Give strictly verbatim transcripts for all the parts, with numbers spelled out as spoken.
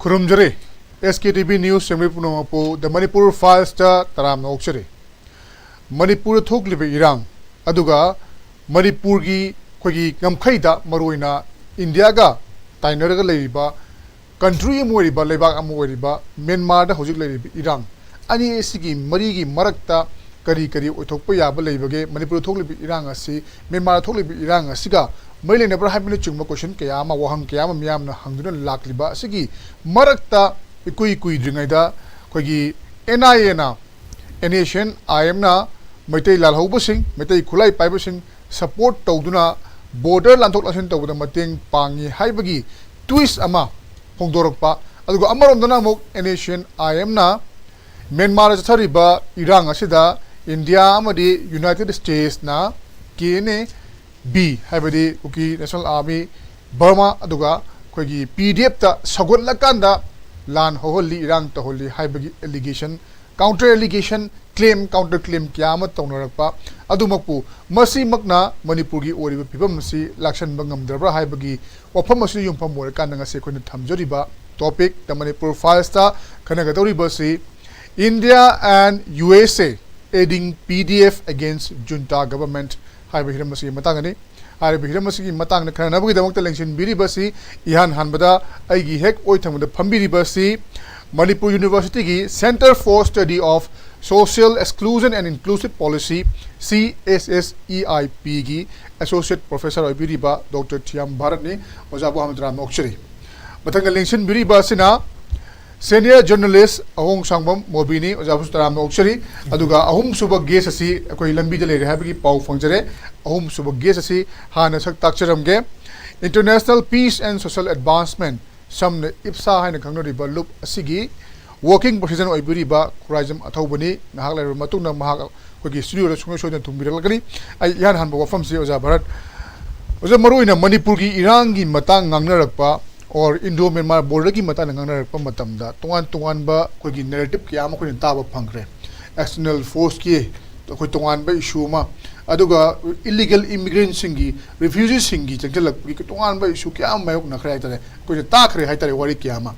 ꯈꯨꯔꯨꯝꯖꯔꯤ꯫ ꯑꯦꯁ ꯀꯦ T V news ꯌꯦꯡꯕꯤ ꯄꯨꯝꯅꯃꯛꯄꯨ ꯗ ꯃꯅꯤꯄꯨꯔ ꯐꯥꯏꯜꯁꯇ ꯇꯔꯥꯝꯅ ꯑꯣꯛꯆꯔꯤ꯫ ꯃꯅꯤꯄꯨꯔꯗ ꯊꯣꯛꯂꯤꯕ ꯏꯔꯥꯡ, ꯑꯗꯨꯒ ꯃꯅꯤꯄꯨꯔꯒꯤ ꯑꯩꯈꯣꯏꯒꯤ ꯉꯝꯈꯩꯗ, ꯃꯔꯨꯑꯣꯏꯅ ꯏꯟꯗꯤꯌꯥꯒ ꯇꯥꯏꯅꯔꯒ ꯂꯩꯔꯤꯕ ꯀꯟꯇ꯭ꯔꯤ ꯑꯃ ꯑꯣꯏꯔꯤꯕ, ꯂꯩꯕꯥꯛ ꯑꯃ ꯑꯣꯏꯔꯤꯕ ꯃ꯭ꯌꯥꯟꯃꯥꯔꯗ ꯍꯧꯖꯤꯛ ꯂꯩꯔꯤꯕ ꯏꯔꯥꯡ, ꯑꯅꯤ ꯑꯁꯤꯒꯤ ꯃꯔꯤꯒꯤ ꯃꯔꯛꯇ ꯀꯔꯤ ꯀꯔꯤ ꯑꯣꯏꯊꯣꯛꯄ ꯌꯥꯕ ꯂꯩꯕꯒꯦ? ꯃꯅꯤꯄꯨꯔꯗ ꯊꯣꯛꯂꯤꯕ ꯏꯔꯥꯡ ꯑꯁꯤ ꯃ꯭ꯌꯥꯟꯃꯥꯔꯗ ꯊꯣꯛꯂꯤꯕ ꯏꯔꯥꯡ ꯑꯁꯤꯒ ꯃꯔꯤ ꯂꯩꯅꯕ꯭ꯔꯥ ꯍꯥꯏꯕꯅꯆꯤꯡꯕ ꯀꯣꯏꯁꯟ ꯀꯌꯥ ꯑꯃ, ꯋꯥꯍꯪ ꯀꯌꯥ ꯑꯃ ꯃꯤꯌꯥꯝꯅ ꯍꯪꯗꯨꯅ ꯂꯥꯛꯂꯤꯕ ꯑꯁꯤꯒꯤ ꯃꯔꯛꯇ, ꯏꯀꯨꯏ ꯀꯨꯏꯗ꯭ꯔꯤꯉꯩꯗ ꯑꯩꯈꯣꯏꯒꯤ ꯑꯦꯟ ꯑꯥꯏ ꯑꯦꯅ, ꯑꯦꯟ ꯑꯦꯁ ꯑꯦꯟ ꯑꯥꯏ ꯑꯦꯝꯅ ꯃꯩꯇꯩ ꯂꯥꯜꯍꯧꯕꯁꯤꯡ, ꯃꯩꯇꯩ ꯈꯨꯠꯂꯥꯏ ꯄꯥꯏꯕꯁꯤꯡ ꯁꯄꯣꯔꯠ ꯇꯧꯗꯨꯅ ꯕꯣꯔꯗꯔ ꯂꯥꯟꯊꯣꯛ ꯂꯥꯟꯁꯤꯟ ꯇꯧꯕꯗ ꯃꯇꯦꯡ ꯄꯥꯡꯉꯤ ꯍꯥꯏꯕꯒꯤ ꯇ꯭ꯋꯤꯁ ꯑꯃ ꯐꯣꯡꯗꯣꯔꯛꯄ, ꯑꯗꯨꯒ ꯑꯃꯔꯣꯝꯗꯅ ꯑꯃꯨꯛ ꯑꯦꯟ ꯑꯦꯁ ꯑꯦꯟ ꯑꯥꯏ ꯑꯦꯝꯅ ꯃ꯭ꯌꯥꯟꯃꯥꯔꯗ ꯆꯠꯊꯔꯤꯕ ꯏꯔꯥꯡ ꯑꯁꯤꯗ ꯏꯟꯗꯤꯌꯥ ꯑꯃꯗꯤ ꯌꯨꯅꯥꯏꯇꯦꯗ ꯁ꯭ꯇꯦꯠꯁꯅ ꯀꯦ ꯑꯦꯟ ꯑꯦ ꯕꯤ, ꯍꯥꯏꯕꯗꯤ ꯀꯨꯀꯤ ꯅꯦꯁꯅꯦꯜ ꯑꯥꯔꯃꯤ ꯕꯔꯃꯥ, ꯑꯗꯨꯒ ꯑꯩꯈꯣꯏꯒꯤ ꯄꯤ ꯗꯤ ꯑꯦꯐꯇ ꯁꯧꯒꯠꯂꯀꯥꯟꯗ ꯂꯥꯟ ꯍꯧꯍꯜꯂꯤ, ꯏꯔꯥꯡ ꯇꯧꯍꯜꯂꯤ ꯍꯥꯏꯕꯒꯤ allegation, counter allegation, claim, counter claim ꯀꯌꯥ ꯑꯃ ꯇꯧꯅꯔꯛꯄ, ꯑꯗꯨꯃꯛꯄꯨ ꯃꯁꯤꯃꯛꯅ ꯃꯅꯤꯄꯨꯔꯒꯤ ꯑꯣꯏꯔꯤꯕ ꯐꯤꯕꯝ ꯑꯁꯤ ꯂꯥꯛꯁꯟꯕ ꯉꯝꯗ꯭ꯔꯕ꯭ꯔꯥ ꯍꯥꯏꯕꯒꯤ ꯋꯥꯐꯝ ꯑꯁꯤꯗ ꯌꯨꯝꯐꯝ ꯑꯣꯏꯔꯀꯥꯟꯗ ꯉꯁꯤ ꯑꯩꯈꯣꯏꯅ ꯊꯝꯖꯔꯤꯕ ꯇꯣꯄꯤꯛ ꯗ ꯃꯅꯤꯄꯨꯔ ꯐꯥꯏꯜꯁꯇ ꯈꯟꯅꯒꯗꯧꯔꯤꯕ ꯑꯁꯤ India and U S A aiding P D F against junta government ꯍꯥꯏꯕ ꯍꯤꯔꯝ ꯑꯁꯤꯒꯤ ꯃꯇꯥꯡꯗꯅꯤ꯫ ꯍꯥꯏꯔꯤꯕ ꯍꯤꯔꯝ ꯑꯁꯤꯒꯤ ꯃꯇꯥꯡꯗ ꯈꯟꯅꯅꯕꯒꯤꯗꯃꯛꯇ ꯂꯦꯡꯁꯤꯟꯕꯤꯔꯤꯕ ꯑꯁꯤ ꯏꯍꯥꯟ ꯍꯥꯟꯕꯗ ꯑꯩꯒꯤ ꯍꯦꯛ ꯑꯣꯏ ꯊꯪꯕꯗ ꯐꯝꯕꯤꯔꯤꯕ ꯑꯁꯤ ꯃꯅꯤꯄꯨꯔ ꯌꯨꯅꯤꯚꯔꯁꯤꯇꯤꯒꯤ Centre for Study of Social Exclusion and Inclusive Policy, C S S E I P ꯒꯤ ꯑꯦꯁꯣꯁꯤꯌꯦꯠ ꯄ꯭ꯔꯣꯐꯦꯁꯔ ꯑꯣꯏꯕꯤꯔꯤꯕ ꯗꯣꯛꯇꯔ ꯊꯤꯌꯥꯝ ꯚꯥꯔꯠꯅꯤ꯫ ꯑꯣꯖꯥꯕꯨ ꯍꯥꯟꯅ ꯇꯔꯥꯝꯅ ꯑꯣꯛꯆꯔꯤ꯫ ꯃꯊꯪꯗ ꯂꯦꯡꯁꯤꯟꯕꯤꯔꯤꯕ ꯑꯁꯤꯅ ꯁꯦꯅꯤꯌꯔ ꯖꯔꯅꯦꯂꯤꯁ ꯑꯍꯣꯡ ꯁꯥꯡꯕꯝ ꯃꯣꯕꯤꯅꯤ꯫ ꯑꯣꯖꯥꯕꯨꯁꯨ ꯇꯔꯥꯝꯅ ꯑꯣꯛꯆꯔꯤ꯫ ꯑꯗꯨꯒ ꯑꯍꯨꯝꯁꯨꯕ ꯒꯦꯁ ꯑꯁꯤ ꯑꯩꯈꯣꯏ ꯂꯝꯕꯤꯗ ꯂꯩꯔꯦ ꯍꯥꯏꯕꯒꯤ ꯄꯥꯎ ꯐꯪꯖꯔꯦ꯫ ꯑꯍꯨꯝꯁꯨꯕ ꯒꯦꯁ ꯑꯁꯤ ꯍꯥꯟꯅ ꯁꯛ ꯇꯥꯛꯆꯔꯝꯒꯦ꯫ International Peace and Social Advancement, ꯁꯝꯅ ꯏꯞꯁꯥ ꯍꯥꯏꯅ ꯈꯪꯅꯔꯤꯕ ꯂꯨꯞ ꯑꯁꯤꯒꯤ ꯋꯥꯔꯀꯤꯡ ꯄ꯭ꯔꯦꯁꯤꯗꯦꯟ ꯑꯣꯏꯕꯤꯔꯤꯕ ꯈꯨꯔꯥꯏꯖꯝ ꯑꯊꯧꯕꯅꯤ꯫ ꯉꯥꯏꯍꯥꯛ ꯂꯩꯔꯕ ꯃꯇꯨꯡꯗ ꯃꯍꯥꯛ ꯑꯩꯈꯣꯏꯒꯤ ꯁ꯭ꯇꯨꯗꯤꯑꯣꯗ ꯁꯨꯡꯁꯣꯏ ꯁꯣꯏꯗꯅ ꯊꯨꯡꯕꯤꯔꯛꯂꯒꯅꯤ꯫ ꯑꯩ ꯏꯍꯥꯟ ꯍꯥꯟꯕ ꯋꯥꯐꯝꯁꯤ ꯑꯣꯖꯥ ꯚꯥꯔꯠ, ꯑꯣꯖꯥ, ꯃꯔꯨꯑꯣꯏꯅ ꯃꯅꯤꯄꯨꯔꯒꯤ ꯏꯔꯥꯡꯒꯤ ꯃꯇꯥꯡ ꯉꯥꯡꯅꯔꯛꯄ, ꯑꯣꯔ ꯏꯟꯗꯣ ꯃ꯭ꯌꯥꯟꯃꯥꯔ ꯕꯣꯔꯗꯔꯒꯤ ꯃꯇꯥꯡꯗ ꯉꯥꯡꯅꯔꯛꯄ ꯃꯇꯝꯗ ꯇꯣꯉꯥꯟ ꯇꯣꯉꯥꯟꯕ ꯑꯩꯈꯣꯏꯒꯤ ꯅꯦꯔꯦꯇꯤꯞ ꯀꯌꯥ ꯑꯃ ꯑꯩꯈꯣꯏꯅ ꯇꯥꯕ ꯐꯪꯈ꯭ꯔꯦ꯫ ꯑꯦꯛꯁꯇꯔꯅꯦꯜ ꯐꯣꯔꯁꯀꯤ ꯑꯩꯈꯣꯏ ꯇꯣꯉꯥꯟꯕ ꯏꯁꯨ ꯑꯃ, ꯑꯗꯨꯒ ꯏꯂꯤꯒꯦꯜ ꯏꯃꯤꯒ꯭ꯔꯦꯟꯁꯤꯡꯒꯤ, ꯔꯤꯐ꯭ꯌꯨꯖꯤꯁꯤꯡꯒꯤ ꯆꯪꯁꯤꯜꯂꯛꯄꯒꯤ ꯇꯣꯉꯥꯟꯕ ꯏꯁꯨ ꯀꯌꯥ ꯑꯃ ꯃꯥꯌꯣꯛꯅꯈ꯭ꯔꯦ ꯍꯥꯏꯇꯥꯔꯦ, ꯑꯩꯈꯣꯏꯅ ꯇꯥꯈ꯭ꯔꯦ ꯍꯥꯏꯇꯥꯔꯦ ꯋꯥꯔꯤ ꯀꯌꯥ ꯑꯃ꯫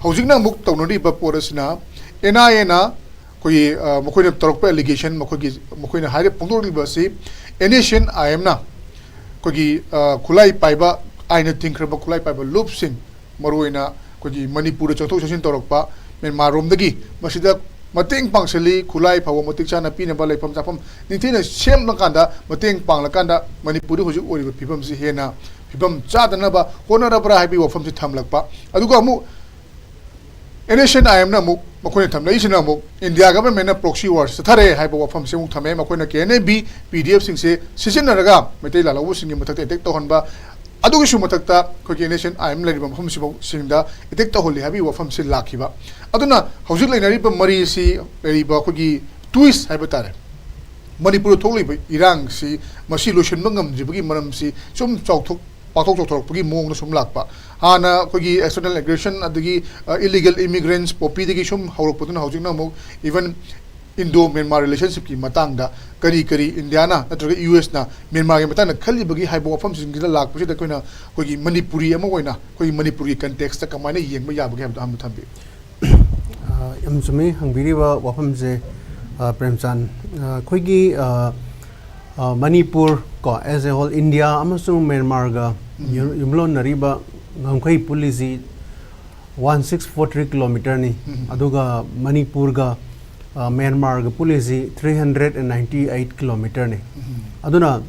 ꯍꯧꯖꯤꯛꯅ ꯑꯃꯨꯛ ꯇꯧꯅꯔꯤꯕ ꯄꯣꯠ ꯑꯁꯤꯅ, ꯑꯦꯟ ꯑꯥꯏ ꯑꯦꯅ ꯑꯩꯈꯣꯏꯒꯤ, ꯑ, ꯃꯈꯣꯏꯅ ꯇꯧꯔꯛꯄ allegation, ꯃꯈꯣꯏꯒꯤ, ꯃꯈꯣꯏꯅ ꯍꯥꯏꯔꯤꯕ ꯐꯣꯡꯗꯣꯔꯛꯂꯤꯕ ꯑꯁꯤ, ꯑꯦꯟ ꯑꯦꯁ ꯑꯦꯟ ꯑꯥꯏ ꯑꯦꯝꯅ ꯑꯩꯈꯣꯏꯒꯤ, ꯑ, ꯈꯨꯠꯂꯥꯏ ꯄꯥꯏꯕ, ꯑꯥꯏꯟꯅ ꯊꯤꯡꯈ꯭ꯔꯕ ꯈꯨꯠꯂꯥꯏ ꯄꯥꯏꯕ ꯂꯨꯞꯁꯤꯡ, ꯃꯔꯨꯑꯣꯏꯅ ꯑꯩꯈꯣꯏꯒꯤ ꯃꯅꯤꯄꯨꯔꯗ ꯆꯪꯊꯣꯛ ꯆꯪꯁꯤꯟ ꯇꯧꯔꯛꯄ ꯃ꯭ꯌꯥꯟꯃꯥꯔ ꯔꯣꯝꯗꯒꯤ, ꯃꯁꯤꯗ ꯃꯇꯦꯡ ꯄꯥꯡꯁꯤꯜꯂꯤ, ꯈꯨꯠꯂꯥꯏ ꯐꯥꯎꯕ ꯃꯇꯤꯛ ꯆꯥꯅ ꯄꯤꯅꯕ, ꯂꯩꯐꯝ ꯆꯥꯐꯝ ꯅꯤꯡꯊꯤꯅ ꯁꯦꯝꯂꯀꯥꯟꯗ, ꯃꯇꯦꯡ ꯄꯥꯡꯂꯀꯥꯟꯗ ꯃꯅꯤꯄꯨꯔꯗ ꯍꯧꯖꯤꯛ ꯑꯣꯏꯔꯤꯕ ꯐꯤꯕꯝꯁꯤ ꯍꯦꯟꯅ ꯐꯤꯕꯝ ꯆꯥꯗꯅꯕ ꯍꯣꯠꯅꯔꯕ꯭ꯔꯥ ꯍꯥꯏꯕꯒꯤ ꯋꯥꯐꯝꯁꯤ ꯊꯝꯂꯛꯄ꯫ ꯑꯗꯨꯒ ꯑꯃꯨꯛ ꯑꯦꯟ ꯑꯦꯁ ꯑꯦꯟ ꯑꯥꯏ ꯑꯦꯝꯅ ꯑꯃꯨꯛ, ꯃꯈꯣꯏꯅ ꯊꯝꯂꯛꯏꯁꯤꯅ ꯑꯃꯨꯛ ꯏꯟꯗꯤꯌꯥ ꯒꯚꯔꯟꯃꯦꯟꯅ proxy war ꯆꯠꯊꯔꯦ ꯍꯥꯏꯕ ꯋꯥꯐꯝꯁꯤ ꯑꯃꯨꯛ ꯊꯝꯃꯦ꯫ ꯃꯈꯣꯏꯅ ꯀꯦ ꯑꯦꯟ ꯑꯦ ꯕꯤ, ꯄꯤ ꯗꯤ ꯑꯦꯐꯁꯤꯡꯁꯦ ꯁꯤꯖꯤꯟꯅꯔꯒ ꯃꯩꯇꯩ ꯂꯥꯜꯍꯧꯕꯁꯤꯡꯒꯤ ꯃꯊꯛꯇ ꯑꯦꯇꯦꯛ ꯇꯧꯍꯟꯕ, ꯑꯗꯨꯒꯤꯁꯨ ꯃꯊꯛꯇ ꯑꯩꯈꯣꯏꯒꯤ N S N I M ꯂꯩꯔꯤꯕ ꯃꯐꯝꯁꯤꯐꯥꯎꯁꯤꯡꯗ ꯑꯦꯇꯦꯛ ꯇꯧꯍꯜꯂꯤ ꯍꯥꯏꯕꯒꯤ ꯋꯥꯐꯝꯁꯤ ꯂꯥꯛꯈꯤꯕ꯫ ꯑꯗꯨꯅ ꯍꯧꯖꯤꯛ ꯂꯩꯅꯔꯤꯕ ꯃꯔꯤꯁꯤ, ꯂꯩꯔꯤꯕ ꯑꯩꯈꯣꯏꯒꯤ twist ꯍꯥꯏꯕ ꯇꯥꯔꯦ, ꯃꯅꯤꯄꯨꯔꯗ ꯊꯣꯛꯂꯤꯕ ꯏꯔꯥꯡꯁꯤ, ꯃꯁꯤ ꯂꯣꯏꯁꯤꯟꯕ ꯉꯝꯗ꯭ꯔꯤꯕꯒꯤ ꯃꯔꯝꯁꯤ ꯁꯨꯝ ꯆꯥꯎꯊꯣꯛ ꯄꯥꯛꯊꯣꯛ ꯆꯥꯎꯊꯣꯔꯛꯄꯒꯤ ꯃꯑꯣꯡꯗ ꯁꯨꯝ ꯂꯥꯛꯄ꯫ ꯍꯥꯟꯅ ꯑꯩꯈꯣꯏꯒꯤ external aggression, ꯑꯗꯒꯤ, ꯑ, illegal immigrants, ꯄꯣꯄꯤꯗꯒꯤ ꯁꯨꯝ ꯍꯧꯔꯛꯄꯗꯨꯅ ꯍꯧꯖꯤꯛꯅ ꯑꯃꯨꯛ even Indo Myanmar relationshipꯀꯤ ꯃꯇꯥꯡꯗ ꯀꯔꯤ ꯀꯔꯤ ꯏꯟꯗꯤꯌꯥꯅ ꯅꯠꯇ꯭ꯔꯒ ꯌꯨ ꯑꯦꯁꯅ ꯃ꯭ꯌꯥꯟꯃꯥꯔꯒꯤ ꯃꯇꯥꯡꯗ ꯈꯜꯂꯤꯕꯒꯦ ꯍꯥꯏꯕ ꯋꯥꯐꯝꯁꯤꯡꯁꯤꯗ ꯂꯥꯛꯄꯁꯤꯗ ꯑꯩꯈꯣꯏꯅ ꯑꯩꯈꯣꯏꯒꯤ ꯃꯅꯤꯄꯨꯔꯤ ꯑꯃ ꯑꯣꯏꯅ ꯑꯩꯈꯣꯏꯒꯤ ꯃꯅꯤꯄꯨꯔꯒꯤ contextꯇ ꯀꯃꯥꯏꯅ ꯌꯦꯡꯕ ꯌꯥꯕꯒꯦ ꯍꯥꯏꯕꯗꯣ ꯑꯍꯥꯟꯕ ꯊꯝꯕꯤꯌꯨ꯫ ꯑ, ꯌꯥꯝ ꯆꯨꯝꯃꯤ ꯍꯪꯕꯤꯔꯤꯕ ꯋꯥꯐꯝꯁꯦ, ꯑ, ꯄ꯭ꯔꯦꯝꯆꯥꯟ꯫ ꯑ, ꯑꯩꯈꯣꯏꯒꯤ, ꯑ, ꯑ, ꯃꯅꯤꯄꯨꯔ ꯀꯣ, as a whole India ꯑꯃꯁꯨꯡ ꯃ꯭ꯌꯥꯟꯃꯥꯔꯒ ꯌꯨꯝ- ꯌꯨꯝꯂꯣꯟꯅꯔꯤꯕ ꯉꯝꯈꯩ ꯄꯨꯜꯂꯤꯁꯤ one six four three kilometerꯅꯤ꯫ ꯑꯗꯨꯒ ꯃꯅꯤꯄꯨꯔꯒ, ꯑ, ꯃ꯭ꯌꯥꯟꯃꯥꯔꯒ ꯄꯨꯜꯂꯤꯁꯤ three hundred and ninety eight kilometerꯅꯤ꯫ ꯑꯗꯨꯅ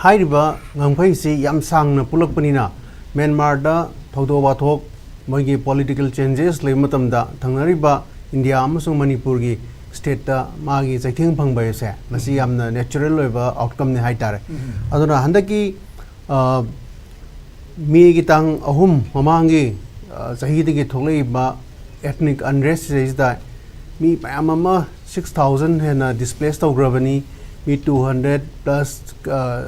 ꯍꯥꯏꯔꯤꯕ ꯉꯝꯈꯩꯁꯤ ꯌꯥꯝ ꯁꯥꯡꯅ ꯄꯨꯜꯂꯛꯄꯅꯤꯅ, ꯃ꯭ꯌꯥꯟꯃꯥꯔꯗ ꯊꯧꯗꯣꯛ ꯋꯥꯊꯣꯛ, ꯃꯣꯏꯒꯤ political changes ꯂꯩꯕ ꯃꯇꯝꯗ, ꯊꯪꯅꯔꯤꯕ ꯏꯟꯗꯤꯌꯥ ꯑꯃꯁꯨꯡ ꯃꯅꯤꯄꯨꯔꯒꯤ stateꯇ ꯃꯥꯒꯤ ꯆꯩꯊꯦꯡ ꯐꯪꯕ ꯍꯥꯏꯁꯦ, ꯃꯁꯤ ꯌꯥꯝꯅ natural ꯑꯣꯏꯕ outcomeꯅꯤ ꯍꯥꯏꯇꯥꯔꯦ꯫ ꯑꯗꯨꯅ ꯍꯟꯗꯛꯀꯤ, ꯑ, ꯃꯦꯒꯤ ꯇꯥꯡ ꯑꯍꯨꯝ ꯃꯃꯥꯡꯒꯤ, ꯑ, ꯆꯍꯤꯗꯒꯤ ꯊꯣꯛꯂꯛꯏꯕ ethnic unrest ꯁꯤꯗꯩꯁꯤꯗ ꯃꯤ ꯃꯌꯥꯝ ꯑꯃ, six thousand ꯍꯦꯟꯅ displace ꯇꯧꯈ꯭ꯔꯕꯅꯤ, ꯃꯤ two hundred plus, ꯑ,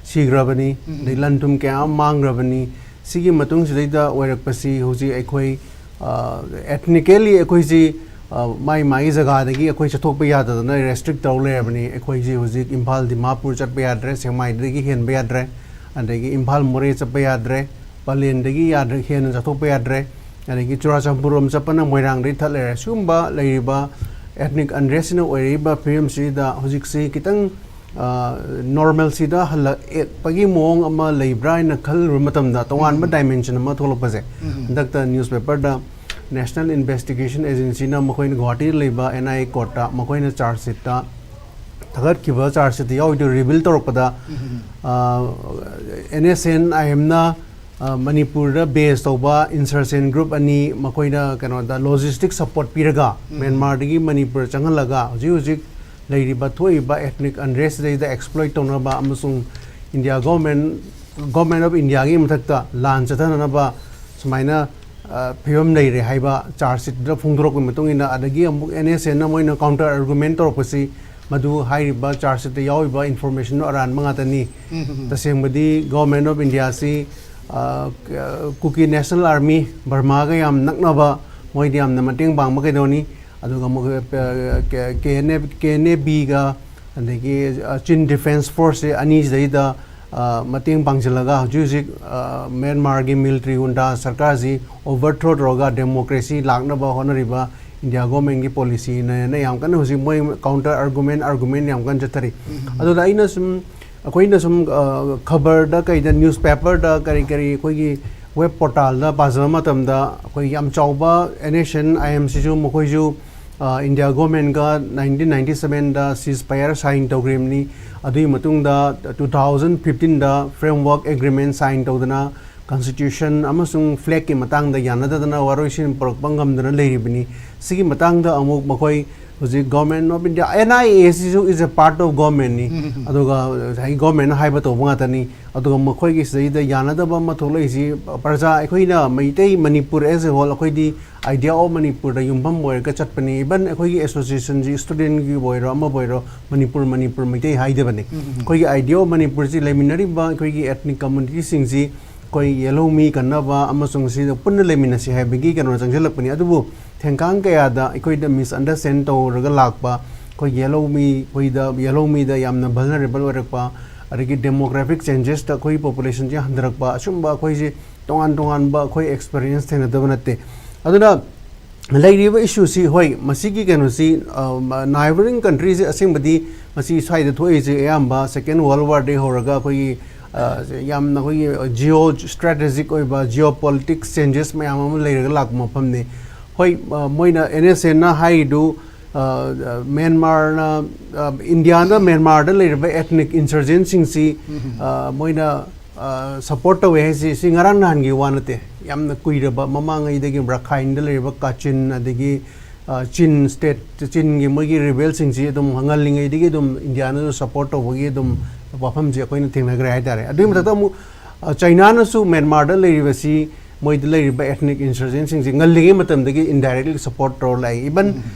ꯁꯤꯈ꯭ꯔꯕꯅꯤ, ꯑꯗꯩ ꯂꯟ ꯊꯨꯝ ꯀꯌꯥ ꯑꯃ ꯃꯥꯡꯈ꯭ꯔꯕꯅꯤ꯫ ꯁꯤꯒꯤ ꯃꯇꯨꯡꯁꯤꯗꯩꯗ ꯑꯣꯏꯔꯛꯄꯁꯤ ꯍꯧꯖꯤꯛ ꯑꯩꯈꯣꯏ, ꯑ, ethnically ꯑꯩꯈꯣꯏꯁꯤ, ꯑ, ꯃꯥꯏ ꯃꯥꯏꯒꯤ ꯖꯒꯥꯗꯒꯤ ꯑꯩꯈꯣꯏ ꯆꯠꯊꯣꯛꯄ ꯌꯥꯗꯗꯅ restrict ꯇꯧ ꯂꯩꯔꯕꯅꯤ꯫ ꯑꯩꯈꯣꯏꯁꯤ ꯍꯧꯖꯤꯛ ꯏꯝꯐꯥꯜ ꯗꯤꯃꯥꯄꯨꯔ ꯆꯠꯄ ꯌꯥꯗ꯭ꯔꯦ, ꯁꯦꯛꯃꯥꯏꯗꯒꯤ ꯍꯦꯟꯕ ꯌꯥꯗ꯭ꯔꯦ, ꯑꯗꯒꯤ ꯏꯝꯐꯥꯜ ꯃꯣꯔꯦ ꯆꯠꯄ ꯌꯥꯗ꯭ꯔꯦ, ꯄꯂꯦꯟꯗꯒꯤ ꯌꯥꯗ꯭ꯔꯦ, ꯍꯦꯟꯅ ꯆꯠꯊꯣꯛꯄ ꯌꯥꯗ꯭ꯔꯦ꯫ ꯑꯗꯒꯤ ꯆꯨꯔꯥꯆꯥꯟꯄꯨꯔ ꯔꯣꯝ ꯆꯠꯄꯅ ꯃꯣꯏꯔꯥꯡꯗꯒꯤ ꯊꯠ ꯂꯩꯔꯦ꯫ ꯁꯤꯒꯨꯝꯕ ꯂꯩꯔꯤꯕ ethnic unrest ꯁꯤꯅ ꯑꯣꯏꯔꯛꯏꯕ ꯐꯤꯕꯝꯁꯤꯗ ꯍꯧꯖꯤꯛꯁꯤ ꯈꯤꯇꯪ ꯅꯣꯔꯃꯦꯜꯁꯤꯗ ꯍꯜꯂꯛꯄꯒꯤ ꯃꯑꯣꯡ ꯑꯃ ꯂꯩꯕ꯭ꯔꯥ ꯍꯥꯏꯅ ꯈꯜꯂꯨꯕ ꯃꯇꯝꯗ ꯇꯣꯉꯥꯟꯕ dimension ꯑꯃ ꯊꯣꯛꯂꯛꯄꯁꯦ, ꯍꯟꯗꯛꯇ newspaper ꯗ National Investigation Agency ꯅ ꯃꯈꯣꯏꯅ ꯒꯨꯋꯥꯍꯥꯇꯤꯗ ꯂꯩꯕ N I A court ꯇ ꯃꯈꯣꯏꯅ charge sheet ꯇ ꯊꯥꯒꯠꯈꯤꯕ charge sheet ꯇ ꯌꯥꯎꯔꯤꯗꯨ reveal ꯇꯧꯔꯛꯄꯗ, ꯑ, N S N I M ꯅ, ꯑ, ꯃꯅꯤꯄꯨꯔꯗ base ꯇꯧꯕ insurgent group ꯑꯅꯤ ꯃꯈꯣꯏꯅ ꯀꯩꯅꯣꯗ logistic support ꯄꯤꯔꯒ ꯃ꯭ꯌꯥꯟꯃꯥꯔꯗꯒꯤ ꯃꯅꯤꯄꯨꯔ ꯆꯪꯍꯜꯂꯒ ꯍꯧꯖꯤꯛ ꯍꯧꯖꯤꯛ ꯂꯩꯔꯤꯕ ꯊꯣꯛꯏꯕ ethnic unrest ꯁꯤꯗꯩꯗ exploit ꯇꯧꯅꯕ ꯑꯃꯁꯨꯡ India government, Government of India ꯒꯤ ꯃꯊꯛꯇ ꯂꯥꯟ ꯆꯠꯊꯅꯅꯕ ꯁꯨꯃꯥꯏꯅ, ꯑ, ꯐꯤꯕꯝ ꯂꯩꯔꯦ ꯍꯥꯏꯕ charge sheet ꯇꯨꯗ ꯐꯣꯡꯗꯣꯔꯛꯄꯒꯤ ꯃꯇꯨꯡ ꯏꯟꯅ, ꯑꯗꯒꯤ ꯑꯃꯨꯛ N S N ꯅ ꯃꯣꯏꯅ counter argument ꯇꯧꯔꯛꯄꯁꯤ ꯃꯗꯨ ꯍꯥꯏꯔꯤꯕ charge sheet ꯇ ꯌꯥꯎꯔꯤꯕ information ꯗꯨ ꯑꯔꯥꯟꯕ ꯉꯥꯛꯇꯅꯤ꯫ ꯇꯁꯦꯡꯕꯗꯤ Government of India ꯁꯤ, ꯑ, ꯀ-, Kuki National Army, ꯕꯔꯃꯥꯒ ꯌꯥꯝ ꯅꯛꯅꯕ, ꯃꯣꯏꯗ ꯌꯥꯝꯅ ꯃꯇꯦꯡ ꯄꯥꯡꯕ ꯀꯩꯗꯧꯅꯤ? ꯑꯗꯨꯒ ꯑꯃꯨꯛ, ꯑ, ꯀ-, K N A, K N A B ꯒ ꯑꯗꯒꯤ, ꯑ, Chin Defence Force ꯁꯦ ꯑꯅꯤꯁꯤꯗꯩꯗ, ꯑ, ꯃꯇꯦꯡ ꯄꯥꯡꯁꯤꯜꯂꯒ ꯍꯧꯖꯤꯛ ꯍꯧꯖꯤꯛ, ꯑ, ꯃ꯭ꯌꯥꯟꯃꯥꯔꯒꯤ military junta ꯁꯔꯀꯥꯔꯁꯤ overthrow ꯇꯧꯔꯒ democracy ꯂꯥꯛꯅꯕ ꯍꯣꯠꯅꯔꯤꯕ India government ꯀꯤ policy ꯅꯦꯅ ꯌꯥꯝ ꯀꯟꯅ ꯍꯧꯖꯤꯛ ꯃꯣꯏ counter argument, argument ꯌꯥꯝ ꯀꯟꯅ ꯆꯠꯊꯔꯤ꯫ ꯑꯗꯨꯗ ꯑꯩꯅ ꯁꯨꯝ, ꯑꯩꯈꯣꯏꯅ ꯁꯨꯝ, ꯑ, ꯈꯕꯔꯗ ꯀꯩꯗ, newspaper ꯗ ꯀꯔꯤ ꯀꯔꯤ ꯑꯩꯈꯣꯏꯒꯤ web portal ꯗ ꯄꯥꯖꯕ ꯃꯇꯝꯗ ꯑꯩꯈꯣꯏ ꯌꯥꯝ ꯆꯥꯎꯕ N S N I M ꯁꯤꯁꯨ ꯃꯈꯣꯏꯁꯨ, ꯑ, India government ꯀ nineteen ninety seven ꯗ ceasefire sign ꯇꯧꯈ꯭ꯔꯤꯕꯅꯤ꯫ ꯑꯗꯨꯒꯤ ꯃꯇꯨꯡꯗ two thousand fifteen ꯗ framework agreement sign ꯇꯧꯗꯅ constitution ꯑꯃꯁꯨꯡ flag ꯀꯤ ꯃꯇꯥꯡꯗ ꯌꯥꯅꯗꯗꯅ ꯋꯥꯔꯣꯏꯁꯤꯟ ꯄꯨꯔꯛꯄ ꯉꯝꯗꯅ ꯂꯩꯔꯤꯕꯅꯤ꯫ ꯁꯤꯒꯤ ꯃꯇꯥꯡꯗ ꯑꯃꯨꯛ ꯃꯈꯣꯏ ꯍꯧꯖꯤꯛ Government of India, N I A ꯁꯤꯁꯨ is a part of government ꯅꯤ꯫ ꯑꯗꯨꯒ ꯉꯁꯥꯏꯒꯤ government ꯅ ꯍꯥꯏꯕ ꯇꯧꯕ ꯉꯥꯛꯇꯅꯤ꯫ ꯑꯗꯨꯒ ꯃꯈꯣꯏꯒꯤ ꯁꯤꯗꯩꯗ ꯌꯥꯅꯗꯕ ꯑꯃ ꯊꯣꯛꯂꯛꯏꯁꯤ, ꯄ꯭ꯔꯖꯥ ꯑꯩꯈꯣꯏꯅ Meitei Manipur as a whole, ꯑꯩꯈꯣꯏꯗꯤ Idea of ꯃꯅꯤꯄꯨꯔꯗ ꯌꯨꯝꯐꯝ ꯑꯣꯏꯔꯒ ꯆꯠꯄꯅꯤ꯫ Even ꯑꯩꯈꯣꯏꯒꯤ association ꯁꯤ student ꯒꯤꯕꯨ ꯑꯣꯏꯔꯣ, ꯑꯃꯕꯨ ꯑꯣꯏꯔꯣ, ꯃꯅꯤꯄꯨꯔ, ꯃꯅꯤꯄꯨꯔ ꯃꯩꯇꯩ ꯍꯥꯏꯗꯕꯅꯤ꯫ ꯑꯩꯈꯣꯏꯒꯤ Idea of ꯃꯅꯤꯄꯨꯔꯁꯤ ꯂꯩꯃꯤꯟꯅꯔꯤꯕ ꯑꯩꯈꯣꯏꯒꯤ ethnic community ꯁꯤꯡꯁꯤ ꯑꯩꯈꯣꯏ ꯌꯦꯜꯍꯧꯃꯤ ꯀꯟꯅꯕ ꯑꯃꯁꯨꯡ ꯁꯤꯗ ꯄꯨꯟꯅ ꯂꯩꯃꯤꯟꯅꯁꯤ ꯍꯥꯏꯕꯒꯤ ꯀꯩꯅꯣ ꯆꯪꯁꯤꯜꯂꯛꯄꯅꯤ꯫ ꯑꯗꯨꯕꯨ ꯊꯦꯡꯀꯥꯡ ꯀꯌꯥꯗ ꯑꯩꯈꯣꯏꯗ misunderstand ꯇꯧꯔꯒ ꯂꯥꯛꯄ, ꯑꯩꯈꯣꯏ ꯌꯦꯜꯍꯧꯃꯤ, ꯑꯩꯈꯣꯏꯗ, ꯌꯦꯜꯍꯧꯃꯤꯗ ꯌꯥꯝꯅ vulnerable ꯑꯣꯏꯔꯛꯄ, ꯑꯗꯒꯤ demographic changes ꯇ ꯑꯩꯈꯣꯏꯒꯤ population ꯁꯦ ꯍꯟꯊꯔꯛꯄ, ꯑꯁꯨꯝꯕ ꯑꯩꯈꯣꯏꯁꯦ ꯇꯣꯉꯥꯟ ꯇꯣꯉꯥꯟꯕ ꯑꯩꯈꯣꯏ ꯑꯦꯛꯁꯄꯤꯔꯤꯌꯦꯟꯁ ꯊꯦꯡꯅꯗꯕ ꯅꯠꯇꯦ꯫ ꯑꯗꯨꯅ ꯂꯩꯔꯤꯕ ꯏꯁꯨꯁꯤ, ꯍꯣꯏ, ꯃꯁꯤꯒꯤ ꯀꯩꯅꯣꯁꯤ, ꯅꯥꯏꯕꯔꯤꯡ ꯀꯟꯇ꯭ꯔꯤꯁꯦ ꯑꯁꯦꯡꯕꯗꯤ ꯃꯁꯤ ꯁ꯭ꯋꯥꯏꯗ ꯊꯣꯛꯏꯁꯦ ꯑꯌꯥꯝꯕ ꯁꯦꯀꯦꯟ ꯋꯥꯔꯜ ꯋꯥꯔꯗꯒꯤ ꯍꯧꯔꯒ ꯑꯩꯈꯣꯏꯒꯤ, ꯑ, ꯌꯥꯝꯅ ꯑꯩꯈꯣꯏꯒꯤ ꯖꯤꯑꯣ ꯁ꯭ꯇ꯭ꯔꯦꯇꯦꯖꯤꯛ ꯑꯣꯏꯕ ꯖꯤꯑꯣ ꯄꯣꯂꯤꯇꯤꯛꯁ ꯆꯦꯟꯖꯦꯁ ꯃꯌꯥꯝ ꯑꯃ ꯂꯩꯔꯒ ꯂꯥꯛꯄ ꯃꯐꯝꯅꯤ꯫ ꯍꯣꯏ, ꯑ, ꯃꯣꯏꯅ ꯑꯦꯟ ꯑꯦꯁ ꯑꯦꯟꯅ ꯍꯥꯏꯔꯤꯗꯨ, ꯑ, ꯃ꯭ꯌꯥꯟꯃꯥꯔꯅ, ꯑ, ꯏꯟꯗꯤꯌꯥꯅ ꯃ꯭ꯌꯥꯟꯃꯥꯔꯗ ꯂꯩꯔꯤꯕ ꯑꯦꯊꯅꯤꯛ ꯏꯟꯁꯔꯖꯦꯟꯁꯤꯡꯁꯤ, ꯑ, ꯃꯣꯏꯅ, ꯑ, ꯁꯄꯣꯔꯠ ꯇꯧꯋꯦ ꯍꯥꯏꯁꯤ ꯁꯤ ꯉꯔꯥꯡ ꯅꯍꯥꯟꯒꯤ ꯋꯥ ꯅꯠꯇꯦ꯫ ꯌꯥꯝꯅ ꯀꯨꯏꯔꯕ ꯃꯃꯥꯡꯉꯩꯗꯒꯤ ꯔꯥꯈꯥꯏꯟꯗ ꯂꯩꯔꯤꯕ ꯀꯥꯆꯤꯟ, ꯑꯗꯒꯤ, ꯑ, ꯆꯤꯟ ꯁ꯭ꯇꯦꯠ, ꯆꯤꯟꯒꯤ ꯃꯣꯏꯒꯤ ꯔꯤꯕꯦꯜꯁꯤꯡꯁꯤ ꯑꯗꯨꯝ ꯉꯜꯂꯤꯉꯩꯗꯒꯤ ꯑꯗꯨꯝ ꯏꯟꯗꯤꯌꯥꯅꯁꯨ ꯁꯄꯣꯔꯠ ꯇꯧꯕꯒꯤ ꯑꯗꯨꯝ ꯋꯥꯐꯝꯁꯤ ꯑꯩꯈꯣꯏꯅ ꯊꯦꯡꯅꯈ꯭ꯔꯦ ꯍꯥꯏꯇꯥꯔꯦ꯫ ꯑꯗꯨꯒꯤ ꯃꯊꯛꯇ ꯑꯃꯨꯛ, ꯑ, ꯆꯩꯅꯥꯅꯁꯨ ꯃ꯭ꯌꯥꯟꯃꯥꯔꯗ ꯂꯩꯔꯤꯕꯁꯤ, ꯃꯣꯏꯗ ꯂꯩꯔꯤꯕ ꯑꯦꯊꯅꯤꯛ ꯏꯟꯁꯔꯖꯦꯟꯁꯤꯡꯁꯤ ꯉꯜꯂꯤꯉꯩ ꯃꯇꯝꯗꯒꯤ ꯏꯟꯗꯥꯏꯔꯦꯛꯂꯤ ꯁꯄꯣꯔꯠ ꯇꯧꯔ ꯂꯥꯛꯏ꯫ ꯏꯚꯟ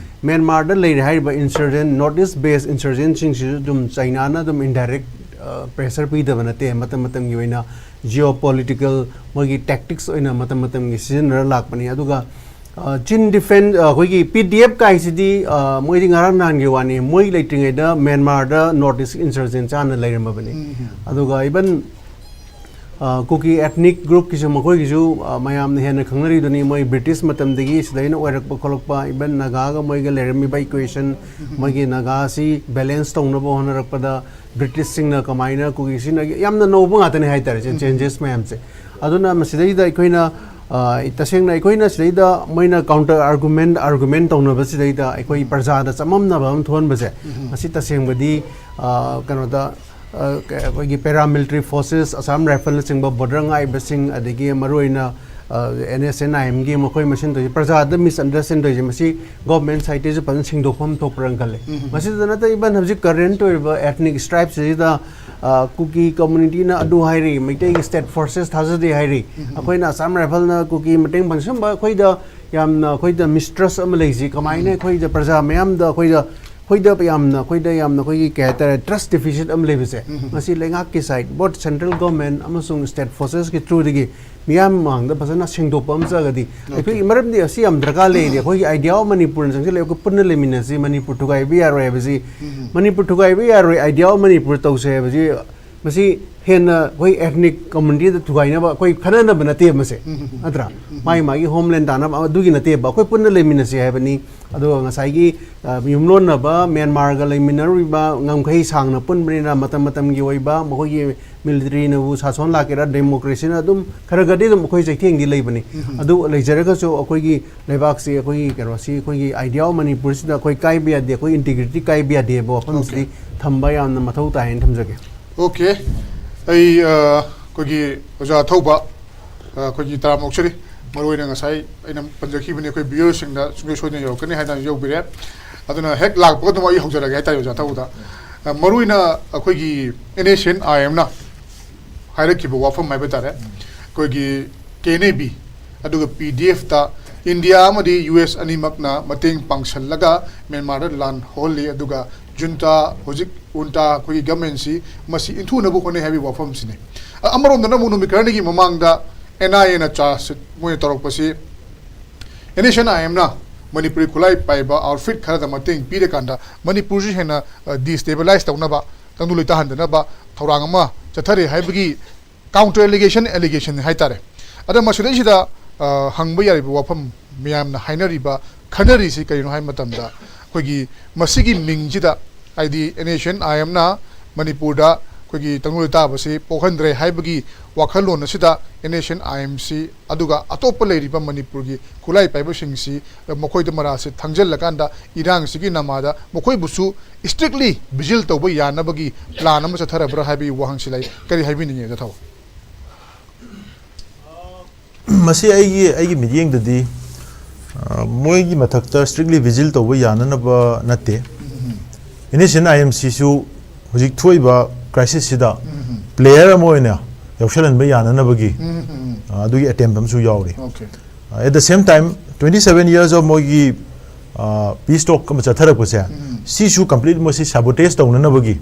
ꯃ꯭ꯌꯥꯟꯃꯥꯔꯗ ꯂꯩꯔꯤ ꯍꯥꯏꯔꯤꯕ ꯏꯟꯁꯔꯖꯦꯟ, ꯅꯣꯔꯠ ꯏꯁ ꯕꯦꯁ ꯏꯟꯁꯔꯖꯦꯟꯁꯤꯡꯁꯤꯁꯨ ꯑꯗꯨꯝ ꯆꯩꯅꯥꯅ ꯑꯗꯨꯝ ꯏꯟꯗꯥꯏꯔꯦꯛ, ꯑ, ꯄ꯭ꯔꯦꯁꯔ ꯄꯤꯗꯕ ꯅꯠꯇꯦ꯫ ꯃꯇꯝ ꯃꯇꯝꯒꯤ ꯑꯣꯏꯅ ꯖꯤꯑꯣ ꯄꯣꯂꯤꯇꯤꯀꯦꯜ ꯃꯣꯏꯒꯤ ꯇꯦꯛꯇꯤꯛꯁ ꯑꯣꯏꯅ ꯃꯇꯝ ꯃꯇꯝꯒꯤ ꯁꯤꯖꯤꯟꯅꯔ ꯂꯥꯛꯄꯅꯤ꯫ ꯑꯗꯨꯒ, ꯑ, ꯆꯤꯟ ꯗꯤꯐꯦꯟ-, ꯑ, ꯑꯩꯈꯣꯏꯒꯤ ꯄꯤ ꯗꯤ ꯑꯦꯐ ꯀꯥꯏꯁꯤꯗꯤ, ꯑ, ꯃꯣꯏꯗꯤ ꯉꯔꯥꯡ ꯅꯍꯥꯟꯒꯤ ꯋꯥꯅꯤ꯫ ꯃꯣꯏ ꯂꯩꯇ꯭ꯔꯤꯉꯩꯗ ꯃ꯭ꯌꯥꯟꯃꯥꯔꯗ ꯅꯣꯔꯠ ꯏꯁ ꯏꯟꯁꯔꯖꯦꯟꯁꯤ ꯍꯥꯟꯅ ꯂꯩꯔꯝꯃꯕꯅꯤ꯫ ꯑꯗꯨꯒ ꯏꯚꯟ, ꯑ, ꯀꯨꯀꯤ ꯑꯦꯊꯅꯤꯛ ꯒ꯭ꯔꯨꯞꯀꯤꯁꯨ, ꯃꯈꯣꯏꯒꯤꯁꯨ, ꯑ, ꯃꯌꯥꯝꯅ ꯍꯦꯟꯅ ꯈꯪꯅꯔꯤꯗꯨꯅꯤ꯫ ꯃꯣꯏ ꯕ꯭ꯔꯤꯇꯤꯁ ꯃꯇꯝꯗꯒꯤ ꯁꯤꯗꯩꯅ ꯑꯣꯏꯔꯛꯄ ꯈꯣꯠꯂꯛꯄ, ꯏꯚꯟ ꯅꯥꯒꯥꯒ ꯃꯣꯏꯒ ꯂꯩꯔꯝꯃꯤꯕ ꯏꯀ꯭ꯋꯦꯁꯟ, ꯃꯣꯏꯒꯤ ꯅꯥꯒꯥꯁꯤ ꯕꯦꯂꯦꯟꯁ ꯇꯧꯅꯕ ꯍꯣꯠꯅꯔꯛꯄꯗ ꯕ꯭ꯔꯤꯇꯤꯁꯁꯤꯡꯅ ꯀꯃꯥꯏꯅ ꯀꯨꯀꯤꯁꯤꯡꯅ, ꯌꯥꯝꯅ ꯅꯧꯕ ꯉꯥꯛꯇꯅꯤ ꯍꯥꯏꯇꯥꯔꯦ, ꯆꯦꯟꯖꯦꯁ ꯃꯌꯥꯝꯁꯦ꯫ ꯑꯗꯨꯅ ꯃꯁꯤꯗꯩꯗ ꯑꯩꯈꯣꯏꯅ, ꯑ, ꯇꯁꯦꯡꯅ ꯑꯩꯈꯣꯏꯅ ꯁꯤꯗꯩꯗ ꯃꯣꯏꯅ ꯀꯥꯎꯟꯇꯔ ꯑꯥꯔꯒꯨꯃꯦꯟ, ꯑꯥꯔꯒꯨꯃꯦꯟ ꯇꯧꯅꯕꯁꯤꯗꯩꯗ ꯑꯩꯈꯣꯏ ꯄ꯭ꯔꯖꯥꯗ ꯆꯃꯝꯅꯕ ꯑꯃ ꯊꯣꯛꯍꯟꯕꯁꯦ, ꯃꯁꯤ ꯇꯁꯦꯡꯕꯗꯤ, ꯑ, ꯀꯩꯅꯣꯗ, ꯑ, ꯀ-, ꯑꯩꯈꯣꯏꯒꯤ ꯄꯦꯔꯥꯃꯤꯂꯤꯇꯔꯤ ꯐꯣꯔꯁꯦꯁ, ꯑꯁꯥꯝ ꯔꯥꯏꯐꯜꯅꯆꯤꯡꯕ, ꯕꯣꯔꯗꯔ ꯉꯥꯛꯏꯕꯁꯤꯡ, ꯑꯗꯒꯤ ꯃꯔꯨꯑꯣꯏꯅ, ꯑ, ꯑꯦꯟ ꯑꯦꯁ ꯑꯦꯟ ꯑꯥꯏ ꯑꯦꯝꯒꯤ ꯃꯈꯣꯏ ꯃꯁꯦꯟ ꯇꯧꯔꯤꯁꯦ, ꯄ꯭ꯔꯖꯥꯗ ꯃꯤꯁꯑꯟꯗꯔꯁꯇꯦꯟ ꯇꯧꯔꯤꯁꯦ, ꯃꯁꯤ ꯒꯣꯚꯔꯟꯃꯦꯟꯠ ꯁꯥꯏꯠꯇꯩꯁꯨ ꯐꯖꯅ ꯁꯦꯡꯗꯣꯛꯐꯝ ꯊꯣꯛꯄ꯭ꯔꯅ ꯈꯜꯂꯦ꯫ ꯃꯁꯤꯗ ꯅꯠꯇꯅ ꯏꯚꯟ ꯍꯧꯖꯤꯛ ꯀꯔꯦꯟꯠ ꯑꯣꯏꯔꯤꯕ ꯑꯦꯊꯅꯤꯛ ꯁ꯭ꯇ꯭ꯔꯥꯏꯞꯁꯤꯗ, ꯑ, ꯀꯨꯀꯤ ꯀꯝꯃꯨꯅꯤꯇꯤꯅ ꯑꯗꯨ ꯍꯥꯏꯔꯤ, ꯃꯩꯇꯩꯒꯤ ꯁ꯭ꯇꯦꯠ ꯐꯣꯔꯁꯦꯁ ꯊꯥꯖꯗꯦ ꯍꯥꯏꯔꯤ꯫ ꯑꯩꯈꯣꯏꯅ ꯑꯁꯥꯝ ꯔꯥꯏꯐꯜꯅ ꯀꯨꯀꯤ ꯃꯇꯦꯡ ꯄꯥꯡ-, ꯁꯨꯝꯕ ꯑꯩꯈꯣꯏꯗ ꯌꯥꯝꯅ, ꯑꯩꯈꯣꯏꯗ ꯃꯤꯁꯇ꯭ꯔꯁ ꯑꯃ ꯂꯩꯁꯤ꯫ ꯀꯃꯥꯏꯅ ꯑꯩꯈꯣꯏꯗ ꯄ꯭ꯔꯖꯥ ꯃꯌꯥꯝꯗ ꯑꯩꯈꯣꯏꯗ, ꯑꯩꯈꯣꯏꯗ ꯌꯥꯝꯅ, ꯑꯩꯈꯣꯏꯗ ꯌꯥꯝꯅ ꯑꯩꯈꯣꯏꯒꯤ ꯀꯩ ꯍꯥꯏꯇꯥꯔꯦ, ꯇ꯭ꯔꯁ ꯗꯤꯐꯤꯁꯤꯠ ꯑꯃ ꯂꯩꯕꯁꯦ, ꯃꯁꯤ ꯂꯩꯉꯥꯛꯀꯤ ꯁꯥꯏꯠ, ꯕꯣꯠ ꯁꯦꯟꯇ꯭ꯔꯦꯜ ꯒꯣꯚꯔꯟꯃꯦꯟꯠ ꯑꯃꯁꯨꯡ ꯁ꯭ꯇꯦꯠ ꯐꯣꯔꯁꯦꯁꯀꯤ ꯊ꯭ꯔꯨꯗꯒꯤ ꯃꯤꯌꯥꯝ ꯃꯃꯥꯡꯗ ꯐꯖꯅ ꯁꯦꯡꯗꯣꯛꯄ ꯑꯃ ꯆꯠꯂꯒꯗꯤ, ꯑꯩꯈꯣꯏꯒꯤ ꯃꯔꯝꯗꯤ ꯑꯁꯤ ꯌꯥꯝ ꯗꯔꯀꯥꯔ ꯂꯩꯔꯦ꯫ ꯑꯩꯈꯣꯏꯒꯤ ꯑꯥꯏꯗꯤꯌꯥ ꯑꯣꯐ ꯃꯅꯤꯄꯨꯔꯅ ꯆꯪꯁꯤꯜꯂꯛꯑꯦ, ꯑꯩꯈꯣꯏ ꯄꯨꯟꯅ ꯂꯩꯃꯤꯟꯅꯁꯤ, ꯃꯅꯤꯄꯨꯔ ꯊꯨꯒꯥꯏꯕ ꯌꯥꯔꯣꯏ ꯍꯥꯏꯕꯁꯤ, ꯃꯅꯤꯄꯨꯔ ꯊꯨꯒꯥꯏꯕ ꯌꯥꯔꯣꯏ, ꯑꯥꯏꯗꯤꯌꯥ ꯑꯣꯐ ꯃꯅꯤꯄꯨꯔ ꯇꯧꯁꯦ ꯍꯥꯏꯕꯁꯤ, ꯃꯁꯤ ꯍꯦꯟꯅ ꯑꯩꯈꯣꯏ ethnic community ꯗ ꯊꯨꯒꯥꯏꯅꯕ, ꯑꯩꯈꯣꯏ ꯈꯠꯅꯅꯕ ꯅꯠꯇꯦꯕ ꯃꯁꯦ꯫ ꯎꯝ, ꯎꯝ, ꯎꯝ꯫ ꯅꯠꯇ꯭ꯔꯥ? ꯎꯝ, ꯎꯝ꯫ ꯃꯥꯒꯤ ꯃꯥꯒꯤ homeland ꯇꯥꯅꯕ ꯑꯗꯨꯒꯤ ꯅꯠꯇꯦꯕ꯫ ꯑꯩꯈꯣꯏ ꯄꯨꯟꯅ ꯂꯩꯃꯤꯟꯅꯁꯦ ꯍꯥꯏꯕꯅꯤ꯫ ꯑꯗꯨꯒ ꯉꯁꯥꯏꯒꯤ, ꯑ, ꯌꯨꯝꯂꯣꯟꯅꯕ ꯃ꯭ꯌꯥꯟꯃꯥꯔꯒ ꯂꯩꯃꯤꯟꯅꯔꯨꯔꯤꯕ ꯉꯝꯈꯩ ꯁꯥꯡꯅ ꯄꯨꯟꯕꯅꯤꯅ ꯃꯇꯝ ꯃꯇꯝꯒꯤ ꯑꯣꯏꯕ ꯃꯈꯣꯏꯒꯤ military ꯅꯕꯨ ꯁꯥꯁꯣꯟ ꯂꯥꯛꯀꯦꯔꯥ, democracy ꯅ ꯑꯗꯨꯝ ꯈꯔ ꯈꯔꯗꯤ ꯑꯗꯨꯝ ꯑꯩꯈꯣꯏ ꯆꯩꯊꯦꯡꯗꯤ ꯂꯩꯕꯅꯤ꯫ ꯎꯝ, ꯎꯝ꯫ ꯑꯗꯨ ꯂꯩꯖꯔꯒꯁꯨ ꯑꯩꯈꯣꯏꯒꯤ ꯂꯩꯕꯥꯛꯁꯤ, ꯑꯩꯈꯣꯏꯒꯤ ꯀꯩꯅꯣꯁꯤ, ꯑꯩꯈꯣꯏꯒꯤ idea of ꯃꯅꯤꯄꯨꯔꯁꯤꯗ ꯑꯩꯈꯣꯏ ꯀꯥꯏꯕ ꯌꯥꯗꯦ, ꯑꯩꯈꯣꯏ integrity ꯀꯥꯏꯕ ꯌꯥꯗꯦ ꯍꯥꯏꯕ ꯋꯥꯐꯝꯁꯤꯗꯤ Okay꯫ ꯊꯝꯕ ꯌꯥꯝꯅ ꯃꯊꯧ ꯇꯥꯏ ꯍꯥꯏꯅ ꯊꯝꯖꯒꯦ꯫ Okay꯫ ꯑꯩ, ꯑ, ꯑꯩꯈꯣꯏꯒꯤ ꯑꯣꯖꯥ ꯑꯊꯧꯕ, ꯑ, ꯑꯩꯈꯣꯏꯒꯤ ꯇꯔꯥꯝꯅ ꯑꯣꯛꯆꯔꯤ꯫ ꯃꯔꯨꯑꯣꯏꯅ ꯉꯁꯥꯏ ꯑꯩꯅ ꯄꯟꯖꯈꯤꯕꯅꯤ, ꯑꯩꯈꯣꯏ viewer ꯁꯤꯡꯗ ꯁꯨꯡꯁꯣꯏ ꯁꯣꯏꯗꯅ ꯌꯧꯔꯛꯀꯅꯤ ꯍꯥꯏꯗꯅ ꯌꯧꯕꯤꯔꯦ꯫ ꯑꯗꯨꯅ ꯍꯦꯛ ꯂꯥꯛꯄꯒ ꯑꯗꯨꯝ ꯑꯩ ꯍꯧꯖꯔꯒꯦ ꯍꯥꯏꯇꯥꯔꯦ, ꯑꯣꯖꯥ ꯑꯊꯧꯕꯗ꯫ ꯑ, ꯃꯔꯨꯑꯣꯏꯅ ꯑꯩꯈꯣꯏꯒꯤ NSCN-IM ꯅ ꯍꯥꯏꯔꯛꯈꯤꯕ ꯋꯥꯐꯝ ꯍꯥꯏꯕ ꯇꯥꯔꯦ, ꯑꯩꯈꯣꯏꯒꯤ KNA-B ꯑꯗꯨꯒ PDF ꯇ ꯏꯟꯗꯤꯌꯥ ꯑꯃꯗꯤ US ꯑꯅꯤꯃꯛꯅ ꯃꯇꯦꯡ ꯄꯥꯡꯁꯜꯂꯒ ꯃ꯭ꯌꯥꯟꯃꯥꯔꯗ ꯂꯥꯟ ꯍꯧꯍꯜꯂꯤ, ꯑꯗꯨꯒ junta, ꯍꯧꯖꯤꯛ junta ꯑꯩꯈꯣꯏꯒꯤ government ꯁꯤ ꯃꯁꯤ ꯏꯟꯊꯨꯅꯕ ꯍꯣꯠꯅꯩ ꯍꯥꯏꯕꯒꯤ ꯋꯥꯐꯝꯁꯤꯅꯤ꯫ ꯑ-, ꯑꯃꯔꯣꯝꯗꯅ ꯑꯃꯨꯛ ꯅꯨꯃꯤꯠ ꯈꯔꯅꯤꯒꯤ ꯃꯃꯥꯡꯗ NIA ꯅ charge ꯃꯣꯏꯅ ꯇꯧꯔꯛꯄꯁꯤ, NSCN-IM ꯅ ꯃꯅꯤꯄꯨꯔꯤ ꯈꯨꯠꯂꯥꯏ ꯄꯥꯏꯕ outfit ꯈꯔꯗ ꯃꯇꯦꯡ ꯄꯤꯔꯀꯥꯟꯗ ꯃꯅꯤꯄꯨꯔꯁꯤ ꯍꯦꯟꯅ, ꯑ, destabilize ꯇꯧꯅꯕ, ꯇꯪꯗꯨ ꯂꯩꯇꯥꯍꯟꯗꯅꯕ ꯊꯧꯔꯥꯡ ꯑꯃ ꯆꯠꯊꯔꯤ ꯍꯥꯏꯕꯒꯤ counter allegation, allegation ꯍꯥꯏꯇꯥꯔꯦ꯫ ꯑꯗ ꯃꯁꯤꯗꯩꯁꯤꯗ, ꯑ, ꯍꯪꯕ ꯌꯥꯔꯤꯕ ꯋꯥꯐꯝ, ꯃꯌꯥꯝꯅ ꯍꯥꯏꯅꯔꯤꯕ, ꯈꯟꯅꯔꯤꯁꯤ ꯀꯔꯤꯅꯣ ꯍꯥꯏꯕ ꯃꯇꯝꯗ, ꯑꯩꯈꯣꯏꯒꯤ ꯃꯁꯤꯒꯤ ꯃꯤꯡꯁꯤꯗ, ꯍꯥꯏꯗꯤ NSCN-IM ꯅ ꯃꯅꯤꯄꯨꯔꯗ ꯑꯩꯈꯣꯏꯒꯤ ꯇꯪꯗꯨ ꯂꯩꯇꯥꯕꯁꯤ ꯄꯣꯛꯍꯟꯗ꯭ꯔꯦ ꯍꯥꯏꯕꯒꯤ ꯋꯥꯈꯜꯂꯣꯟ ꯑꯁꯤꯗ NSCN-IM ꯁꯤ, ꯑꯗꯨꯒ ꯑꯇꯣꯞꯄ ꯂꯩꯔꯤꯕ ꯃꯅꯤꯄꯨꯔꯒꯤ ꯈꯨꯠꯂꯥꯏ ꯄꯥꯏꯕꯁꯤꯡꯁꯤ ꯃꯈꯣꯏꯗ ꯃꯔꯥꯁꯤ ꯊꯪꯖꯜꯂꯀꯥꯟꯗ ꯏꯔꯥꯡꯁꯤꯒꯤ ꯅꯃꯥꯗ ꯃꯈꯣꯏꯕꯨꯁꯨ strictly vigil ꯇꯧꯕ ꯌꯥꯅꯕꯒꯤ plan ꯑꯃ ꯆꯠꯊꯔꯕ꯭ꯔꯥ ꯍꯥꯏꯕꯒꯤ ꯋꯥꯍꯪꯁꯤ ꯂꯩ꯫ ꯀꯔꯤ ꯍꯥꯏꯕꯤꯅꯤꯡꯉꯤ, ꯑꯣꯖꯥ ꯊꯧꯕ? ꯃꯁꯤ ꯑꯩꯒꯤ, ꯑꯩꯒꯤ ꯃꯤꯠꯌꯦꯡꯗꯗꯤ, ꯑ, ꯃꯣꯏꯒꯤ ꯃꯊꯛꯇ strictly vigil ꯇꯧꯕ ꯌꯥꯅꯅꯕ ꯅꯠꯇꯦ꯫ NSCN-IM ꯁꯤꯁꯨ ꯍꯧꯖꯤꯛ ꯊꯣꯛꯏꯕ crisis ꯁꯤꯗ player ꯑꯃ ꯑꯣꯏꯅ ꯌꯥꯎꯁꯜꯍꯟꯕ ꯌꯥꯅꯅꯕꯒꯤ, ꯑ, ꯑꯗꯨꯒꯤ attempt ꯑꯃꯁꯨ ꯌꯥꯎꯔꯤ꯫ Okay꯫ At the same time, twenty seven years of ꯃꯣꯏꯒꯤ, ꯑ, peace talk ꯑꯃ ꯆꯠꯊꯔꯛꯄꯁꯦ, ꯁꯤꯁꯨ complete ꯃꯣꯏꯁꯤ sabotage ꯇꯧꯅꯅꯕꯒꯤ,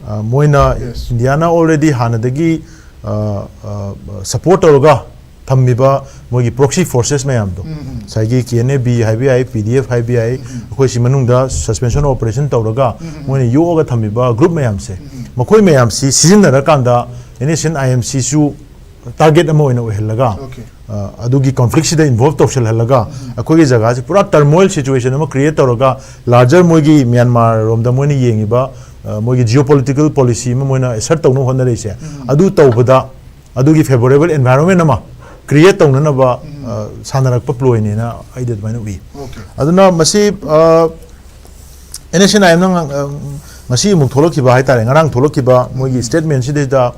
ꯑ, ꯃꯣꯏꯅ Yes꯫ ꯏꯟꯗꯤꯌꯥꯅ already ꯍꯥꯟꯅꯗꯒꯤ, ꯑ, ꯑ, support ꯇꯧꯔꯒ ꯊꯝꯃꯤꯕ ꯃꯣꯏꯒꯤ proxy forces ꯃꯌꯥꯝꯗꯣ, ꯉꯁꯥꯏꯒꯤ KNA-B ꯍꯥꯏꯕ ꯌꯥꯏ, PDF ꯍꯥꯏꯕ ꯌꯥꯏ, ꯑꯩꯈꯣꯏ ꯁꯤ ꯃꯅꯨꯡꯗ suspension of operation ꯇꯧꯔꯒ ꯃꯣꯏꯅ ꯌꯣꯛꯑꯒ ꯊꯝꯃꯤꯕ group ꯃꯌꯥꯝꯁꯦ, ꯃꯈꯣꯏ ꯃꯌꯥꯝꯁꯤ ꯁꯤꯖꯤꯟꯅꯔꯀꯥꯟꯗ N S N I M ꯁꯤꯁꯨ ꯇꯥꯔꯒꯦꯠ ꯑꯃ ꯑꯣꯏꯅ ꯑꯣꯏꯍꯜꯂꯒ, Okay. ꯑ, ꯑꯗꯨꯒꯤ ꯀꯣꯟꯐ꯭ꯂꯤꯛꯁꯤꯗ ꯏꯟꯚꯣꯜꯕ ꯇꯧꯁꯜꯍꯜꯂꯒ, ꯑꯩꯈꯣꯏꯒꯤ ꯖꯒꯥꯁꯤ ꯄꯨꯔꯥ ꯇꯔꯃꯣꯏꯜ ꯁꯤꯆꯨꯋꯦꯁꯟ ꯑꯃ ꯀ꯭ꯔꯤꯌꯦꯠ ꯇꯧꯔꯒ, ꯂꯥꯔꯖꯔ ꯃꯣꯏꯒꯤ ꯃ꯭ꯌꯥꯟꯃꯥꯔ ꯔꯣꯝꯗ ꯃꯣꯏꯅ ꯌꯦꯡꯉꯤꯕ, ꯑ, ꯃꯣꯏꯒꯤ ꯖꯤꯑꯣ ꯄꯣꯂꯤꯇꯤꯀꯦꯜ ꯄꯣꯂꯤꯁꯤ ꯑꯃ ꯃꯣꯏꯅ ꯑꯦꯁꯔꯠ ꯇꯧꯅꯕ ꯍꯣꯠꯅꯔꯛꯏꯁꯦ, ꯑꯗꯨ ꯇꯧꯕꯗ ꯑꯗꯨꯒꯤ ꯐꯦꯕꯣꯔꯦꯕꯜ ꯑꯦꯟꯚꯥꯏꯔꯣꯟꯃꯦꯟ ꯑꯃ ꯀ꯭ꯔꯤꯌꯦꯠ ꯇꯧꯅꯅꯕ, ꯑ, ꯁꯥꯟꯅꯔꯛꯄ ꯄ꯭ꯂꯣꯏꯅꯦꯅ ꯑꯩꯗꯤ ꯑꯗꯨꯃꯥꯏꯅ ꯎꯏ꯫ Okay. ꯑꯗꯨꯅ ꯃꯁꯤ, ꯑ, ꯑꯦꯟ ꯑꯦꯁ ꯑꯦꯟ ꯑꯥꯏ ꯑꯦꯝꯅ ꯉ-, ꯑ, ꯉꯁꯤ ꯑꯃꯨꯛ ꯊꯣꯛꯂꯛꯈꯤꯕ ꯍꯥꯏꯇꯥꯔꯦ, ꯉꯔꯥꯡ ꯊꯣꯛꯂꯛꯈꯤꯕ ꯃꯣꯏꯒꯤ ꯁ꯭ꯇꯦꯠꯃꯦꯟꯁꯤꯗꯩꯗ,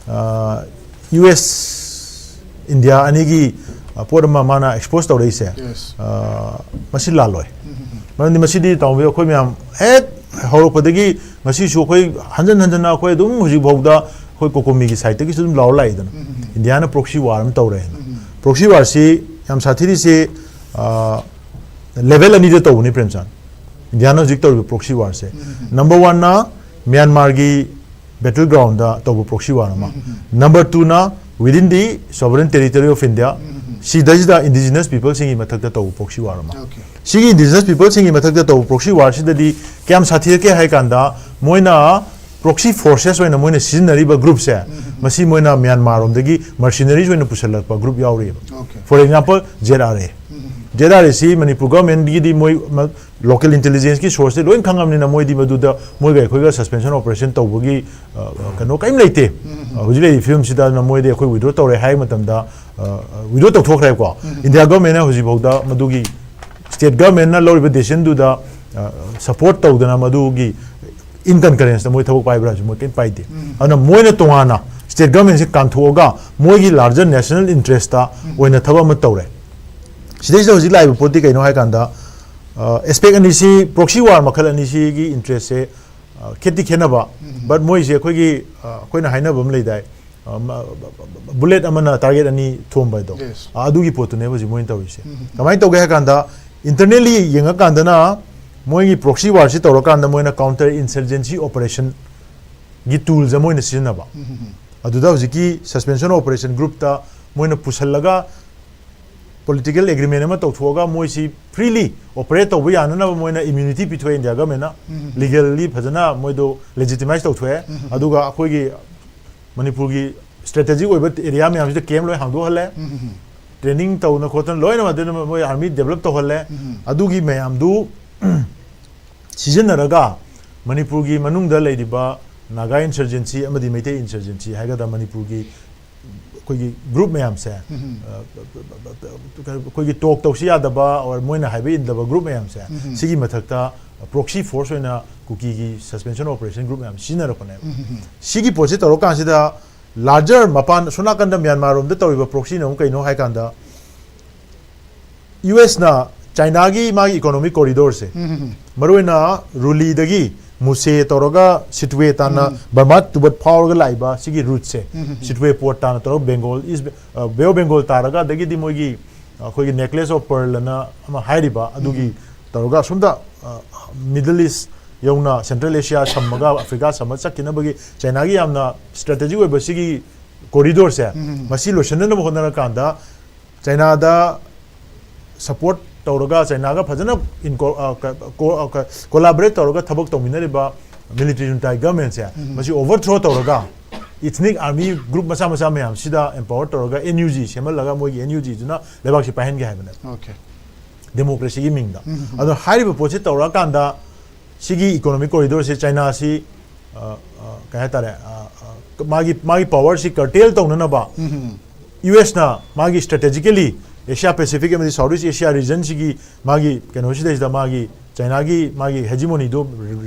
ꯑ, ꯌꯨ ꯑꯦꯁ ꯏꯟꯗꯤꯌꯥ ꯑꯅꯤꯒꯤ, ꯑ, ꯄꯣꯠ ꯑꯃ ꯃꯥꯅ ꯑꯦꯛꯁꯄꯣꯖ ꯇꯧꯔꯛꯏꯁꯦ, Yes. ꯑ, ꯃꯁꯤ ꯂꯥꯜꯂꯣꯏ꯫ ꯃꯔꯝꯗꯤ ꯃꯁꯤꯗꯤ ꯇꯥꯎꯕꯤꯌꯨ, ꯑꯩꯈꯣꯏ ꯃꯌꯥꯝ ꯍꯦꯛ ꯍꯧꯔꯛꯄꯗꯒꯤ ꯉꯁꯤꯁꯨ ꯑꯩꯈꯣꯏ ꯍꯟꯖꯟ ꯍꯟꯖꯟꯅ ꯑꯩꯈꯣꯏ ꯑꯗꯨꯝ ꯍꯧꯖꯤꯛ ꯐꯥꯎꯗ ꯑꯩꯈꯣꯏ ꯀꯣꯀꯣꯃꯤꯒꯤ ꯁꯥꯏꯠꯇꯒꯤꯁꯨ ꯑꯗꯨꯝ ꯂꯥꯎꯔ ꯂꯥꯛꯏꯗꯅ, ꯏꯟꯗꯤꯌꯥꯅ ꯄ꯭ꯔꯣꯛꯁꯤ ꯋꯥꯔ ꯑꯃ ꯇꯧꯔꯦ ꯍꯥꯏꯅ꯫ ꯄ꯭ꯔꯣꯛꯁꯤ ꯋꯥꯔꯁꯤ ꯌꯥꯝ ꯁꯥꯊꯤꯔꯤꯁꯤ, ꯑ, ꯂꯦꯚꯦꯜ ꯑꯅꯤꯗ ꯇꯧꯕꯅꯤ, ꯄ꯭ꯔꯦꯝꯆꯥꯟ꯫ ꯏꯟꯗꯤꯌꯥꯅ ꯍꯧꯖꯤꯛ ꯇꯧꯔꯤꯕ ꯄ꯭ꯔꯣꯛꯁꯤ ꯋꯥꯔꯁꯦ, ꯅꯝꯕꯔ ꯋꯥꯟꯅ ꯃ꯭ꯌꯥꯟꯃꯥꯔꯒꯤ ꯕꯦꯇꯜ ꯒ꯭ꯔꯥꯎꯟꯗ ꯇꯧꯕ ꯄ꯭ꯔꯣꯛꯁꯤ ꯋꯥꯔ ꯑꯃ, ꯅꯝꯕꯔ ꯇꯨꯅ within the sovereign territory of India, ꯁꯤꯗꯩꯁꯤꯗ ꯏꯟꯗꯤꯖꯤꯅꯁ ꯄꯤꯄꯜꯁꯤꯡꯒꯤ ꯃꯊꯛꯇ ꯇꯧꯕ ꯄ꯭ꯔꯣꯛꯁꯤ ꯋꯥꯔ ꯑꯃ꯫ Okay. ꯁꯤꯒꯤ ꯏꯟꯗꯤꯖꯤꯅꯁ ꯄꯤꯄꯜꯁꯤꯡꯒꯤ ꯃꯊꯛꯇ ꯇꯧꯕ ꯄ꯭ꯔꯣꯛꯁꯤ ꯋꯥꯔꯁꯤꯗꯗꯤ ꯀꯌꯥꯝ ꯁꯥꯊꯤꯔꯛꯀꯦ ꯍꯥꯏ ꯀꯥꯟꯗ, ꯃꯣꯏꯅ ꯄ꯭ꯔꯣꯛꯁꯤ ꯐꯣꯔꯁꯦꯁ ꯑꯣꯏꯅ ꯃꯣꯏꯅ ꯁꯤꯖꯤꯟꯅꯔꯤꯕ ꯒ꯭ꯔꯨꯞꯁꯦ, ꯃꯁꯤ ꯃꯣꯏꯅ ꯃ꯭ꯌꯥꯟꯃꯥꯔ ꯔꯣꯝꯗꯒꯤ ꯃꯔꯁꯤꯅꯔꯤꯁ ꯑꯣꯏꯅ ꯄꯨꯁꯜꯂꯛꯄ ꯒ꯭ꯔꯨꯞ ꯌꯥꯎꯔꯤꯑꯕ꯫ Okay. For example, Z R A. Z R ꯑꯦꯁꯤ ꯃꯅꯤꯄꯨꯔ ꯒꯚꯔꯟꯃꯦꯟꯠꯀꯤꯗꯤ ꯃꯣꯏ ꯃ-, ꯂꯣꯀꯦꯜ ꯏꯟꯇꯦꯂꯤꯖꯦꯟꯁꯀꯤ ꯁꯣꯔꯁꯇꯤ ꯂꯣꯏ ꯈꯪꯉꯕꯅꯤꯅ, ꯃꯣꯏꯗꯤ ꯃꯗꯨꯗ ꯃꯣꯏꯒ ꯑꯩꯈꯣꯏꯒ ꯁꯁꯄꯦꯟꯁꯟ ꯑꯣꯄꯔꯦꯁꯟ ꯇꯧꯕꯒꯤ, ꯑ, ꯑ, ꯀꯩꯅꯣ ꯀꯔꯤꯝ ꯂꯩꯇꯦ꯫ ꯑ, ꯍꯧꯖꯤꯛ ꯂꯩꯔꯤꯕ ꯐꯤꯕꯝꯁꯤꯗ ꯃꯣꯏꯗꯤ ꯑꯩꯈꯣꯏ ꯋꯤꯗ꯭ꯔꯣ ꯇꯧꯔꯦ ꯍꯥꯏꯕ ꯃꯇꯝꯗ, ꯑ, ꯑ, ꯋꯤꯗ꯭ꯔꯣ ꯇꯧꯊꯣꯛꯈ꯭ꯔꯦꯀꯣ꯫ ꯏꯟꯗꯤꯌꯥ ꯒꯚꯔꯟꯃꯦꯟꯠꯅ ꯍꯧꯖꯤꯛꯐꯥꯎꯗ ꯃꯗꯨꯒꯤ ꯁ꯭ꯇꯦꯠ ꯒꯚꯔꯟꯃꯦꯟꯠꯅ ꯂꯧꯔꯤꯕ ꯗꯤꯁꯤꯖꯟꯗꯨꯗ, ꯑ, ꯁꯄꯣꯔꯠ ꯇꯧꯗꯅ ꯃꯗꯨꯒꯤ ꯏꯟ ꯀꯟꯀꯔꯦꯟꯁꯇ ꯃꯣꯏ ꯊꯕꯛ ꯄꯥꯏꯕ꯭ꯔꯥ ꯍꯥꯏꯁꯨ ꯃꯣꯏ ꯀꯔꯤꯝ ꯄꯥꯏꯗꯦ꯫ ꯑꯗꯨꯅ ꯃꯣꯏꯅ ꯇꯣꯉꯥꯟꯅ ꯁ꯭ꯇꯦꯠ ꯒꯚꯔꯟꯃꯦꯟꯠꯁꯦ ꯀꯥꯟꯊꯣꯛꯑꯒ ꯃꯣꯏꯒꯤ ꯂꯥꯔꯖꯔ ꯅꯦꯁꯅꯦꯜ ꯏꯟꯇꯔꯦꯁꯇ ꯑꯣꯏꯅ ꯊꯕꯛ ꯑꯃ ꯇꯧꯔꯦ꯫ ꯁꯤꯗꯩꯁꯤꯗ ꯍꯧꯖꯤꯛ ꯂꯥꯛꯏꯕ ꯄꯣꯠꯇꯤ ꯀꯩꯅꯣ ꯍꯥꯏ ꯀꯥꯟꯗ, ꯑ, ꯑꯦꯁꯄꯦꯛ ꯑꯅꯤꯁꯤ, ꯄ꯭ꯔꯣꯛꯁꯤ ꯋꯥꯔ ꯃꯈꯜ ꯑꯅꯤꯁꯤꯒꯤ ꯏꯟꯇꯔꯦꯁꯁꯦ, ꯑ, ꯈꯦꯠꯇꯤ ꯈꯦꯠꯅꯕ, but ꯃꯣꯏꯁꯦ ꯑꯩꯈꯣꯏꯒꯤ, ꯑ, ꯑꯩꯈꯣꯏꯅ ꯍꯥꯏꯅꯕ ꯑꯃ ꯂꯩꯗꯥꯏ, ꯑ, ꯃ-, ꯕꯨꯂꯦꯠ ꯑꯃꯅ ꯇꯥꯔꯒꯦꯠ ꯑꯅꯤ ꯊꯣꯝꯕ ꯍꯥꯏꯗꯣ, Yes. ꯑ, ꯑꯗꯨꯒꯤ ꯄꯣꯠꯇꯨꯅꯦꯕ ꯍꯧꯖꯤꯛ ꯃꯣꯏꯅ ꯇꯧꯔꯤꯁꯦ꯫ ꯀꯃꯥꯏꯅ ꯇꯧꯒꯦ ꯍꯥꯏ ꯀꯥꯟꯗ, ꯏꯟꯇꯔꯅꯦꯜꯂꯤ ꯌꯦꯡꯉꯀꯥꯟꯗꯅ ꯃꯣꯏꯒꯤ ꯄ꯭ꯔꯣꯛꯁꯤ ꯋꯥꯔꯁꯤ ꯇꯧꯔꯀꯥꯟꯗ ꯃꯣꯏꯅ ꯀꯥꯎꯟꯇꯔ ꯏꯟꯁꯔꯖꯦꯟꯁꯤ ꯑꯣꯄꯔꯦꯁꯟꯒꯤ ꯇꯨꯜꯁ ꯑꯃ ꯑꯣꯏꯅ ꯁꯤꯖꯤꯟꯅꯕ꯫ ꯑꯗꯨꯗ ꯍꯧꯖꯤꯛꯀꯤ ꯁꯁꯄꯦꯟꯁꯟ ꯑꯣꯄꯔꯦꯁꯟ ꯒ꯭ꯔꯨꯞꯇ ꯃꯣꯏꯅ ꯄꯨꯁꯜꯂꯒ ꯄꯣꯂꯤꯇꯤꯀꯦꯜ ꯑꯦꯒ꯭ꯔꯤꯃꯦꯟ ꯑꯃ ꯇꯧꯊꯣꯛꯑꯒ ꯃꯣꯏꯁꯤ ꯐ꯭ꯔꯤꯂꯤ ꯑꯣꯄꯔꯦꯠ ꯇꯧꯕ ꯌꯥꯅꯅꯕ ꯃꯣꯏꯅ ꯏꯝꯌꯨꯅꯤꯇꯤ ꯄꯤꯊꯣꯛꯑꯦ ꯏꯟꯗꯤꯌꯥ ꯒꯃꯦꯟꯅ꯫ ꯂꯤꯒꯦꯜꯂꯤ ꯐꯖꯅ ꯃꯣꯏꯗꯣ ꯂꯦꯖꯤꯇꯤꯃꯥꯏꯁ ꯇꯧꯊꯣꯛꯑꯦ꯫ ꯑꯗꯨꯒ ꯑꯩꯈꯣꯏꯒꯤ ꯃꯅꯤꯄꯨꯔꯒꯤ ꯁ꯭ꯇ꯭ꯔꯦꯇꯦꯖꯤꯛ ꯑꯣꯏꯕ ꯑꯦꯔꯤꯌꯥ ꯃꯌꯥꯝꯁꯤꯗ ꯀꯦꯝ ꯂꯣꯏ ꯍꯥꯡꯗꯣꯛꯍꯜꯂꯦ꯫ ꯇ꯭ꯔꯦꯅꯤꯡ ꯇꯧꯅ ꯈꯣꯠꯇꯅ ꯂꯣꯏꯅꯃꯛ ꯑꯗꯨꯅ ꯃꯣꯏ ꯑꯥꯔꯃꯤ ꯗꯦꯕꯂꯞ ꯇꯧꯍꯜꯂꯦ꯫ ꯑꯗꯨꯒꯤ ꯃꯌꯥꯝꯗꯨ ꯁꯤꯖꯤꯟꯅꯔꯒ ꯃꯅꯤꯄꯨꯔꯒꯤ ꯃꯅꯨꯡꯗ ꯂꯩꯔꯤꯕ ꯅꯥꯒꯥ ꯏꯟꯁꯔꯖꯦꯟꯁꯤ ꯑꯃꯗꯤ ꯃꯩꯇꯩ ꯏꯟꯁꯔꯖꯦꯟꯁꯤ ꯍꯥꯏꯒꯗ꯭ꯔꯥ, ꯃꯅꯤꯄꯨꯔꯒꯤ ꯑꯩꯈꯣꯏꯒꯤ ꯒ꯭ꯔꯨꯞ ꯃꯌꯥꯝꯁꯦ, ꯑ, ꯑꯩꯈꯣꯏꯒꯤ ꯇꯣꯛ ꯇꯧꯁꯤ ꯌꯥꯗꯕ or ꯃꯣꯏꯅ ꯍꯥꯏꯕ ꯏꯟꯗꯕ ꯒ꯭ꯔꯨꯞ ꯃꯌꯥꯝꯁꯦ, ꯁꯤꯒꯤ ꯃꯊꯛꯇ ꯄ꯭ꯔꯣꯛꯁꯤ ꯐꯣꯔꯁ ꯑꯣꯏꯅ ꯀꯨꯀꯤꯒꯤ ꯁꯁꯄꯦꯟꯁꯟ ꯑꯣꯄꯔꯦꯁꯟ ꯒ꯭ꯔꯨꯞ ꯃꯌꯥꯝ ꯁꯤꯖꯤꯟꯅꯔꯛꯄꯅꯦꯕ꯫ ꯁꯤꯒꯤ ꯄꯣꯠꯁꯤ ꯇꯧꯔꯀꯥꯟꯁꯤꯗ ꯂꯥꯔꯖꯔ ꯃꯄꯥꯟ ꯑꯁꯣꯝ ꯅꯥꯀꯟꯗ ꯃ꯭ꯌꯥꯟꯃꯥꯔ ꯔꯣꯝꯗ ꯇꯧꯔꯤꯕ ꯄ꯭ꯔꯣꯛꯁꯤꯅ ꯑꯃꯨꯛ ꯀꯩꯅꯣ ꯍꯥꯏ ꯀꯥꯟꯗ, ꯌꯨ ꯑꯦꯁꯅ ꯆꯥꯏꯅꯥꯒꯤ ꯃꯥꯒꯤ ꯏꯀꯣꯅꯣꯃꯤꯛ ꯀꯣꯔꯤꯗꯣꯔꯁꯦ, ꯃꯔꯨꯑꯣꯏꯅ ꯔꯨꯂꯤꯗꯒꯤ ꯃꯨꯁꯦ ꯇꯧꯔꯒ ꯁꯤꯇꯨꯋꯦ ꯇꯥꯟꯅ ꯕꯔꯃꯥ ꯇꯨꯕꯠ ꯐꯥꯎꯔꯒ ꯂꯥꯛꯏꯕ ꯁꯤꯒꯤ ꯔꯨꯠꯁꯦ, ꯁꯤꯇꯨꯋꯦ ꯄꯣꯔꯠ ꯇꯥꯟꯅ ꯇꯧꯔꯒ ꯕꯦꯡꯒꯣꯜ, ꯏꯁ, ꯑ, ꯕꯦ ꯑꯣꯐ ꯕꯦꯡꯒꯣꯜ ꯇꯥꯔꯒ, ꯑꯗꯒꯤꯗꯤ ꯃꯣꯏꯒꯤ, ꯑ, ꯑꯩꯈꯣꯏꯒꯤ ꯅꯦꯀ꯭ꯂꯦꯁ ꯑꯣꯐ ꯄꯔꯜ ꯑꯅ ꯑꯃ ꯍꯥꯏꯔꯤꯕ ꯑꯗꯨꯒꯤ ꯇꯧꯔꯒ ꯑꯁꯣꯝꯗ, ꯑ, ꯃꯤꯗꯜ ꯏꯁ ꯌꯧꯅ ꯁꯦꯟꯇ꯭ꯔꯦꯜ ꯑꯦꯁꯤꯌꯥ ꯁꯝꯃꯒ ꯑꯐ꯭ꯔꯤꯀꯥ ꯁꯝꯃ ꯆꯠꯈꯤꯅꯕꯒꯤ ꯆꯥꯏꯅꯥꯒꯤ ꯌꯥꯝꯅ ꯁ꯭ꯇ꯭ꯔꯦꯇꯦꯖꯤꯛ ꯑꯣꯏꯕ ꯁꯤꯒꯤ ꯀꯣꯔꯤꯗꯣꯔꯁꯦ, ꯃꯁꯤ ꯂꯣꯏꯁꯤꯟꯅꯅꯕ ꯍꯣꯠꯅꯔꯀꯥꯟꯗ ꯆꯥꯏꯅꯥꯗ ꯁꯄꯣꯔꯠ ꯇꯧꯔꯒ ꯆꯥꯏꯅꯥꯒ ꯐꯖꯅ ꯏꯟꯀꯣ-, ꯑ, ꯀ-, ꯀꯣ-, ꯑ, ꯀ-, ꯀꯣꯂꯥꯕꯣꯔꯦꯠ ꯇꯧꯔꯒ ꯊꯕꯛ ꯇꯧꯃꯤꯟꯅꯔꯤꯕ ꯃꯤꯂꯤꯇꯔꯤ ꯖꯨꯟꯇꯥꯒꯤ ꯒꯚꯔꯟꯃꯦꯟꯁꯦ, ꯃꯁꯤ ꯑꯣꯚꯔꯊ꯭ꯔꯣ ꯇꯧꯔꯒ ꯏꯊꯅꯤꯛ ꯑꯥꯔꯃꯤ ꯒ꯭ꯔꯨꯞ ꯃꯆꯥ ꯃꯆꯥ ꯃꯌꯥꯝꯁꯤꯗ ꯑꯦꯝꯄꯥꯋꯔ ꯇꯧꯔꯒ ꯑꯦꯟ ꯌꯨ ꯖꯤ ꯁꯦꯝꯍꯜꯂꯒ ꯃꯣꯏꯒꯤ ꯑꯦꯟ ꯌꯨ ꯖꯤꯗꯨꯅ ꯂꯩꯕꯥꯛꯁꯤ ꯄꯥꯏꯍꯟꯒꯦ ꯍꯥꯏꯕꯅꯦꯕ꯫ ꯑꯣꯀꯦ꯫ ꯗꯦꯃꯣꯀ꯭ꯔꯦꯁꯤꯒꯤ ꯃꯤꯡꯗ꯫ ꯑꯗꯣ ꯍꯥꯏꯔꯤꯕ ꯄꯣꯠꯁꯤ ꯇꯧꯔꯛꯑꯀꯥꯟꯗ ꯁꯤꯒꯤ ꯏꯀꯣꯅꯣꯃꯤꯛ ꯀꯣꯔꯤꯗꯣꯔꯁꯤ ꯆꯥꯏꯅꯥꯁꯤ, ꯑ, ꯑ, ꯀꯩ ꯍꯥꯏꯇꯥꯔꯦ, ꯑ, ꯑ, ꯃꯥꯒꯤ, ꯃꯥꯒꯤ ꯄꯥꯋꯔꯁꯤ ꯀꯔꯇꯦꯜ ꯇꯧꯅꯅꯕ ꯌꯨ ꯑꯦꯁꯅ ꯃꯥꯒꯤ ꯁ꯭ꯇ꯭ꯔꯦꯇꯦꯖꯤꯀꯦꯂꯤ ꯑꯦꯁꯤꯌꯥ ꯄꯦꯁꯤꯐꯤꯛ ꯑꯃꯗꯤ ꯁꯥꯎꯠ ꯏꯁ ꯑꯦꯁꯤꯌꯥ ꯔꯤꯖꯟꯁꯤꯒꯤ ꯃꯥꯒꯤ ꯀꯩꯅꯣꯁꯤꯗꯩꯁꯤꯗ ꯃꯥꯒꯤ ꯆꯥꯏꯅꯥꯒꯤ ꯃꯥꯒꯤ ꯍꯦꯖꯤꯃꯣꯅꯤꯗꯣ